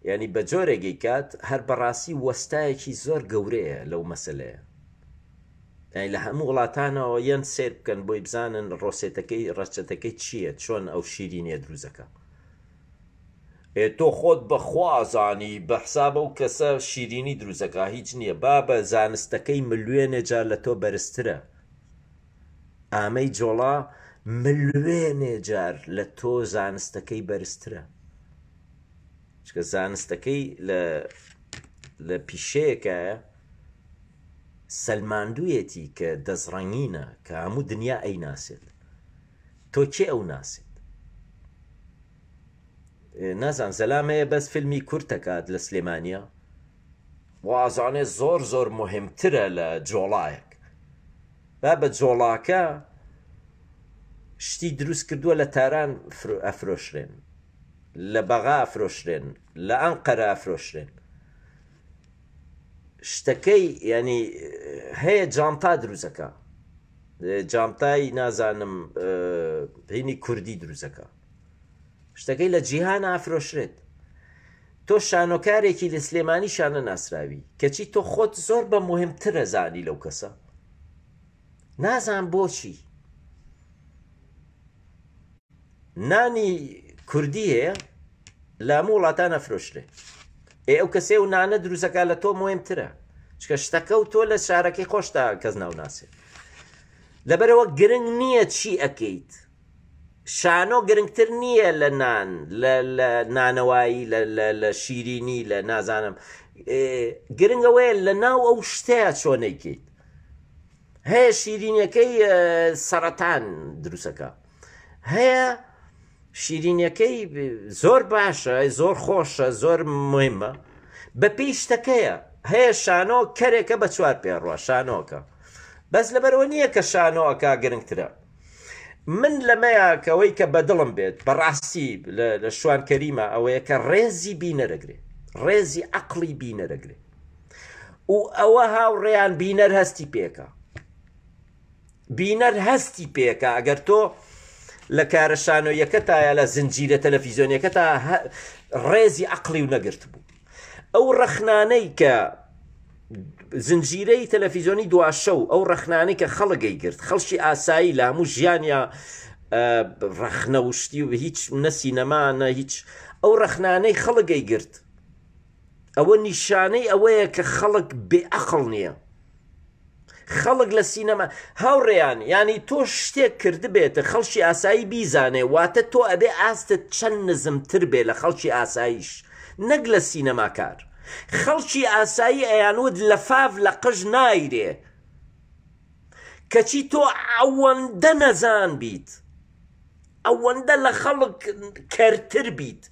ینی بە جۆرێکی کات هەر بەڕاستی وەستایەکی زۆر گەورەیە لەو مەسلەیە یانی لە هەموو وڵاتانەوە یەن سەیر بکەن بۆی بزانن ڕۆسێتەکەی ڕەچەتەکەی چییە چۆن ئەو شیرینیە دروزەکە ئێ تۆ خۆت بە خوا ئەزانی بە حساب ئەو کەسە شیرینی دروزەکە هیچ نییە بابە زانستەکەی ملیۆنێ جار لە تۆ بەرزترە ئامەی جۆڵا ملیۆنێ جار لە تۆ زانستەکەی بەرزترە چکە زانستەکەی لە لە پیشەیەکایە سەلماندویەتی کە دەستڕەنگینە کە هەموو دنیا ئەیناسێت تۆ کێ ئەو ناسێت نازان زەلام هەیە بەس فیلمی کورتەکات لە سلێمانە وازانێ زۆر زۆر مهمترە لە جۆڵایەک با بە جۆڵاکە شتی دروست کردووە لە تاران ئەفرۆشرێن لە بەغا ئەفرۆشرێن لە ئەنقەرە ئەفرۆشرێن شتەکەی ینی هەیە جانتا دروزەکە جانتای نازانم هینی کوردی دروزەکە شتەکەی لە جیهان ئافرۆشرێت تۆ شانۆکارێکی لە سلێمانی شانە ناسراوی کەچی تۆ خۆت زۆر بە مهمترە زانی لەو کەسە نازان بۆچی نانی کوردی هەیە لە هەموو وڵاتان ئەفرۆشرێ ئێ ئەو کەسێ و نانە دروستەکە لە تۆ مهمترە چکە شتەکە و تۆ لە شارەکەی خۆشتا کەس ناو ناسێ لەبەرەوە گرنگ نییە چی ئەکەیت شانۆ گرنگتر نییە لە نان لە نانەوایی لە شیرینی لە نازانم گرنگەوەیە لە ناو ئەو شتەیە چۆنەیکەیت هەیە شیرینیەکەی سەرەتان دروستەکە هەیە شیرینیەکەی زۆر باشە زۆر خۆشە زۆر مهمە بە پێی شتەکەیە هەیە شانۆ کەرێکە بە چوار پێڕوە شانۆکە بەس لەبەرەوە نییە کە شانۆەکە گرنگترە من لەمەیە کەەوەی کە بەدڵم بێت بەڕاستی لە شوان کەریمە ئەوەیە کە ڕێزی بینەرەگرێ ڕێزی عقلی بینەرەگرێ و ئەوە هاوڕێیان بینەر هەستی پێکە بینەر هەستی پێکە ئەگەر تۆ لە کارە شانۆیەکەتا یا لە زنجیرە تەلەفیزیۆنیەکەتا ڕێزی عەقڵی و نەگرت بوو ئەو ڕەخنانەی کە زنجیرەی تەلەفیزیۆنی دواشەو ئەو ڕەخنانەی کە خەڵک گرت خەڵکی ئاسایی لە هەموو ژیانیا ڕەخنە و شتی و هیچ نە سینەما نە هیچ ئەو ڕەخنانەی خەڵک گرت ئەوە نیشانەی ئەوەیە کە خەڵک بێ ئەقڵ نییە خەڵک لە سینەما هاوڕێیان یانی تۆ شتێک کردبێتە خەڵکی ئاسایی بیزانێ واتە تۆ ئەبێ ئاستت چەند نزمتر بێ لە خەڵکی ئاساییش نەک لە سینەماکار خەڵکی ئاسایی ئەیانوت لەفاف لە قژ نایرێ کەچی تۆ ئەوەندە نەزان بیت ئەوەندە لە خەڵک کەرتر بیت،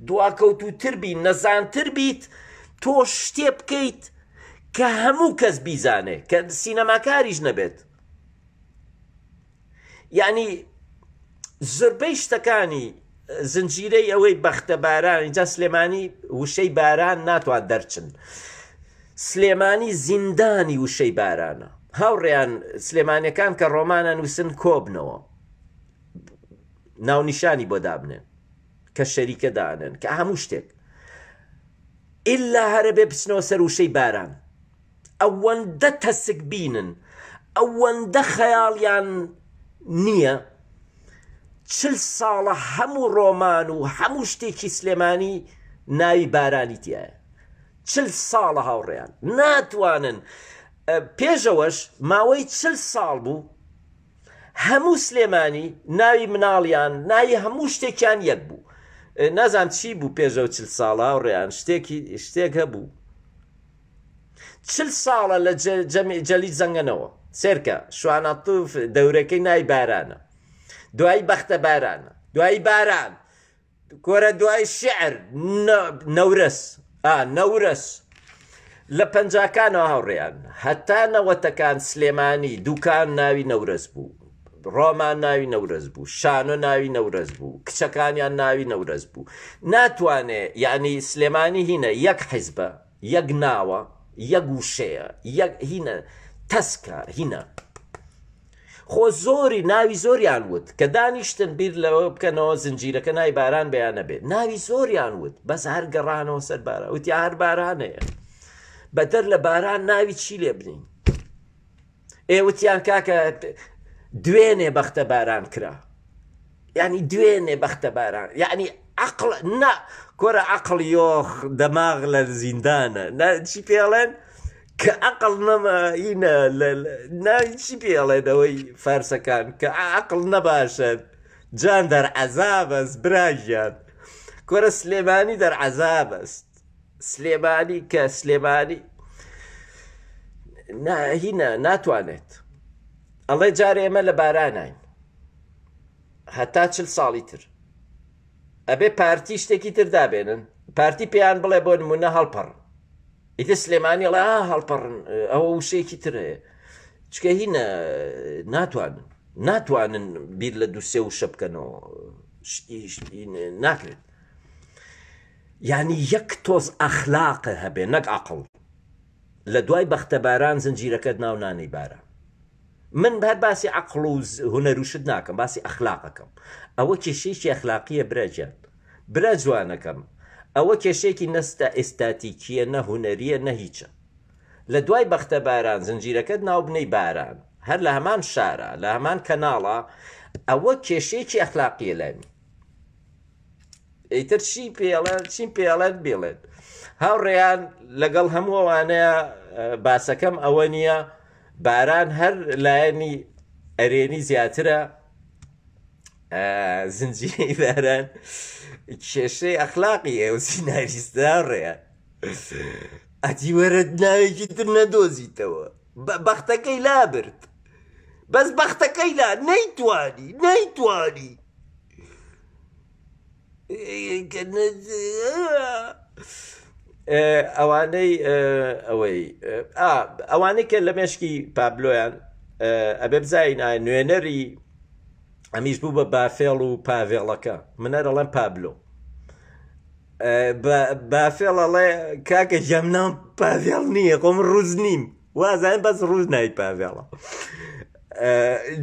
دواکەوتووتر بی، نەزانتر بیت، تۆ شتێ بکەیت کە هەموو کەس بیزانێ، کە سینەماکاریش نەبێت. یعنی زۆربەی شتەکانی زنجیرەی ئەوەی بەختە باران اینجا سلێمانی وشەی باران ناتوان دەرچن سلێمانی زیندانی وشەی بارانە هاوڕێیان سلێمانەکان کە ڕۆمانە نووسن کۆبنەوە ناونیشانی بۆ دابنێن کە شەریکە دانێن کە هەموو شتێک ئللا هەرە بێ بچنەوە سەر وشەی باران ئەوەندە تەسک بینن ئەوەندە خەیاڵیان نییە چل ساڵە هەموو ڕۆمان و هەموو شتێکی سلێمانی ناوی بارانی تایە چل ساڵە هاوڕێیان ناتوانن پێشەوەش ماوەی چل ساڵ بوو هەموو سلێمانی ناوی مناڵیان ناوی هەموو شتێکیان یەک بوو نازانم چی بوو پێشەوە چل ساڵە هاوڕێیان شتێکی شتێک هەبوو چل ساڵە لە جەلی زەنگەنەوە سێرکە شوانەتوف دەورەکەی نای بارانە دوایی بەختە بارانە دوایی باران کۆرە دوای شعر نەورەس ئا نەورەس لە پەنجاکانەوە هاوڕێیان هەتا نەوەتەکان سلێمانی دوکان ناوی نەورەس بوو ڕۆمان ناوی نەورەس بوو شانۆ ناوی نەورەس بوو کچەکانیان ناوی نەورەس بوو ناتوانێ یعنی سلێمانی هینە یەک حیزبە یەک ناوە یەک وشەیە یەک هینە تەسکە هینە خۆ زۆری ناوی زۆریان وت کە دانیشتن بیر لەوە بکەنەوە زنجیرەکە ناوی باران بێ یا نەبێ ناوی زۆریان وت بەس هەر گەڕانەوە سەر باران وتی هەر بارانەیە بەدەر لە باران ناوی چی لێ بنین ئێ وتیان کاکە دوێنێ بەختە باران کرا یعنی دوێنێ بەختە باران یعنی عقل نا کۆرە عقل یۆخ دەماغ لە زیندانە نا چی پێڵێن کە عقل نەما هینە ناوی چی پێڵێن ئەوەی فارسەکان کە عقل نەباشە جان دەر عەزابەست براگیان کۆرە سلێمانی دەر عەزابەست سلێمانی کە سلێمانی هینە ناتوانێت ئەڵێ جارێ ئێمە لە باراناین هەتا چل ساڵی تر ئەبێ پارتی شتێکی تر دابێنن پارتی پێیان بڵێ بۆ نمونە هەڵپەڕن ئیتر سلێمانی ئەڵێ ئا هەڵپەڕن ئەوە وشەیەکی تر هەیە چکە هینە ناتوانن ناتوانن بیر لە دووسێ وشە بکەنەوە ناکرێت یعنی یەک تۆز ئەخلاقە هەبێ نەک عقل لە دوای بەختەباران زنجیرەکەت ناو نانەی باران من هەر باسی عەقڵ و هونەر و شت ناکەم باسی ئەخلاقەکەم ئەوە کێشەیەکی ئەخلاقیە برا گیان برا جوانەکەم ئەوە کێشەیەکی نەستە ئێستاتیکیە نە هونەریە نە هیچە لە دوای بەختە باران زنجیرەکەت ناو بنەی باران هەر لە هەمان شارە لە هەمان کەناڵە ئەوە کێشەیەکی ئەخلاقیە لای من ئیتر چی پێڵێن چیم پێڵێن بێڵێن هاوڕێیان لەگەڵ هەموو ئەوانەیە باسەکەم ئەوە نییە باران هەر لایەنی ئەرێنی زیاترە زنجیرەی باران کێشەی ئەخلاقی ئەو سیناریستە ڕێیان ئەتی وەرە ناوێکی تر نەدۆزیتەوە بەختەکەی لابرد بەس بەختەکەی لا نەیتوانی نەیتوانی ئەوانەی ئەوەی ئەوانەی کە لە مێشکی پابلۆیان ئەبێ بزانین نوێنەری ئەمیش بوو بە بافێڵ و پاڤێڵەکە منەر ئەڵێم پابلۆ بافێڵ ئەڵێ کاکە گیان ناوم پاڤێڵ نییە خۆم ڕوز نیم وازانم بەس ڕوز ناوی پاڤێڵە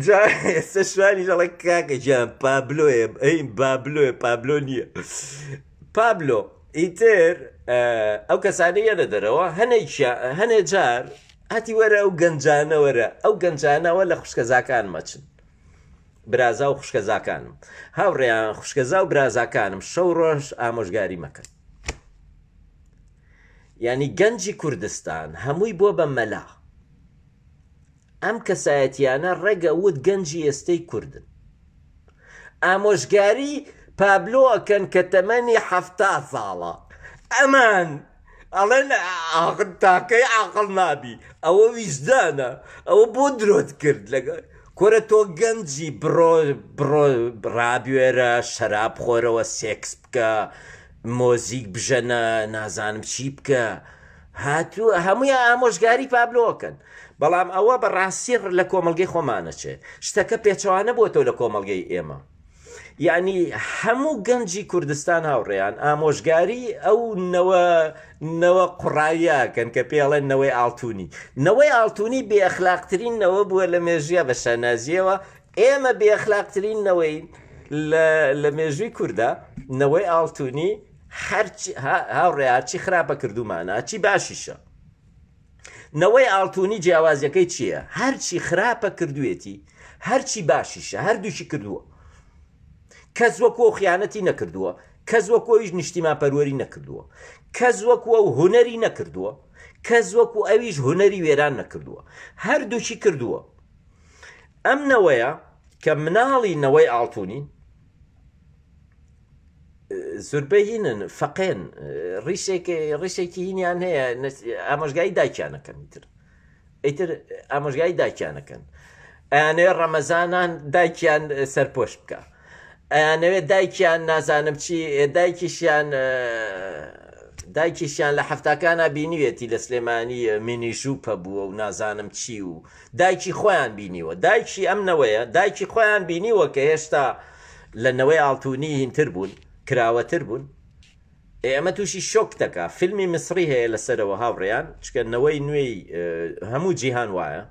جا ئێستا شوانیش ئەڵێ کاکە گیان پابلۆیە ئەی بابلۆیە پابلۆ نییە پابلۆ ئیتر ئەو کەسانە یەنە دەرەوە هەنێکیا هەنێ جار هەتی وەرە ئەو گەنجانە وەرە ئەو گەنجانەوە لە خوشکەزاکان مەچن برازا و خوشکەزاکانم هاوڕێیان خوشکەزا و برازاکانم شەو ڕۆژ ئامۆژگاری مەکەن یانی گەنجی کوردستان هەمووی بووە بە مەلا ئەم کەسایەتیانە ڕێگە وت گەنجی ئێستەی کوردن ئامۆژگاری پابلۆ ئەکەن کە تەمەنی حەفتا ساڵە ئەمان ئەڵێن ئاخر تاکەی عاقڵ نابی ئەوە ویژدانە ئەوە بۆ درۆت کرد لەگەڵ کورە تۆ گەنجی بڕۆ بڕۆ ڕابوێرە شەراب خۆرەوە سێکس بکە مۆزیک بژەنە نازانم چی بکە هاتوو هەموویان ئامۆژگاری پابلۆکەن بەڵام ئەوە بە ڕاستی لە کۆمەڵگەی خۆمانەچێ شتەکە پێچەوانە بۆتەوە لە کۆمەڵگەی ئێمە یعنی هەموو گەنجی کوردستان هاوڕێیان ئامۆژگاری ئەو نەوە نەوە قوڕاییەکەن کە پێڵێن نەوەی ئاڵتونی نەوەی ئاڵتونی بێئەخلاقترین نەوە بووە لە مێژوویا بە شانازیەوە ئێمە بێئەخلاقترین نەوەین لە مێژووی کووردا نەوەی ئاڵتونی هەرچی هاوڕێ هەرچی خراپە کردومانە هەرچی باشیشە. نەوەی ئاڵتونی جیاوازیەکەی چییە؟ هەرچی خراپە کردوێتی هەرچی باشیشە هەردووکی کردووە. کەس وەکو ئەو خیانەتی نەکردووە، کەس وەکو ئەویش نیشتیمانپەروەری نەکردووە، کەس وەکو ئەو هونەری نەکردووە، کەس وەکو ئەویش هونەری وێران نەکردووە. هەردووکی کردووە. ئەم نەوەیە کە مناڵی نەوەی ئاڵتونین، زوربەی هینن فەقێن ڕیشێک ڕیشێکی هینیان هەیە ئامۆژگاری دایکیانەکەن ئیتر ئیتر ئامۆژگاری دایکیانەکەن ئەیانەوێ ڕەمەزانان دایکیان سەرپۆش بکە ئەیانەوێ دایکیان نازانم چی دایکیشیان دایکیشیان لە حەفتاکانە بینیوێتی لە سلێمانی مینیژوو پەبووە و نازانم چی و دایکی خۆیان بینیوە دایکی ئەم نەوەیە دایکی خۆیان بینیوە کە هێشتا لە نەوەی ئاڵتونی هینتر بوون کراوەتر بوون ئێ ئەمە تووشی شۆک دەکا فیلمی میسری هەیە لەسەرەوە هاوڕێیان چکە نەوەی نوێی هەموو جیهان وایە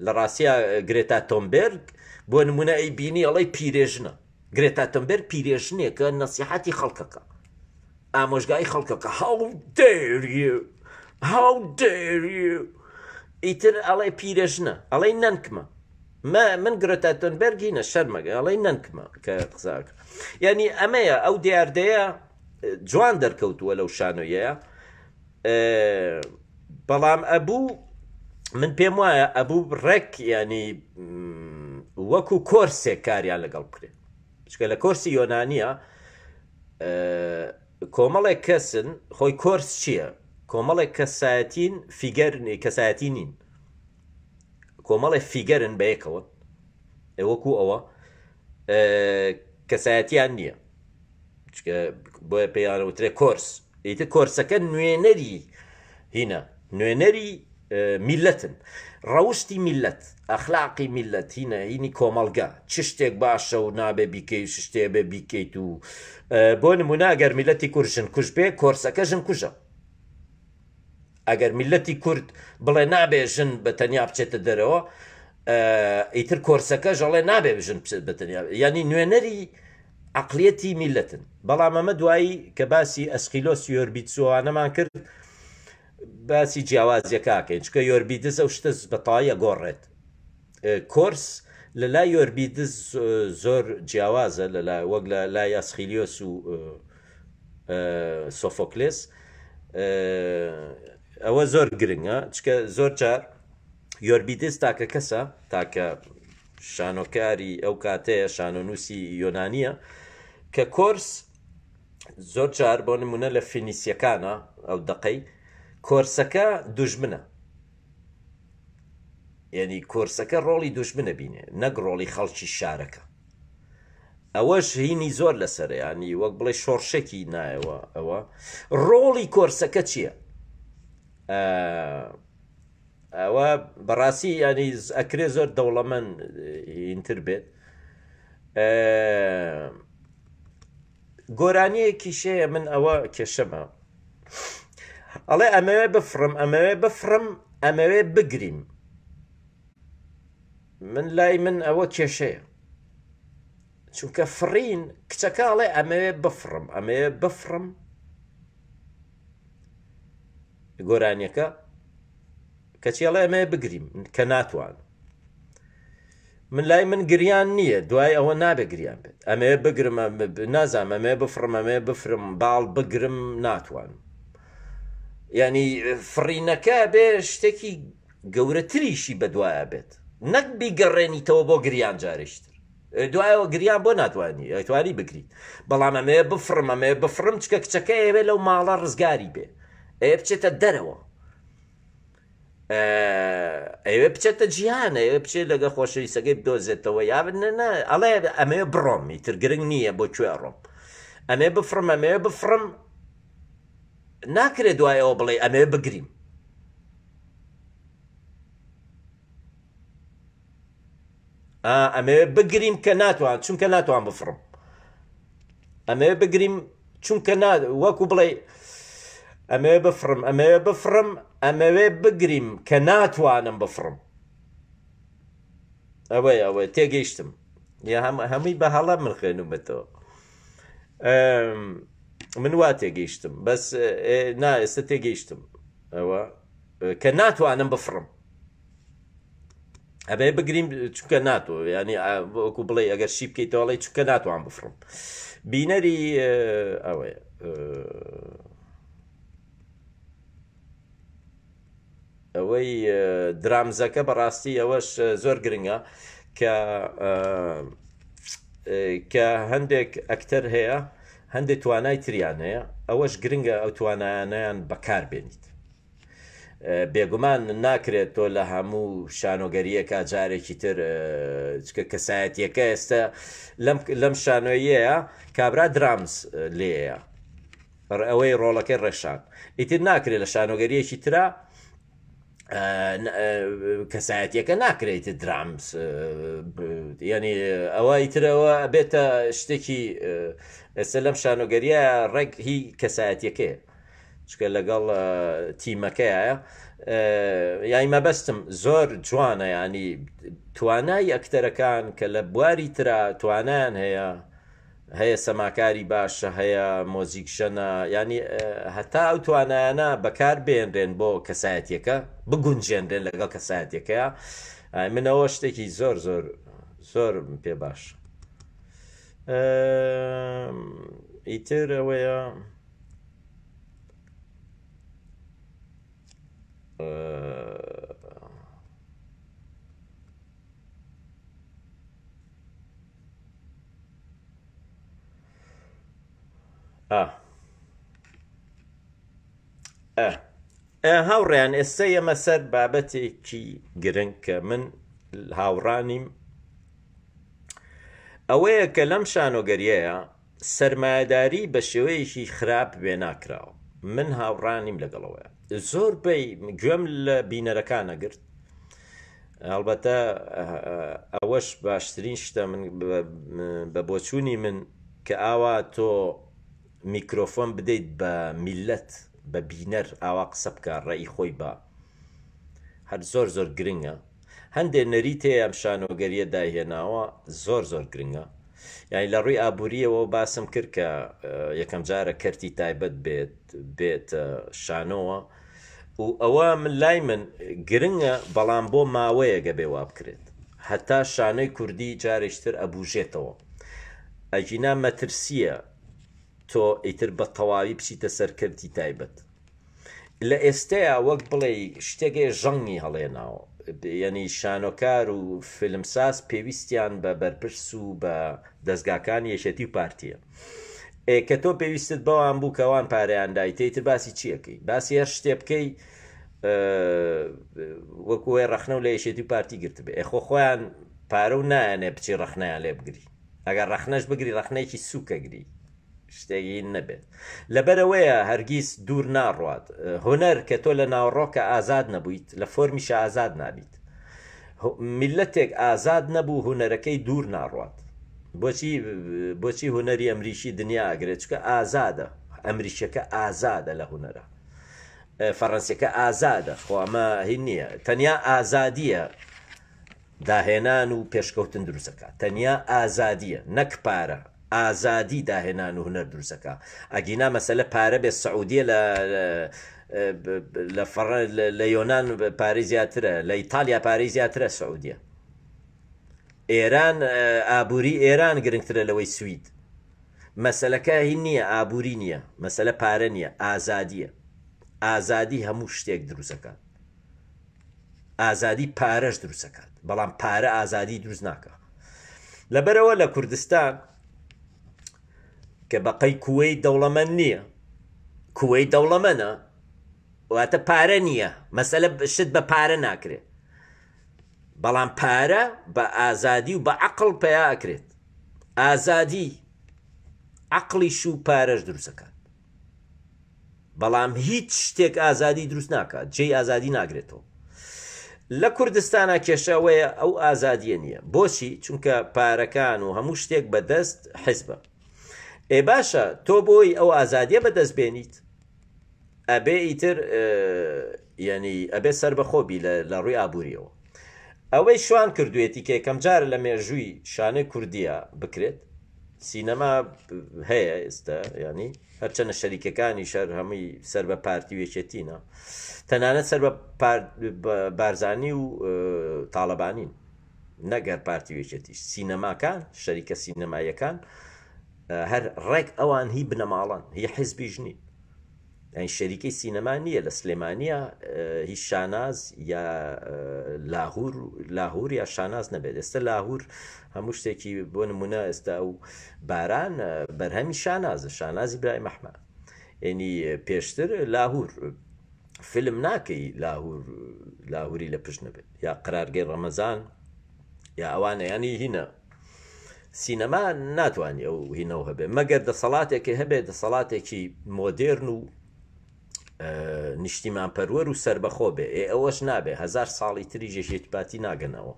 لە ڕاستیا گرێتا تۆمبێرگ بۆ نمونە ئەی بینی ئەڵەی پیرێژنە گرێتا تۆمبێرگ پیرێژنێکە نەسیحەتی خەڵکەکە ئامۆژگای خەڵکەکە How dare you How dare you ئیتر ئەڵێ پیرێژنە ئەڵێ نەنکمە مە من گرێتا تۆنبێرگی نە شەرمەگە ئەڵێ نەنکمە کە قساکە یعنی ئەمەیە ئەو دیاردەیە جوان دەرکەوتووە لەو شانۆیەیە بەڵام ئەبوو من پێم وایە ئەبوو ڕێک ینی وەکو کۆرسێک کاریان لەگەڵ بکرێت چکە لە کۆرسی یۆنانیە کۆمەڵێک کەسن خۆی کۆرس چییە؟ کۆمەڵێک کەسایەتین فیگەر کەسایەتی نین کۆمەڵێک فیگەرن بەیەکەوە وەکو ئەوە کەسایەتیان نییە بۆیە پێیان وترێ کۆرس ئیتر کۆرسەکە نوێنەری هینە نوێنەری میلەتن ڕەوشی میلەت ئەخلاقی میلەت هینە هینی کۆمەڵگە چ شتێک باشە و نابێ بیکەی و شتێ بێ بیکەیت و بۆ نمونە ئەگەر میلەتی کورد ژن کوژ بێ کۆرسەکە ژن کوژە ئەگەر میلەتی کورد بڵێ نابێ ژن بە تەنیا بچێتە دەرەوە ئیتر کۆرسەکە ژەڵێ نابێ ژن بچێت بە تەنیا ینی نوێنەری عقلیەتی میلەتن بەڵام ئەمە دوایی کە باسی ئەسخیلۆس یۆربیتسوانەمان کرد باسی جیاوازیەکە ئەکەین چونکە یۆربیدز ئەو شتە بە تەواوی ئەگۆڕێت کۆرس لە لای یۆربیدز زۆر جیاوازە لە لای وەک لە لای ئەسخیلیۆس و سۆفۆکلێس ئەوە زۆر گرنگە چکە زۆر جار یۆربیدز تاکە کەسە تاکە شانۆکاری ئەو کاتەیە شانۆنووسی یۆنانیە کە کۆرس زۆر جار بۆ نمونە لە فینیسیەکانە ئەو دەقەی کۆرسەکە دوژمنە یعنی کۆرسەکە ڕۆڵی دوژمنە بینێ نەک ڕۆڵی خەڵکی شارەکە ئەوەش هینی زۆر لەسەر ینی وەک بڵێ شۆڕشێکی نایەوە ئەوە ڕۆڵی کۆرسەکە چییە؟ ئەوە بەڕاستی ینی ئەکرێ زۆر دەوڵەمەند هینتر بێت گۆرانیەکیش هەیە من ئەوە کێشەمە ئەڵێ ئەمەوێ بفڕم ئەمەوێ بفڕم ئەمەوێ بگریم من لای من ئەوە کێشەیە چونکە فڕین کچەکە ئەڵێ ئەمەوێ بفڕم ئەمەوێ بفڕم گۆرانیەکە کەچی ئەڵێ ئەمەوێ بگریم کە ناتوان من لای من گریان نییە دوای ئەوە نابێ گریان بێت ئەمەوێ بگرم نازانم ئەمەوێ بفڕم ئەمەوێ بفرم باڵ بگرم ناتوانم یعنی فڕینەکە بێ شتێکی گەورەتریشی بەدوایە بێت نەک بیگەڕێنیتەوە بۆ گریان جارێکتر دوایەوە گریان بۆ ناتوانانی ئەتوانی بگریت بەڵام ئەمەیە بفڕم ئەمەیە بفڕم چکە کچەکە ئەوێ لەو ماڵە ڕزگاری بێ ئەیە بچێتە دەرەوە ئەوێ بچێتە جیهان ئەوێ بچێت لەگە خۆشەویستەکەی بدۆزێتەوە یا ئەڵێ ئەمەوێ بڕۆم ئیتر گرنگ نییە بۆ کوێ ئەڕۆم ئەمێ بفڕم ئەمەوێ بفڕم ناکرێت دوای ئەوە بڵێ ئەمەوێ بگریم ئەمەوێ بگریم کە ناتوان چونکە ناتوان بفڕم ئەمەوێ بگریم چونکە نا وەکو بڵێ ئەمەوێ بفڕم ئەمەوێ بفڕم ئەمەوێ بگریم کە ناتوانم بفڕم ئەوەی ئەوەی تێگەیشتم یا هەم هەمووی بە هەڵە من خوێنومەتەوە من وا تێگەیشتم بەس نا ئێستا تێگەیشتم ئەوە. کە ناتوانم بفڕم ئەبێ بگریم چونکە ناتۆ ینی وەکو بڵێ ئەگەر شی بکەیتەوەڵی چونکە ناتوان بفڕم بینەری ئەوەیە ئەوەی درامزەکە بەڕاستی ئەوەش زۆر گرنگە کە کە هەندێک ئەکتەر هەیە هەندێک توانای تریان هەیە ئەوەش گرنگە ئەو توانایانیان بەکار بێنیت بێگومان ناکرێت تۆ لە هەموو شانۆگەریەکە جارێکی تر چکە کەسایەتیەکە ئێستا لەم شانۆیەیە کابرا درامز لێیە ئەوەی ڕۆڵەکەی ڕێشان ئیتر ناکرێت لە شانۆگەریەکی ترا کەسایەتیەکە ناکرێت درامز ینی ئەوە ئیترەوە بێتە شتێکی ئێستا لەم شانۆگەریە ڕێک هی کەسایەتیەکەیە چکە لەگەڵ تیمەکەیە یای مەبەستم زۆر جوانە ینی توانای ئەکتەرەکان کە لە بواری ترا توانیان هەیە هەیە سەماکاری باشە هەیە مۆزیکژەنە ینی هەتا ئەو توانایانە بەکار بێنرێن بۆ کەسایەتیەکە بگونجێنرێن لەگەڵ کەسایەتیەکەیە منەوە شتێکی زۆر زۆر زۆر پێ باش ئیتر ئەوەیە هاوڕێیان ئێستا ئێمە سەر بابەتێکی گرنگ کە من هاوڕانیم ئەوەیە کە لەم شانۆگەریەیە سەرمایەداری بە شێوەیەکی خراپ وێناکراوە من هاوڕانیم لەگەڵەوەیە زۆر بەی گوێم لە بینەرەکان نەگرت هەڵبەتە ئەوەش باشترین شتە من بە بۆچوونی من کە ئاوا تۆ میکرۆفۆن بدەیت بە میلەت بە بینەر ئاوا قسە بکە ڕێی خۆی بە هەر زۆر زۆر گرنگە هەندێ نەریت هەیە ئەم شانۆگەریە دایهێناوە زۆر زۆر گرنگە یعنی لە ڕووی ئابووریەوە باسم کرد کە یەکەم جارە کەرتی تایبەت بێت بێت شانۆوە و ئەوە من لای من گرنگە بەڵام بۆ ماوەیەگە بێ وا بکرێت هەتا شانۆی کوردی جارێکتر ئەبوژێتەوە ئەگینا مەترسیە تۆ ئیتر بە تەواوی بچیتە سەر کەرتی تایبەت لە ئێستەیا وەک بڵێی شتێک هەیە ژەنگی هەڵێناوە یعنی شانۆکار و فیلمساز پێویستیان بە بەرپرس و بە دەستگاکانی یەکێتی و پارتیە ئێ کە تۆ پێویستت بەوان بوو کەوان پارەیان دایتێ تر باسی چیەکەی باسی هەر شتێ بکەی وەکوێ ڕەخنە و لە یەکێتی و پارتی گرتبێ ئێ خۆ خۆیان پارە و نایەنێ بچی ڕەخنەیان لێ بگری ئەگەر ڕەخنەش بگری ڕەخنەیەکی سوکەگری شتێکی نەبێت لەبەرئەوەیە هەرگیز دوور ناڕوات هونەر کە تۆ لە ناوەڕۆکە ئازاد نەبوویت لە فۆرمیشە ئازاد نابیت میلەتێک ئازاد نەبوو هونەرەکەی دوور ناڕوات بۆچی بۆچی هونەری ئەمریکی دنیا ئەگرێت چکە ئازادە ئەمریکیەکە ئازادە لە هونەرە فەڕەنسیەکە ئازادە خۆ ئەمە هی نییە تەنیا ئازادیە داهێنان و پێشکەوتن دروست ئەکا تەنیا ئازادیە نەک پارە ئازادی داهێنان و هونەر دروست ئەکا ئەگینا مەسەلە پارە بێ سعودیە لە لە فەڕ لە یۆنان پارەی زیاترە لە ئیتالیا پارەی زیاترە سعودیە ئێران ئابووری ئێران گرنگترە لەوەی سوید مەسەلەکە هی نییە ئابووری نییە مەسەلە پارە نییە ئازادیە ئازادی هەموو شتێک دروستەکات ئازادی پارەش دروست ئەکات بەڵام پارە ئازادی دروست ناکە لەبەرەوە لە کوردستان کە بەقەی کوەی دەوڵەمەند نییە کوەی دەوڵەمەنە واتە پارە نییە مەسەلە شت بە پارە ناکرێت بەڵام پارە بە ئازادی و بە عقل پیا ئەکرێت ئازادی عقلیش و پارەش دروستەکات بەڵام هیچ شتێک ئازادی دروست ناکات جێی ئازادی ناگرێتەوە لە کوردستانە کێشە ئەوەیە ئەو ئازادیە نییە بۆچی چونکە پارەکان و هەموو شتێک بەدەست حزبە ئێ باشە تۆ بۆی ئەو ئازادیە بەدەست بێنیت ئەبێ ئیتر یعنی ئەبێ سەر بەخۆبی لە ڕووی ئابووریەوە ئەوەی شوان کردوێتی کە یەکەم جارە لە مێژووی شانەی کوردیە بکرێت. سینەما هەیە ئێستا ینی هەرچەنە شەریکەکانی شەر هەمووی سەر بە پارتی و یەکێتینە تەنانەت سەر بە بارزانی و تاالبانین نەگەر پارتی و یەکێتیش سینەماکان شەریکە سینەماییەکان هەر ڕێک ئەوان هی بنەماڵەن هی حزبیش نین یانی شەریکەی سینەما نییە لە سلێمانیە هی شاناز یا لاهور لاهور یا شاناز نەبێت ئێستا لاهور هەموو شتێکی بۆ نمونە ئێستا ئەو باران بەرهەمی شانازە شانازی برای مەحمە ینی پێشتر لاهور فیلم ناکەی لاهور لاهوری لە پشت نەبێت یا قرارگەی ڕەمەزان یا ئەوانە ینی هینە سینەما ناتوانانی ئەو هینەوە هەبێ مەگەر دەسەڵاتێکی هەبێ دەسەڵاتێکی مۆدێرن و نیشتیمان پەروەر و سربەخۆ بێ ئێ ئەوەش نابێ هزار ساڵی تری ژێژێتی پاتی ناگەنەوە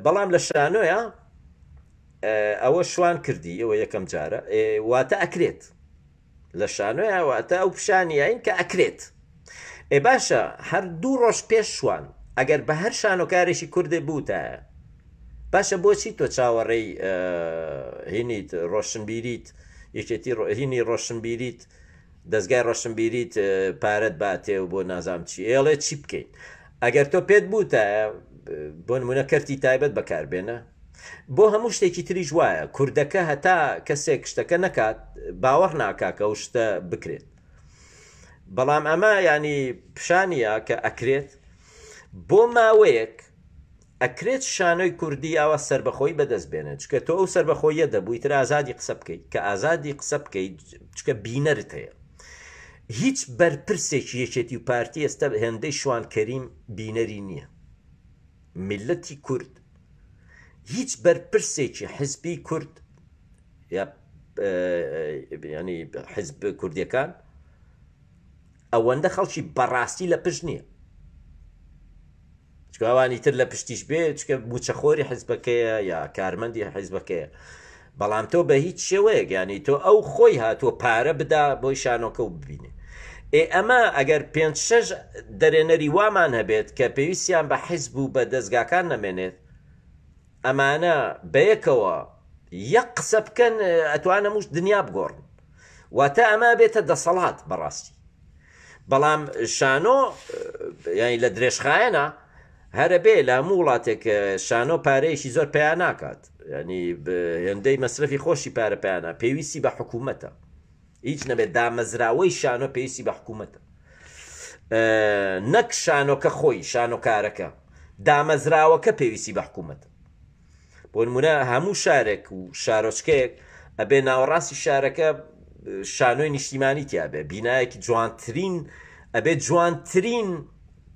بەڵام لە شانۆیە ئەوە شوان کردی ئەوە یەکەم جارە واتە ئەکرێت لە شانۆیا واتە ئەو پیشانیین کە ئەکرێت. ئێ باشە هەر دوو ڕۆژ پێش شوان ئەگەر بە هەر شانۆکارێکی کوردێ بوتایە باشە بۆچی تۆ چاوەڕێی هینیت ڕۆشنبیریت یەکێتی هینی ڕۆشنبیریت دەستگای ڕۆشنبیریت پارەت باتێ و بۆ نازام چی ئێڵێ چی بکەین ئەگەر تۆ پێت بوتایە بۆ نمونە کەرتی تایبەت بەکاربێنە بۆ هەموو شتێکی تریش وایە کوردەکە هەتا کەسێک شتەکە نەکات باوەڕ ناکا کە ئەو شتە بکرێت بەڵام ئەمە ینی پیشانیە کە ئەکرێت بۆ ماوەیەک ئەکرێت شانۆی کوردی ئاوا سربەخۆی بەدەست بێنێت چکە تۆ ئەو سربەخۆیە دەبووی تر ئازادی قسە بکەیت کە ئازادی قسە بکەیت چکە بینەرت هەیە هیچ بەرپرسێکی یەکێتی و پارتی ئێستا هێندەی شوان کەریم بینەری نییە میللەتی کورد هیچ بەرپرسێکی حزبی کورد یا ینی حزب کوردیەکان ئەوەندە خەڵکی بەڕاستی لە پشت نییە چکوانی تر لە پشتیش بێ چکە موچەخۆری حزبەکەیە یا کارمەندی حیزبەکەیە بەڵام تۆ بە هیچ شێوەیەک یانی تۆ ئەو خۆی هاتووە پارە بدا بۆی شانۆکە و ببینێ ئێ ئەمە ئەگەر پێنج شەش دەرێنەری وامان هەبێت کە پێویستیان بە حیزب و بە دەزگاکان نەمێنێت ئەمانە بەیەکەوە یەک قسە بکەن ئەتوان هەمووش دنیا بگۆڕن واتە ئەمە بێتە دەسەڵات بەڕاستی بەڵام شانۆ یانی لە درێژخایەنە هەرەبێ لە هەموو وڵاتێک شانۆ پارەیەکی زۆر پیا ناکات ینی هێندەی مەسرەفی خۆشی پارە پیانە پێویستی بە حکوومەتە هیچ نەبێت دامەزراوەی شانۆ پێویستی بە حکوومەتە نەک شانۆکە خۆی شانۆکارەکە دامەزراوەکە پێویستی بە حکوومەتە بۆ نمونە هەموو شارێک و شارۆچکەیەک ئەبێ ناوەڕاستی شارەکە شانۆی نیشتیمانی تیاابێ بینایەکی جوانترین ئەبێ جوانترین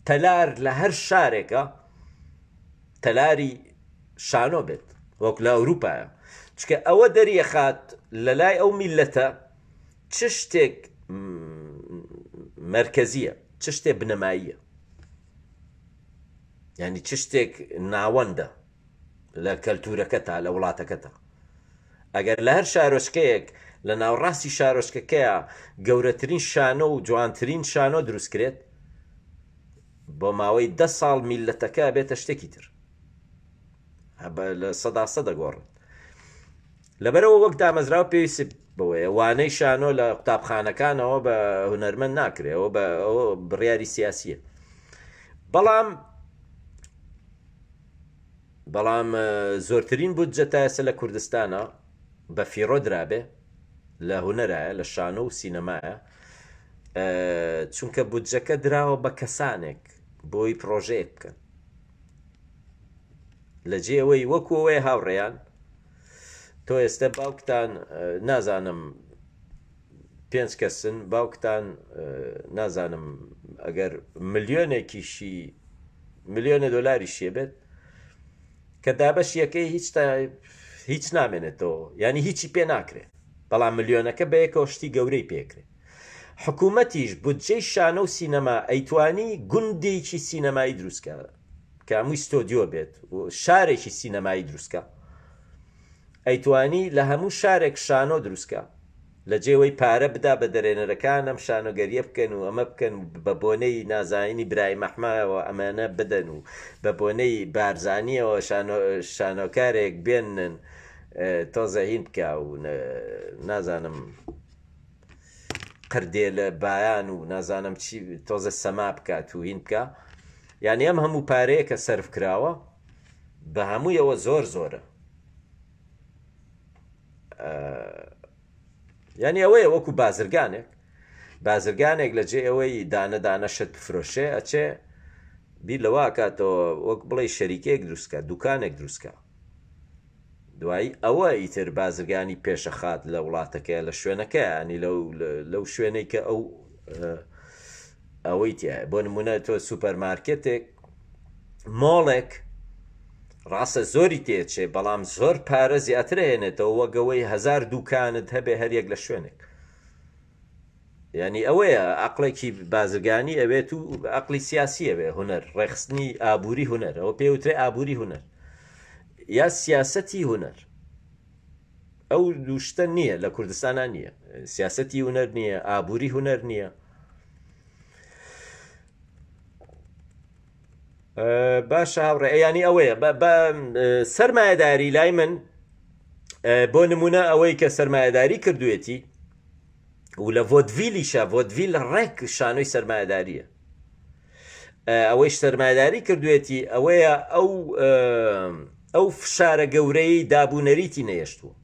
تەلار لە هەر شارێکە تەلاری شانۆ بێت وەک لە ئەوروپایە چکە ئەوە دەریەخات لە لای ئەو میلەتە چ شتێک مەرکەزیە چ شتێ بنەماییە یعنی چ شتێک ناوەندە لە کەلتورەکەتا لە وڵاتەکەتا ئەگەر لە هەر شارۆچکەیەک لە ناوڕاستی شارۆچکەکەیا گەورەترین شانۆ و جوانترین شانۆ دروست کرێت بۆ ماوەی دە ساڵ میللەتەکە بێتە شتێکی تر لە سەدا سە دەگۆڕن لەبەرەوە وەک دامەزراو پێویستی بەوەیە وانەی شانۆ لە قوتابخانەکانەوە بە هونەرمەند ناکرێەوە بە ئەوە بڕیاری سیاسیە بەڵام بەڵام زۆرترین بودجە تا ئێستا لە کوردستانە بە فیڕۆ درابێ لە هونەرایە لە شانۆ و سینەمایە چونکە بودجەکە دراوە بە کەسانێک بۆی پرۆژەیەک بکەن لە جێەوەی وەکو ئەوەیە هاوڕێیان تۆ ئێستا باوکتان نازانم پێنج کەسن باوکتان نازانم ئەگەر ملیۆنێکیشی ملیۆنە دۆلاریشیە بێت کە دابەشیەکەی هیچ تا هیچ نامێنێتەوە یعنی هیچی پێ ناکرێت بەڵام ملیۆنەکە بەیەکەوە شتی گەورەی پێکرێت حکوومەتیش بودجەی شانە و سینەما ئەیتوانی گوندێکی سینەمایی دروستکە کە هەمووی ستۆدیۆ بێت و شارێکی سینەمایی دروستکە ئەیتوانی لە هەموو شارێک شانۆ دروستکە. لە جێوەی پارە بدا بە دەرێنەرەکان ئەم شانۆگەریە بکەن و ئەمە بکەن و بە بۆنەی نازانینی برایم ئەحمەوە ئەمانە بدەن و بە بۆنەی بارزانیەوە شانۆکارێک بێنن تۆزە هین بکە و نازانم قردێلە بایان و نازانم چی تۆزە سەما بکات و هین بکە یعنی ئەم هەموو پارەیە کە سەرف کراوە بە هەموویەوە زۆر زۆرە یعنی ئەوەیە وەکو بازرگانێک بازرگانێک لە جێ ئەوەی دانە دانە شت بفرۆشێ ئەچێ بیر لەوە کاتەوە وەک بڵێ شەریکەیەک دروستکە دوکانێک دروستکە دوایی ئەوە ئیتر بازرگانی پێشەخات لە وڵاتەکەی لە شوێنەکە ینی لەو شوێنەی کە ئەو ئەوەی تایە بۆ نمونە تۆ سوپەرمارکێتێک مۆڵێک ڕاستە زۆری تێچێ بەڵام زۆر پارە زیاتر هێنێتەوە وەگەوەی هەزار دوکانت هەبێ هەریەک لە شوێنێک یعنی ئەوەیە عقلێکی بازرگانی ئەوێت و عقلی سیاسی ئەوێ هونەر ڕێخستنی ئابووری هونەر ئەوە پێوترێ ئابووری هونەر یا سیاسەتی هونەر ئەو دوو شتە نییە لە کوردستانە نییە سیاسەتی هونەر نییە ئابووری هونەر نییە باشە هاوڕێ ینی ئەوەیە بە سەرمایەداری لای من بۆ نمونە ئەوەی کە سەرمایەداری کردوێتی و لە ڤۆدڤیلیشە ڤۆدڤیل ڕێک شانۆی سەرمایەداریە ئەوەیش سەرمایەداری کردوێتی ئەوەیە ئەو ئەو فشارە گەورەی دابوو نەریتی نەیەشتووە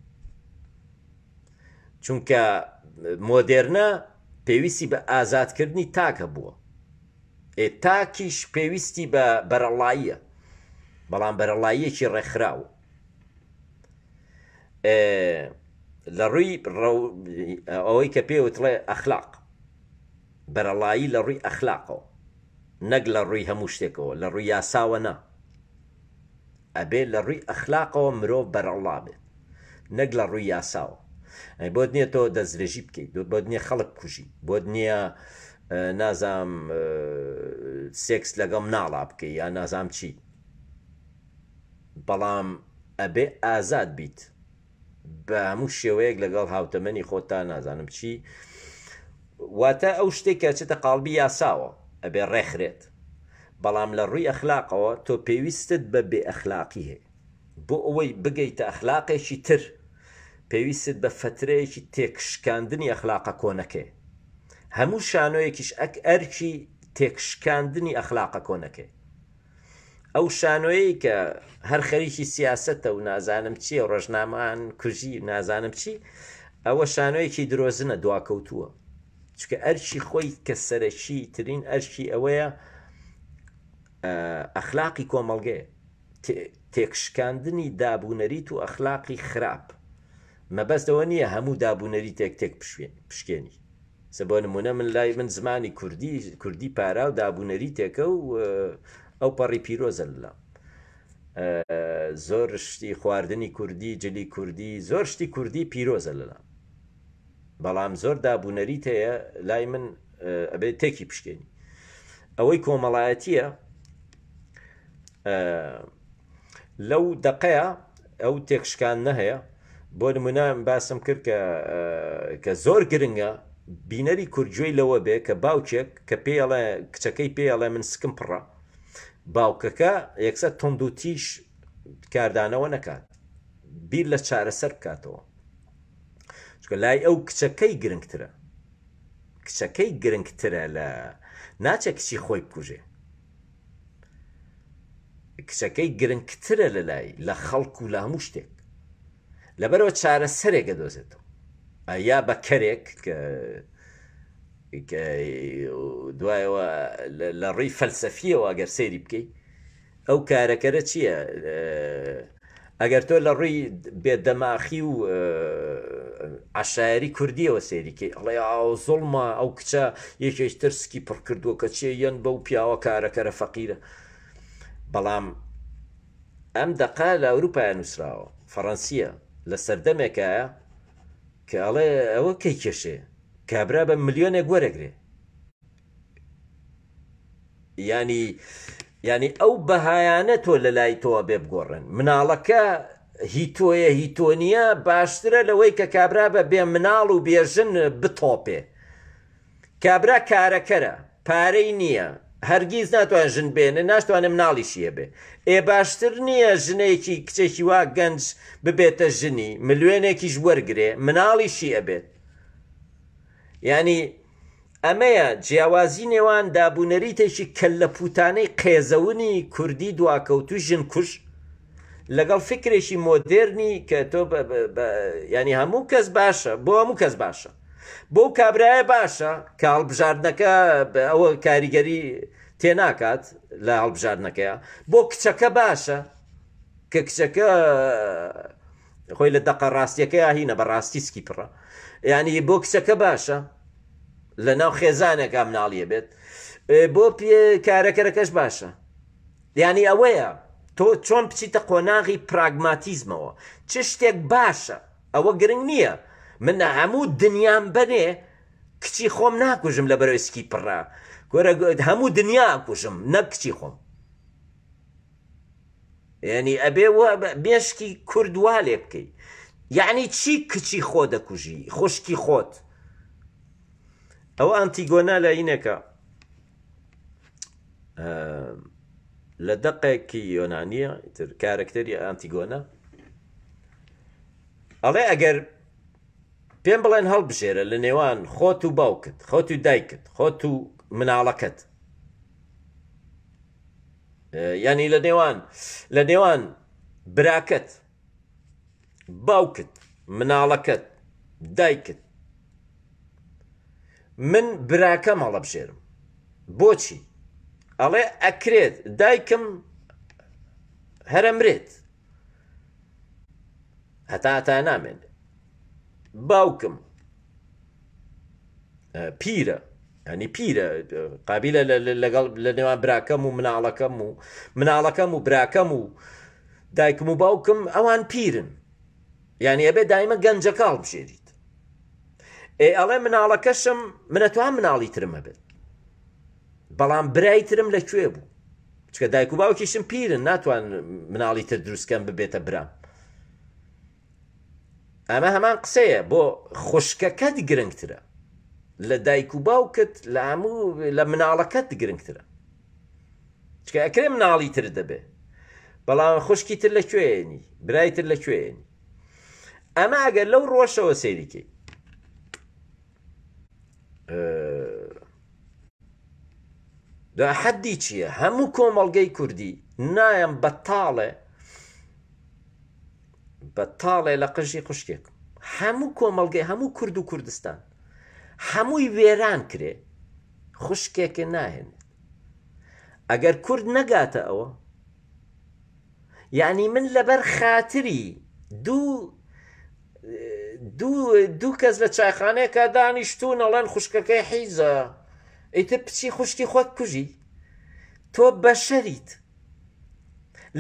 چونکە مۆدێرنە پێویستی بە ئازادکردنی تاکە بووە ئێ تاکیش پێویستی بە بەرەڵاییە بەڵام بەرەڵاییەکی ڕێکخراو لە ڕووی ئەوەی کە پێوتڵێ ئەخلاق بەرەڵایی لە ڕووی ئەخلاقەوە نەک لە ڕووی هەموو شتێکەوە لە ڕووی یاساوە نا ئەبێ لە ڕووی ئەخلاقەوە مرۆڤ بەرەڵا بێت نەک لە ڕووی یاساوە ئەی بۆت نییە تۆ دەستدرێژی بکەیت بۆت نییە خەڵک بکوژی بۆت نییە نازام سێکس لەگەڵ مناڵا بکەی یا نازام چی بەڵام ئەبێ ئازاد بیت بە هەموو شێوەیەک لەگەڵ هاوتەمەنی خۆتا نازانم چی واتە ئەو شتێک کە چێتە قاڵبی یاساوە ئەبێ ڕێکخرێت بەڵام لە ڕووی ئەخلاقەوە تۆ پێویستت بە بێ ئەخلاقی هەیە بۆ ئەوەی بگەیتە ئەخلاقێکی تر پێویستت بە فەترەیەکی تێکشکاندنی ئەخلاقە کۆنەکەی هەموو شانۆیەکیش ئەک ئەرکی تێکشکاندنی ئەخلاقە کۆنەکەی ئەو شانۆیەی کە هەر خەریکی سیاسەتە و نازانم چییە ڕۆژنامان کوژی نازانم چی ئەوە شانۆیەکی درۆزنە دواکەوتووە چکە ئەرکی خۆی کە سەرەکی ترین ئەرکی ئەوەیە ئەخلاقی کۆمەڵگەیە تێکشکاندنی دابوونەریت و ئەخلاقی خراپ مەبەستەوە نییە هەموو دابوونەریتێک تێک پشکێنی سە بۆ نمونە من لای من زمانی کوردی کوردی پاراو دابونەریتێکە و ئەو پەڕی پیرۆزە لەلام زۆر شتی خواردنی کوردی جلی کوردی زۆر شتی کوردی پیرۆزە لەلام بەڵام زۆر دابونەریت هەیە لای من ئەبێت تێکی پشکێنی ئەوەی کۆمەڵایەتیە لەو دەقەیە ئەو تێکشکاندنە هەیە بۆ نمونە باسم کرد کە کە زۆر گرنگە بینەری کورد گوێی لەوە بێ کە باوکێک کە پێڵێ کچەکەی پێڵێ من سکم پڕە باوکەکە یەکسەر توند و تیژ کاردانەوە نەکات بیر لە چارەسەر بکاتەوە چونکە لای ئەو کچەکەی گرنگترە کچەکەی گرنگترە لە ناچێت کچی خۆی بکوژێ کچەکەی گرنگترە لە لای لە خەڵک و لە هەموو شتێک لەبەرەوە چارەسەرێک ئەدۆزێتەوە یا بە کەرێک کە دوایەوە لە ڕووی فەلسەفیەوە ئەگەر سەیری بکەیت ئەو کارەکەرە چییە؟ ئەگەر تۆ لە ڕووی بێدەماخی و عەشایەری کوردیەوە سەیری کەی ئەڵێ ئاو زوڵمە ئەو کچە یەکێک تر سکی پڕ کردووە کە چێ یەن بەو پیاوە کارەکەرە فەقیرە بەڵام ئەم دەقە لە ئەوروپای نووسراوە فەڕەنسیە لە سەردەمێکایە کە ئەڵێ ئەوە کەی کێشێ کابرا بە ملیۆنێک وەرەگرێ ینی ینی ئەو بەهایانە تۆ لە لای تۆ بێ بگۆڕن مناڵەکە هی تۆیە هی تۆ نییە باشترە لەوەی کە کابرا بە بێ مناڵ و بێژن بتۆپێ. کابرا کارەکەرە پارەی نییە هەرگیز ناتوانێت ژن بێنێ ناشتوانێت مناڵیشی هەبێ ئێ باشتر نییە ژنێکی کچێکی وا گەنج ببێتە ژنی ملیۆنێکیش وەرگرێ مناڵیشی ئەبێت یعنی ئەمەیە جیاوازی نێوان دابونەریتێکی کەللەپوتانەی قێزەونی کوردی دواکەوتوی ژن کوژ لەگەڵ فکرێکی مۆدێرنی کە تۆ ینی هەموو کەس باشە بۆ هەموو کەس باشە بۆ کابرایە باشە کە هەڵبژاردنەکە ئەوە کاریگەری تێناکات لە هەڵبژاردنەکەیە بۆ کچەکە باشە کە کچەکە خۆی لە دەقە ڕاستیەکەیا هینە بە ڕاستی سکی پڕە یعنی بۆ کچەکە باشە لە ناو خێزانێکا مناڵیە بێت بۆ کارەکەرەکەش باشە یعنی ئەوەیە تۆ چۆن بچیتە قۆناغی پراگماتیزمەوە چ شتێک باشە ئەوە گرنگ نییە من هەموو دنیام بەنێ کچی خۆم ناکوژم لە بەرەوەی سکی پڕە کۆرە هەموو دنیا کوژم نەک کچی خۆم یعنی ئەبێ مێشکی کورد وا لێ بکەی یعنی چی کچی خۆ دەکوژی خوشکی خۆت ئەوە ئەنتیگۆنا لە ئینەکە لە دەقێکی یۆنانیە تر کارەکتەری ئەنتیگۆنا ئەڵێ ئەگەر پێم بڵێن هەڵبژێرە لە نێوان خۆت و باوکت خۆت و دایکت خۆت و مناڵەکەت یانی لە نێوان لە نێوان براکەت باوکت مناڵەکەت دایکت من براکەم هەڵەبژێرم بۆچی ئەڵێ ئەکرێت دایکم هەرەمرێت هەتا هەتا نامێنێت باوکم پیرە ینی پیرە قابلە لەگەڵ لە نێوان براکەم و مناڵەکەم و مناڵەکەم و براکەم و دایکم و باوکم ئەوان پیرن یعنی ئەبێ دایمە گەنجەکە هەڵبژێریت ئێ ئەڵێ مناڵەکەشم منەتوان مناڵی ترم هەبێت بەڵام برای ترم لە کوێ بوو چکە دایک و باوکیشم پیرن ناتوان مناڵی تر دروستکەم ببێتە برام ئەمە هەمان قسەیە بۆ خوشکەکەت گرنگترە لە دایک و باوکت لە هەموو لە مناڵەکەت گرنگترە چکە ئەکرێ مناڵی تر دەبێ بەڵام خوشکی تر لە کوێنی برای تر لە کوێنی ئەمە ئەگەر لەو ڕۆشەوە سەیریکەی دا حەدی چییە هەموو کۆمەڵگەی کوردی نایەم بەتاڵێ بە تاڵێ لە قژی خوشکێک هەموو کۆمەڵگەی هەموو کورد و کوردستان هەمووی وێران کرێ خوشکێکە ناهێنێت ئەگەر کورد نەگاتە ئەوە یعنی من لەبەر خاتری دوو دوو دوو کەس لە چایخانەیەکا دانیشتوون ئەڵێن خوشکەکەی حیزە ئیتر بچی خوشکی خۆت کوژی تۆ بەشەریت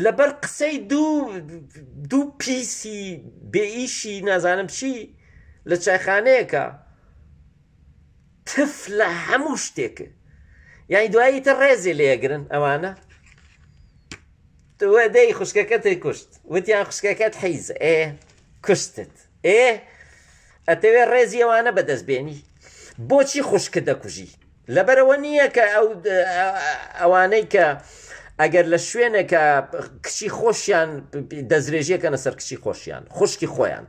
لەبەر قسەی دوو دوو پیسی بێئیشی نازانم چی لە چایخانەیەکە تف لە هەموو شتێک یعنی دوایی تر ڕێزێ لێگرن ئەوانە دەی خوشکەکەت کوشت وتیان خوشکەکەت حیز ئێ کوشتت ئێ ئەتەوێ ڕێزی ئەوانە بەدەست بێنی بۆچی خوشکت دەکوژی لەبەرەوە نییە کە ئەو ئەوانەی کە ئەگەر لە شوێنێکە کچی خۆشیان دەسترێژیەکەنە سەر کچی خۆشیان خوشکی خۆیان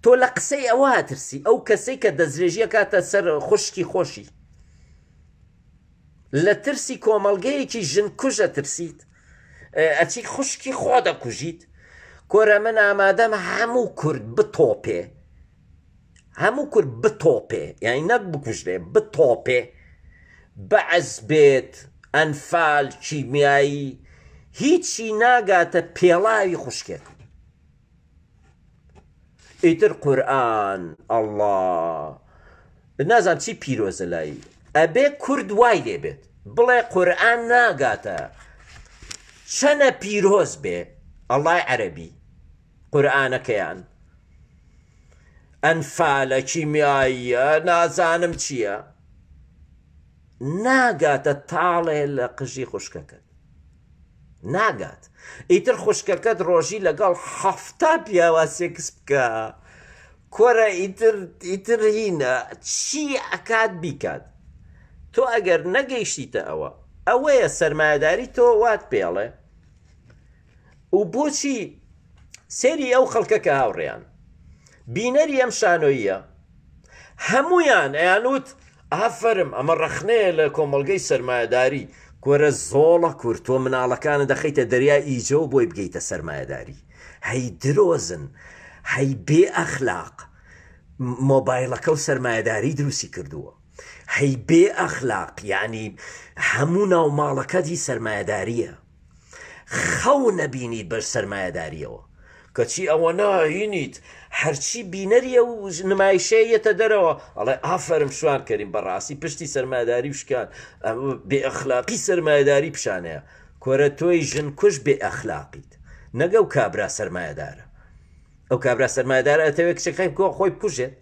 تۆ لە قسەی ئەوە ترسی ئەو کەسەی کە دەسترێژیەکاتە سەر خوشکی خۆشی لە ترسی کۆمەڵگەیەکی ژن کوژە ترسیت ئەچی خوشکی خۆ دەکوژیت کۆرە من ئامادەم هەموو کورد بتۆپێ هەموو کورد بتۆپێ یانی نەک بکوژرێ بتۆپێ بەعس بێت ئەنفال کیمیایی هیچی ناگاتە پێڵاوی خوشکێک ئیتر قورئان ئەڵڵا نازانم چی پیرۆزە لای ئەبێ کورد وای لێ بێت بڵێ قورئان ناگاتە چەنە پیرۆز بێ ئەڵای عەرەبی قورئانەکەیان ئەنفالە کیمیاییە نازانم چییە ناگاتە تاڵێ لە قژی خوشکەکەت. ناگات ئیتر خوشکەکەت ڕۆژی لەگەڵ حەفتا پیاوا سێکس بکە کۆرە ئیتر ئیتر هینە چی ئەکات بیکات تۆ ئەگەر نەگەیشتیتە ئەوە ئەوەیە سەرمایەداری تۆ وات پێڵێ و بۆچی سێری ئەو خەڵکە کە هاوڕێیان بینەری ئەم شانۆییە هەمویان ئەیانوت ئافەرم ئەمە ڕەخنەیە لە کۆمەڵگەی سەرمایەداری کۆرە زۆڵە کورد تۆ مناڵەکانت دەخەیتە دەریای ئیجەوە بۆی بگەیتە سەرمایەداری هەی درۆزن هەی بێ ئەخلاق مۆبایلەکە و سەرمایەداری دروستی کردووە هەی بێ ئەخلاق یعنی هەموو ناو ماڵەکەت هی سەرمایەداریە خەو نەبینیت بەر سەرمایەداریەوە کەچی ئەوەنە هینیت هەرچی بینەری ئەو نمایشەیە یەتە دەرەوە ئەڵێ ئافەرم شوان کەریم بەڕاستی پشتی سەرمایەداری و شکان بێ ئەخلاقی سەرمایەداری پیشانەیە کۆرە تۆی ژن کوش بێ ئەخلاقیت نەگە و کابرا سەرمایەدارە ئەو کابرا سەرمایەدارە ئەتەوێت کچەکەی بکۆ خۆی بکوژێت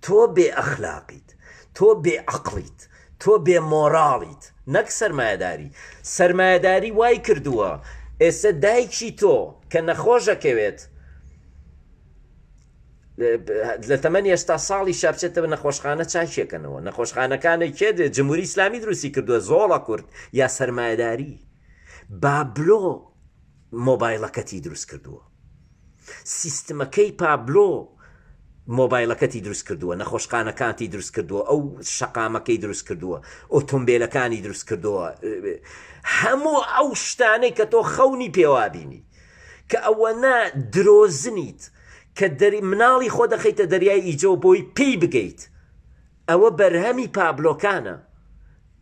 تۆ بێ ئەخلاقیت تۆ بێ عەقڵیت تۆ بێ مۆراڵیت نەک سەرمایەداری سەرمایەداری وای کردووە ئێستا دایکی تۆ کە نەخۆش ئەکەوێت لە تەمەنی هێشتا ساڵی شابچێتەوە نەخۆشخانە چاکێکەنەوە نەخۆشخانەکانە کێ دێت جمهوری ئیسلامی دروستی کردووە زۆڵە کورد یا سەرمایەداری بابلۆ مۆبایڵەکەتی دروست کردووە سیستمەکەی پابلۆ مۆبایلەکەتی دروست کردووە نەخۆشخانەکانتی دروست کردووە ئەو شەقامەکەی دروست کردووە ئۆتۆمبیلەکانی دروست کردووە هەموو ئەو شتانەی کە تۆ خەونی پێوابینی کە ئەوەنە درۆزنیت کە دەری مناڵی خۆ دەخەیتە دەریای ئیجۆ بۆی پێی بگەیت ئەوە بەرهەمی پابلۆکانە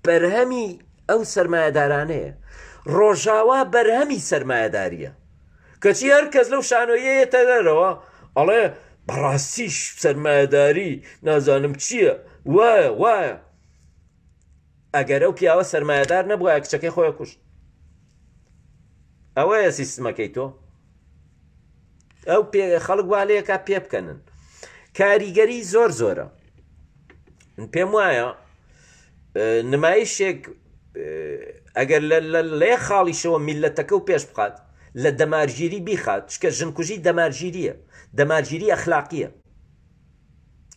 بەرهەمی ئەو سەرمایەدارانەیە ڕۆژاوا بەرهەمی سەرمایەداریە کەچی هەر کەس لەو شانۆیە یەتە دەرەوە ئەڵێ بەڕاستیش سەرمایەداری نازانم چییە وایە وایە ئەگەر ئەو پیاوە سەرمایەدار نەبووە کچەکەی خۆی کوشت ئەوەیە سیستمەکەی تۆ ئەو پێ خەڵک وا لەیەکا پێ بکەنن کاریگەری زۆر زۆرە من پێم وایە نمایشێک ئەگەر لە خاڵیشەوە میلەتەکە و پێش بخات لە دەمارگیری بیخات چکە ژنکوژی دەمارگیریە دەمارگیری ئەخلاقیە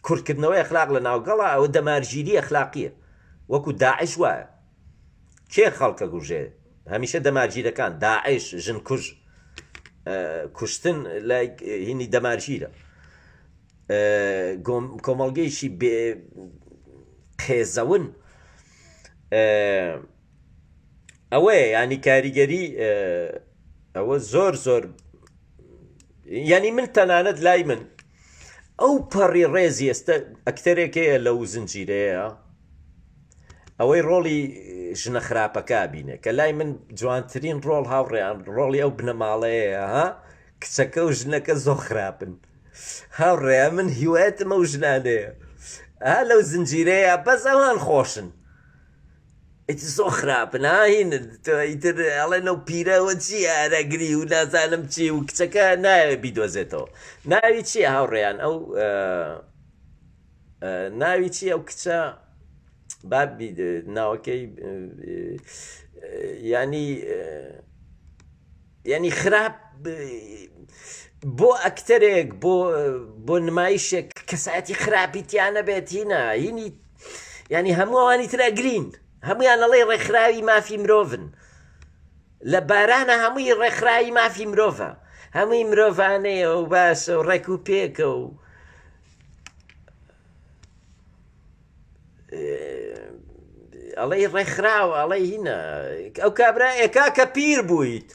کورتکردنەوەی ئەخلاق لە ناوگەڵا ئەوە دەمارگیری ئەخلاقیە وەکو داعش وایە کێ خەڵکە گوژێ هەمیشە دەمارگیرەکان داعش ژنکوژ کوشتن لای هینی دەمارگیرە کۆمەڵگەیەکی بێ قێزەون ئەوەیە ینی کاریگەری ئەوە زۆر زۆر ینی من تەنانەت لای من ئەو پەڕی ڕێزی ئێستا ئەکتەرێک هەیە لەو زنجیرەیە ئەوەی ڕۆڵی ژنە خراپەکە بینێ کە لای من جوانترین ڕۆڵ هاوڕێیان ڕۆڵی ئەو بنەماڵەیە ها کچەکە و ژنەکە زۆر خراپن هاوڕێ من هیوایەتم ئەو ژنانەیە ها لەو زنجیرەیە بەس ئەوان خۆشن ئیتر زۆر خراپن ها هین ئیتر ئەڵێن ئەو پیرەوە چی ئارەگری و نازانم چی و کچەکە نایەوێ بیدۆزێتەوە ناوی چییە هاوڕێیان ئەو ناوی چی ئەو کچە بابی ناوەکەی ینی یعنی خراپ بۆ ئەکتەرێک بۆ بۆ نمایشێک کەسایەتی خراپی تیانە بێت هینە هینی ینی هەموو ئەوانی تر ئەگرین هەمویان ئەڵێ ڕێکخراوی مافی مرۆڤن لە بارانە هەمووی ڕێکخراوی مافی مرۆڤە هەمووی مرۆڤانەیە و باشە و ڕێک و پێکە و ئەڵێی ڕێکخراوە ئەڵێ هینە ئەو کابرا ئێکا کە پیر بوویت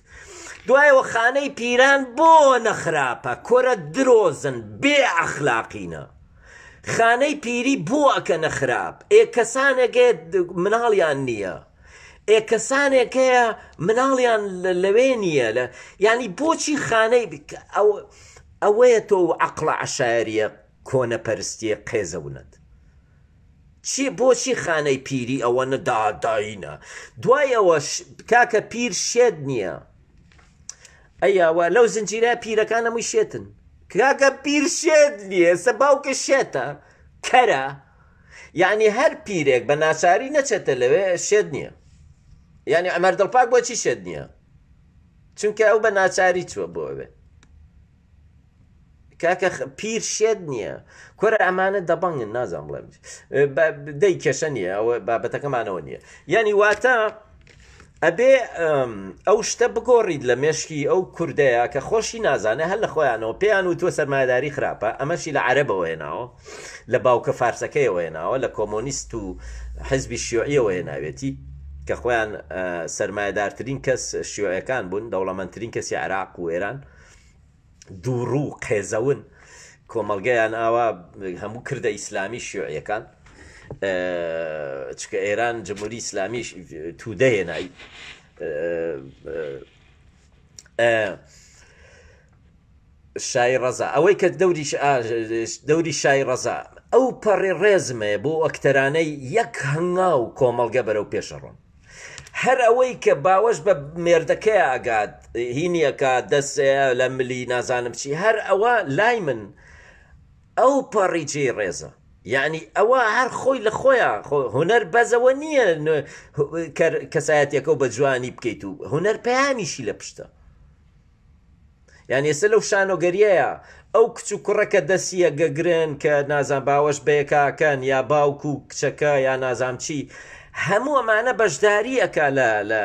دوایەوە خانەی پیران بۆ نەخراپە کۆرە درۆزن بێ ئەخلاقینە خانەی پیری بۆ ئەکەنە خراپ ئێ کەسانێک مناڵیان نییە ئێ کەسانێک هەیە مناڵیان لەوێ نییە لە ینی بۆچی خانەی ئەو ئەوەیە تۆ و عقلە عشاریە کۆنەپەرستیە قێزەونەت چی بۆچی خانەی پیری ئەوەنە داداینە دوای ئەوە کاکە پیر شێت نییە ئەیاوە لەو زنجیرە پیرەکان هەمووی شێتن کاکە پیر شێت نییە ئێستا باوکە شێتە کەرە یعنی هەر پیرێک بە ناچاری نەچێتە لەوێ شێت نییە. یعنی عمر دڵپاک بۆچی شێت نییە؟ چونکە ئەو بە ناچاری چووە بۆ ئەوێ. کاکە پیر شێت نییە کۆرە ئەمانە دەبەنگن نازانم بڵێم دەی کێشە نییە ئەوە بابەتەکەمانەوە نییە یعنی واتە ئەبێ ئەو شتە بگۆڕیت لە مێشکی ئەو کوردەیە کە خۆشی نازانێ هەر لە خۆیانەوە پێیان و تۆ سەرمایەداری خراپە ئەمەشی لە عەرەبەوە هێناوە لە باوکە فارسەکەیەوە هێناوە لە کۆمۆنیست و حزبی شیوعیەوە هێناوێتی کە خۆیان سەرمایەدارترین کەس شیوعەکان بوون دەوڵەمەندترین کەسی عێراق و ئێران دووڕوو قێزەون کۆمەڵگەیان ئاوا هەموو کردە ئیسلامی شیوعیەکان چکە ئێران جمهوری ئیسلامی تودە هێنای شای ڕەزا ئەوەی کە دەوری دەوری شای ڕەزا ئەو پەڕی ڕێزمەیە بۆ ئەکتەرانەی یەک هەنگاو کۆمەڵگە بەرەو پێشەڕۆن هەر ئەوەی کە باوەش بە مێردەکەیا ئەگات هینی ئەکات دەست لە ملی نازانم چی هەر ئەوە لای من ئەو پەڕی جێی ڕێزە یعنی ئەوە هەر خۆی لە خۆیان هونەر بەزەوە نییە کەسایەتەکە و بە جوانی بکەیت و هونەر پەیامیشی لە پشتە یانی ئێستا لەو شانۆگەریەیە ئەو کچ و کوڕە کە دەستی یەکگەگرن کە نازان باوەش بەیەکاکەن یا باوک و کچەکە یا نازام چی هەموو ئەمانە بەشداری ئەکا لە لە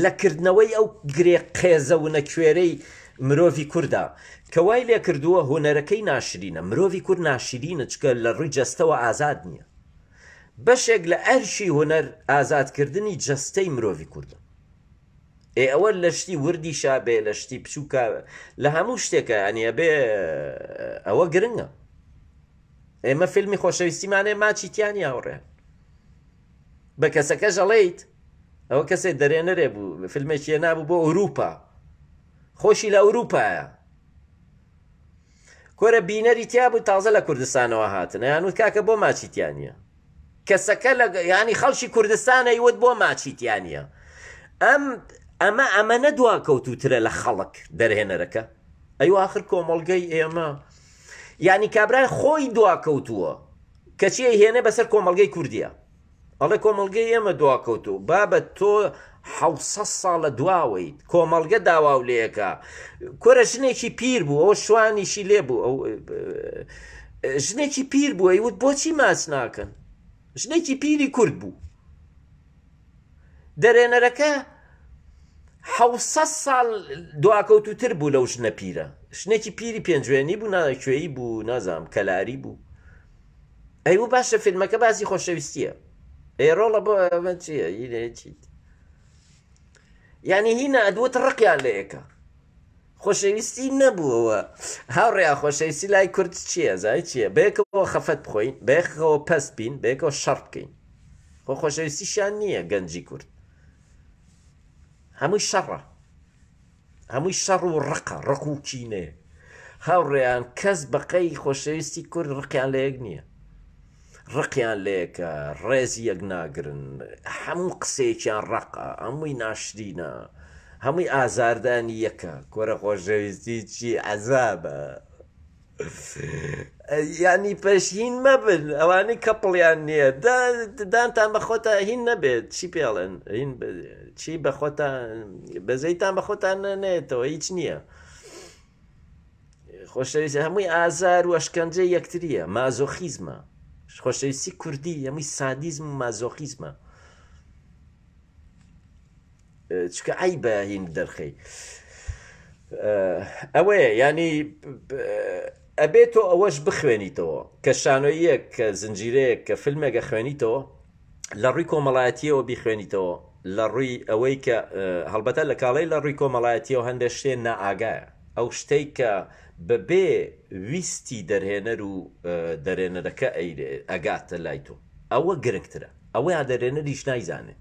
لە کردنەوەی ئەو گرێ قێزەونە کوێرەی مرۆڤی کوردا کە وای لێ کردووە هونەرەکەی ناشرینە مرۆڤی کورد ناشرینە چکە لە ڕووی جەستەوە ئازاد نییە بەشێک لە ئەرکی هونەر ئازادکردنی جەستەی مرۆڤی کوردە ئێ ئەوە لە شتی وردیشا بێ لە شتی بچووکا لە هەموو شتێکە ینی ئەبێ ئەوە گرنگە ئێمە فیلمی خۆشەویستیمانێ ماچی تیانی هاوڕێ بە کەسەکەش ئەڵێیت ئەوە کەسێ دەرێنەرێ بوو فیلمێکی نابوو بۆ ئەوروپا خۆشی لە ئەوروپایە کۆرە بینەری تیا بوو تازە لە کوردستانەوە هاتن یان وت کاکە بۆ ماچی تیا نییە کەسەکە لە ینی خەڵکی کوردستان ئەیوت بۆ ماچی تیا نییە ئەم ئەمە ئەمە نەدوا کەوتوترە لە خەڵک دەرهێنەرەکە ئەی ئاخر کۆمەڵگەی ئێمە یعنی کابرای خۆی دوا کەوتووە کەچی هێنێ بەسەر کۆمەڵگەی کوردیە ئەڵێ کۆمەڵگەی ئێمە دواکەوتوو بابە تۆ حەوسەد ساڵە دواوەیت کۆمەڵگە داواو لێکا کورە ژنێکی پیر بوو ئەوە شوانیشی لێ بوو ئەو ژنێکی پیر بوو ئەیوت بۆچی ماچ ناکەن ژنێکی پیری کورد بوو دەرێنەرەکە حەوسەد ساڵ دواکەوتوتر بوو لەو ژنە پیرە ژنێکی پیری پێنجوێنی بوو ناکوێی بوو نازانم کەلاری بوو ئەی و باشە فیلمەکە باسی خۆشەویستیە ئێ ڕۆڵە بۆ ئەمە چییە هینە چیت یعنی هینە ئەدوت ڕقیان لە یەکە خۆشەویستی نەبووەوە هاوڕێیان خۆشەویستی لای کورد چییە زای چییە بەیەکەوە خەفەت بخۆین بەیەکەوە پەست بین بەیەکەوە شەڕ بکەین خۆ خۆشەویستیشیان نییە گەنجی کورد هەمووی شەڕە هەمووی شەڕ و ڕقە، ڕق و کینەیە. هاوڕێیان کەس بەقەی خۆشەویستی کورد ڕقیان لە یەک نییە. ڕقیان لە یەکە، ڕێزی یەک ناگرن، هەموو قسەیەکیان ڕەقە، هەمووی ناشرینە، هەمووی ئازاردانی یەکە. کورە خۆشەویستی چی عەزابە. یانی پەش هین مەبن ئەوانەی کەپڵیان نییە دانتان بە خۆتان هین نەبێت چی پێڵێن هین چی بە خۆتان بەزەیتان بە خۆتان نێتەوە هیچ نییە خۆشەویست هەمووی ئازار و ئەشکەنجە یەکتریە مازۆخیزمە خۆشەویستی کوردی هەمووی سادیزم و مازۆخیزمە چکە عەیبە هین دەرخەی ئەوەیە ینی ئەبێت تۆ ئەوەش بخوێنیتەوە کە شانۆیەک کە زنجیرەیەک کە فیلمێکە خوێنیتەوە لە ڕووی کۆمەڵایەتیەوە بیخوێنیتەوە لە ڕووی ئەوەی کە هەڵبەتە لە کاڵی لە ڕووی کۆمەڵایەتیەوە هەندێک شتێ نائاگایە ئەو شتەی کە بەبێ ویستی دەرهێنەر و دەرێنەرەکە ئەگاتە لای تۆ ئەوە گرنگترە ئەوەیان دەرێنەریش نایزانێ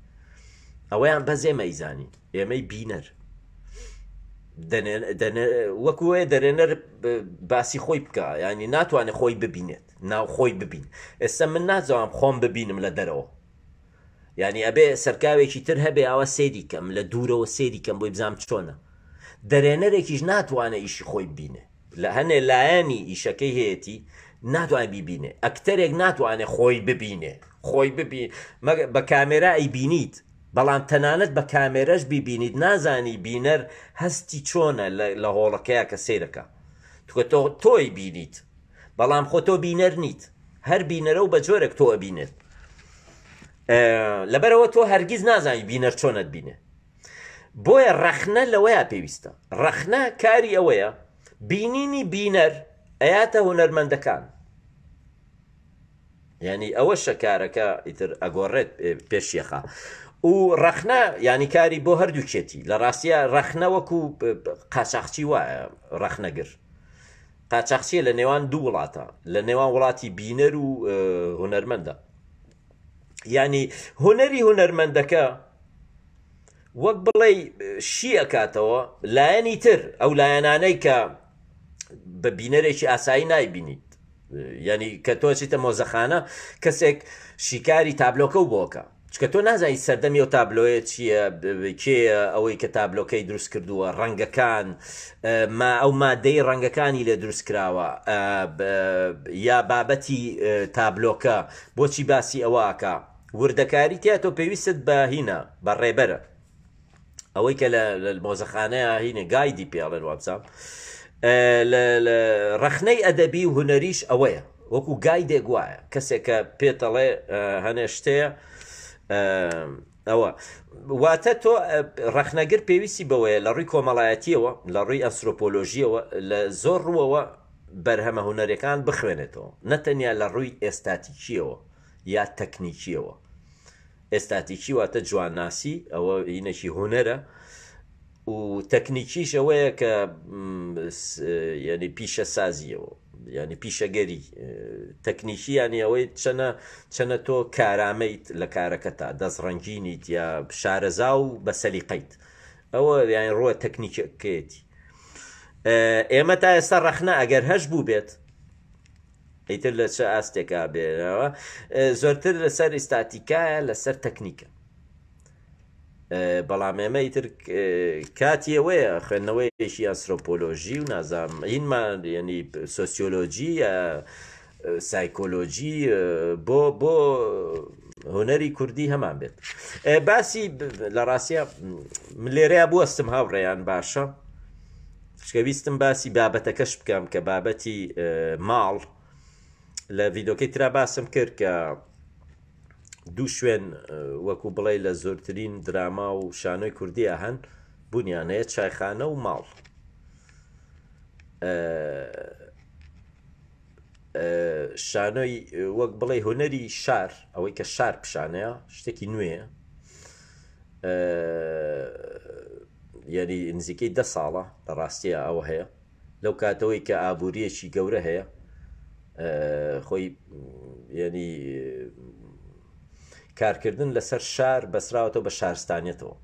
ئەوەیان بەس ئێمە ئەیزانین ئێمەی بینەر وەکو وەیە دەرێنەر باسی خۆی بکە ینی ناتوانێت خۆی ببینێت ناو خۆی ببین ئێستا من نازانم خۆم ببینم لە دەرەوە یعنی ئەبێ سەرکاوێکی تر هەبێ ئەوە سێری کەم لە دوورەوە سێری کەم بۆی بزانام چۆنە دەرێنەرێکیش ناتوانێت ئیشی خۆی بینێ لە هەنێ لایەنی ئیشەکەی هەیەتی ناتوانێت بیبینێ ئەکتەرێک ناتوانێت خۆی ببینێ خۆی ببی بە کامێرا ئەیبینیت. بەڵام تەنانەت بە کامێرەش بیبینیت نازانی بینەر هەستی چۆنە لە هۆڵەکەیا کە سەیرەکا چونکە تۆ تۆی بینیت بەڵام خۆ تۆ بینەر نیت هەر بینەرە و بە جۆرێک تۆ ئەبینێت لەبەرەوە تۆ هەرگیز نازانی بینەر چۆنت بینێ بۆیە ڕەخنە لەوەیە پێویستە ڕەخنە کاری ئەوەیە بینینی بینەر ئەیاتە هونەرمەندەکان یانی ئەوەشە کارەکە ئیتر ئەگۆڕێت پێشیەخا و ڕەخنە ینی کاری بۆ هەردووکێتی لە ڕاستە ڕەخنە وەکو قاچاخچی وایە ڕەخنەگر قاچاخچیە لە نێوان دوو وڵاتە لە نێوان وڵاتی بینەر و هونەرمەندە ینی هونەری هونەرمەندەکە وەک بڵێ شی ئەکاتەوە لایەنی تر ئەو لایەنانەی کە بە بینەرێکی ئاسایی نایبینیت یعنی کە تۆ چیتە مۆزەخانە کەسێک شیکاری تابلۆکە و بۆکە چکە تۆ نازانی سەردەمی ئەو تابلۆیە چییە کێیە ئەوەی کە تابلۆکەی دروست کردووە ڕەنگەکان ما ئەو مادەی ڕەنگەکانی لێ دروست کراوە یا بابەتی تابلۆکە بۆچی باسی ئەوەکە وردەکاری تیا تۆ پێویستت بە هینە بە ڕێبەرە ئەوەی کە لە مۆزەخانەیە هینە گایدی پێڵێن وابزانام لە ڕەخنەی ئەدەبی و هونەریش ئەوەیە وەکو گایدێک وایە کەسێک کە پێتەڵێ هەنێ شتەیە ئەوە واتە تۆ ڕەخنەگر پێویستی بەوەیە لە ڕووی کۆمەڵایەتیەوە لە ڕووی ئەنسرۆپۆلۆژیەوە لە زۆر ڕووەوە بەرهەمە هونەرەکان بخوێنێتەوە نەتەنیا لە ڕووی ئێستاتیکیەوە یا تەکنیکیەوە ئێستاتیکی واتە جوانناسی، ئەوە هینێکی هونەرە و تەکنیکیش ئەوەیە کە یعنی پیشەسازیەوە یعنی پیشەگەری تەکنیکی ینی ئەوەی چەنە چەنە تۆ کارامەیت لە کارەکەتا دەستڕەنگینیت یا شارەزا و بە سەلیقەیت ئەوە یان ڕووە تەکنیکەکەیەتی ئێمە تا ئێستا ڕەخنە ئەگەر هەش بوو بێت ئیتر لە چ ئاستێکا بێنەوە زۆرتر لەسەر ئیستاتیکایە لەسەر تەکنیکە بەڵام ئێمە ئیتر کاتی ئەوەیە خوێندنەوەیەکی ئەنسرۆپۆلۆژی و نازام هینمان ینی سۆسیۆلۆژی یا سایکۆلۆژی بۆ بۆ هونەری کوردی هەمان بێت باسی لە ڕاستە لێرەیە بوەستم هاوڕێیان باشە چکە ویستم باسی بابەتەکەش بکەم کە بابەتی ماڵ لە ڤیدۆکەی ترا باسم کرد کە دوو شوێن وەکو بڵێ لە زۆرترین دراما و شانۆی کوردیە هەن بوونیان هەیە چایخانە و ماڵ شانۆی وەک بڵێ هونەری شار ئەوەی کە شار پیشانەیە شتێکی نوێیە یعنی نزیکەی دە ساڵە لە ڕاستیە ئەوە هەیە لەو کاتەوەی کە ئابووریەکی گەورە هەیە خۆی یعنی کارکردن لەسەر شار بەسراوەتەوە بە شارستانیەتەوە.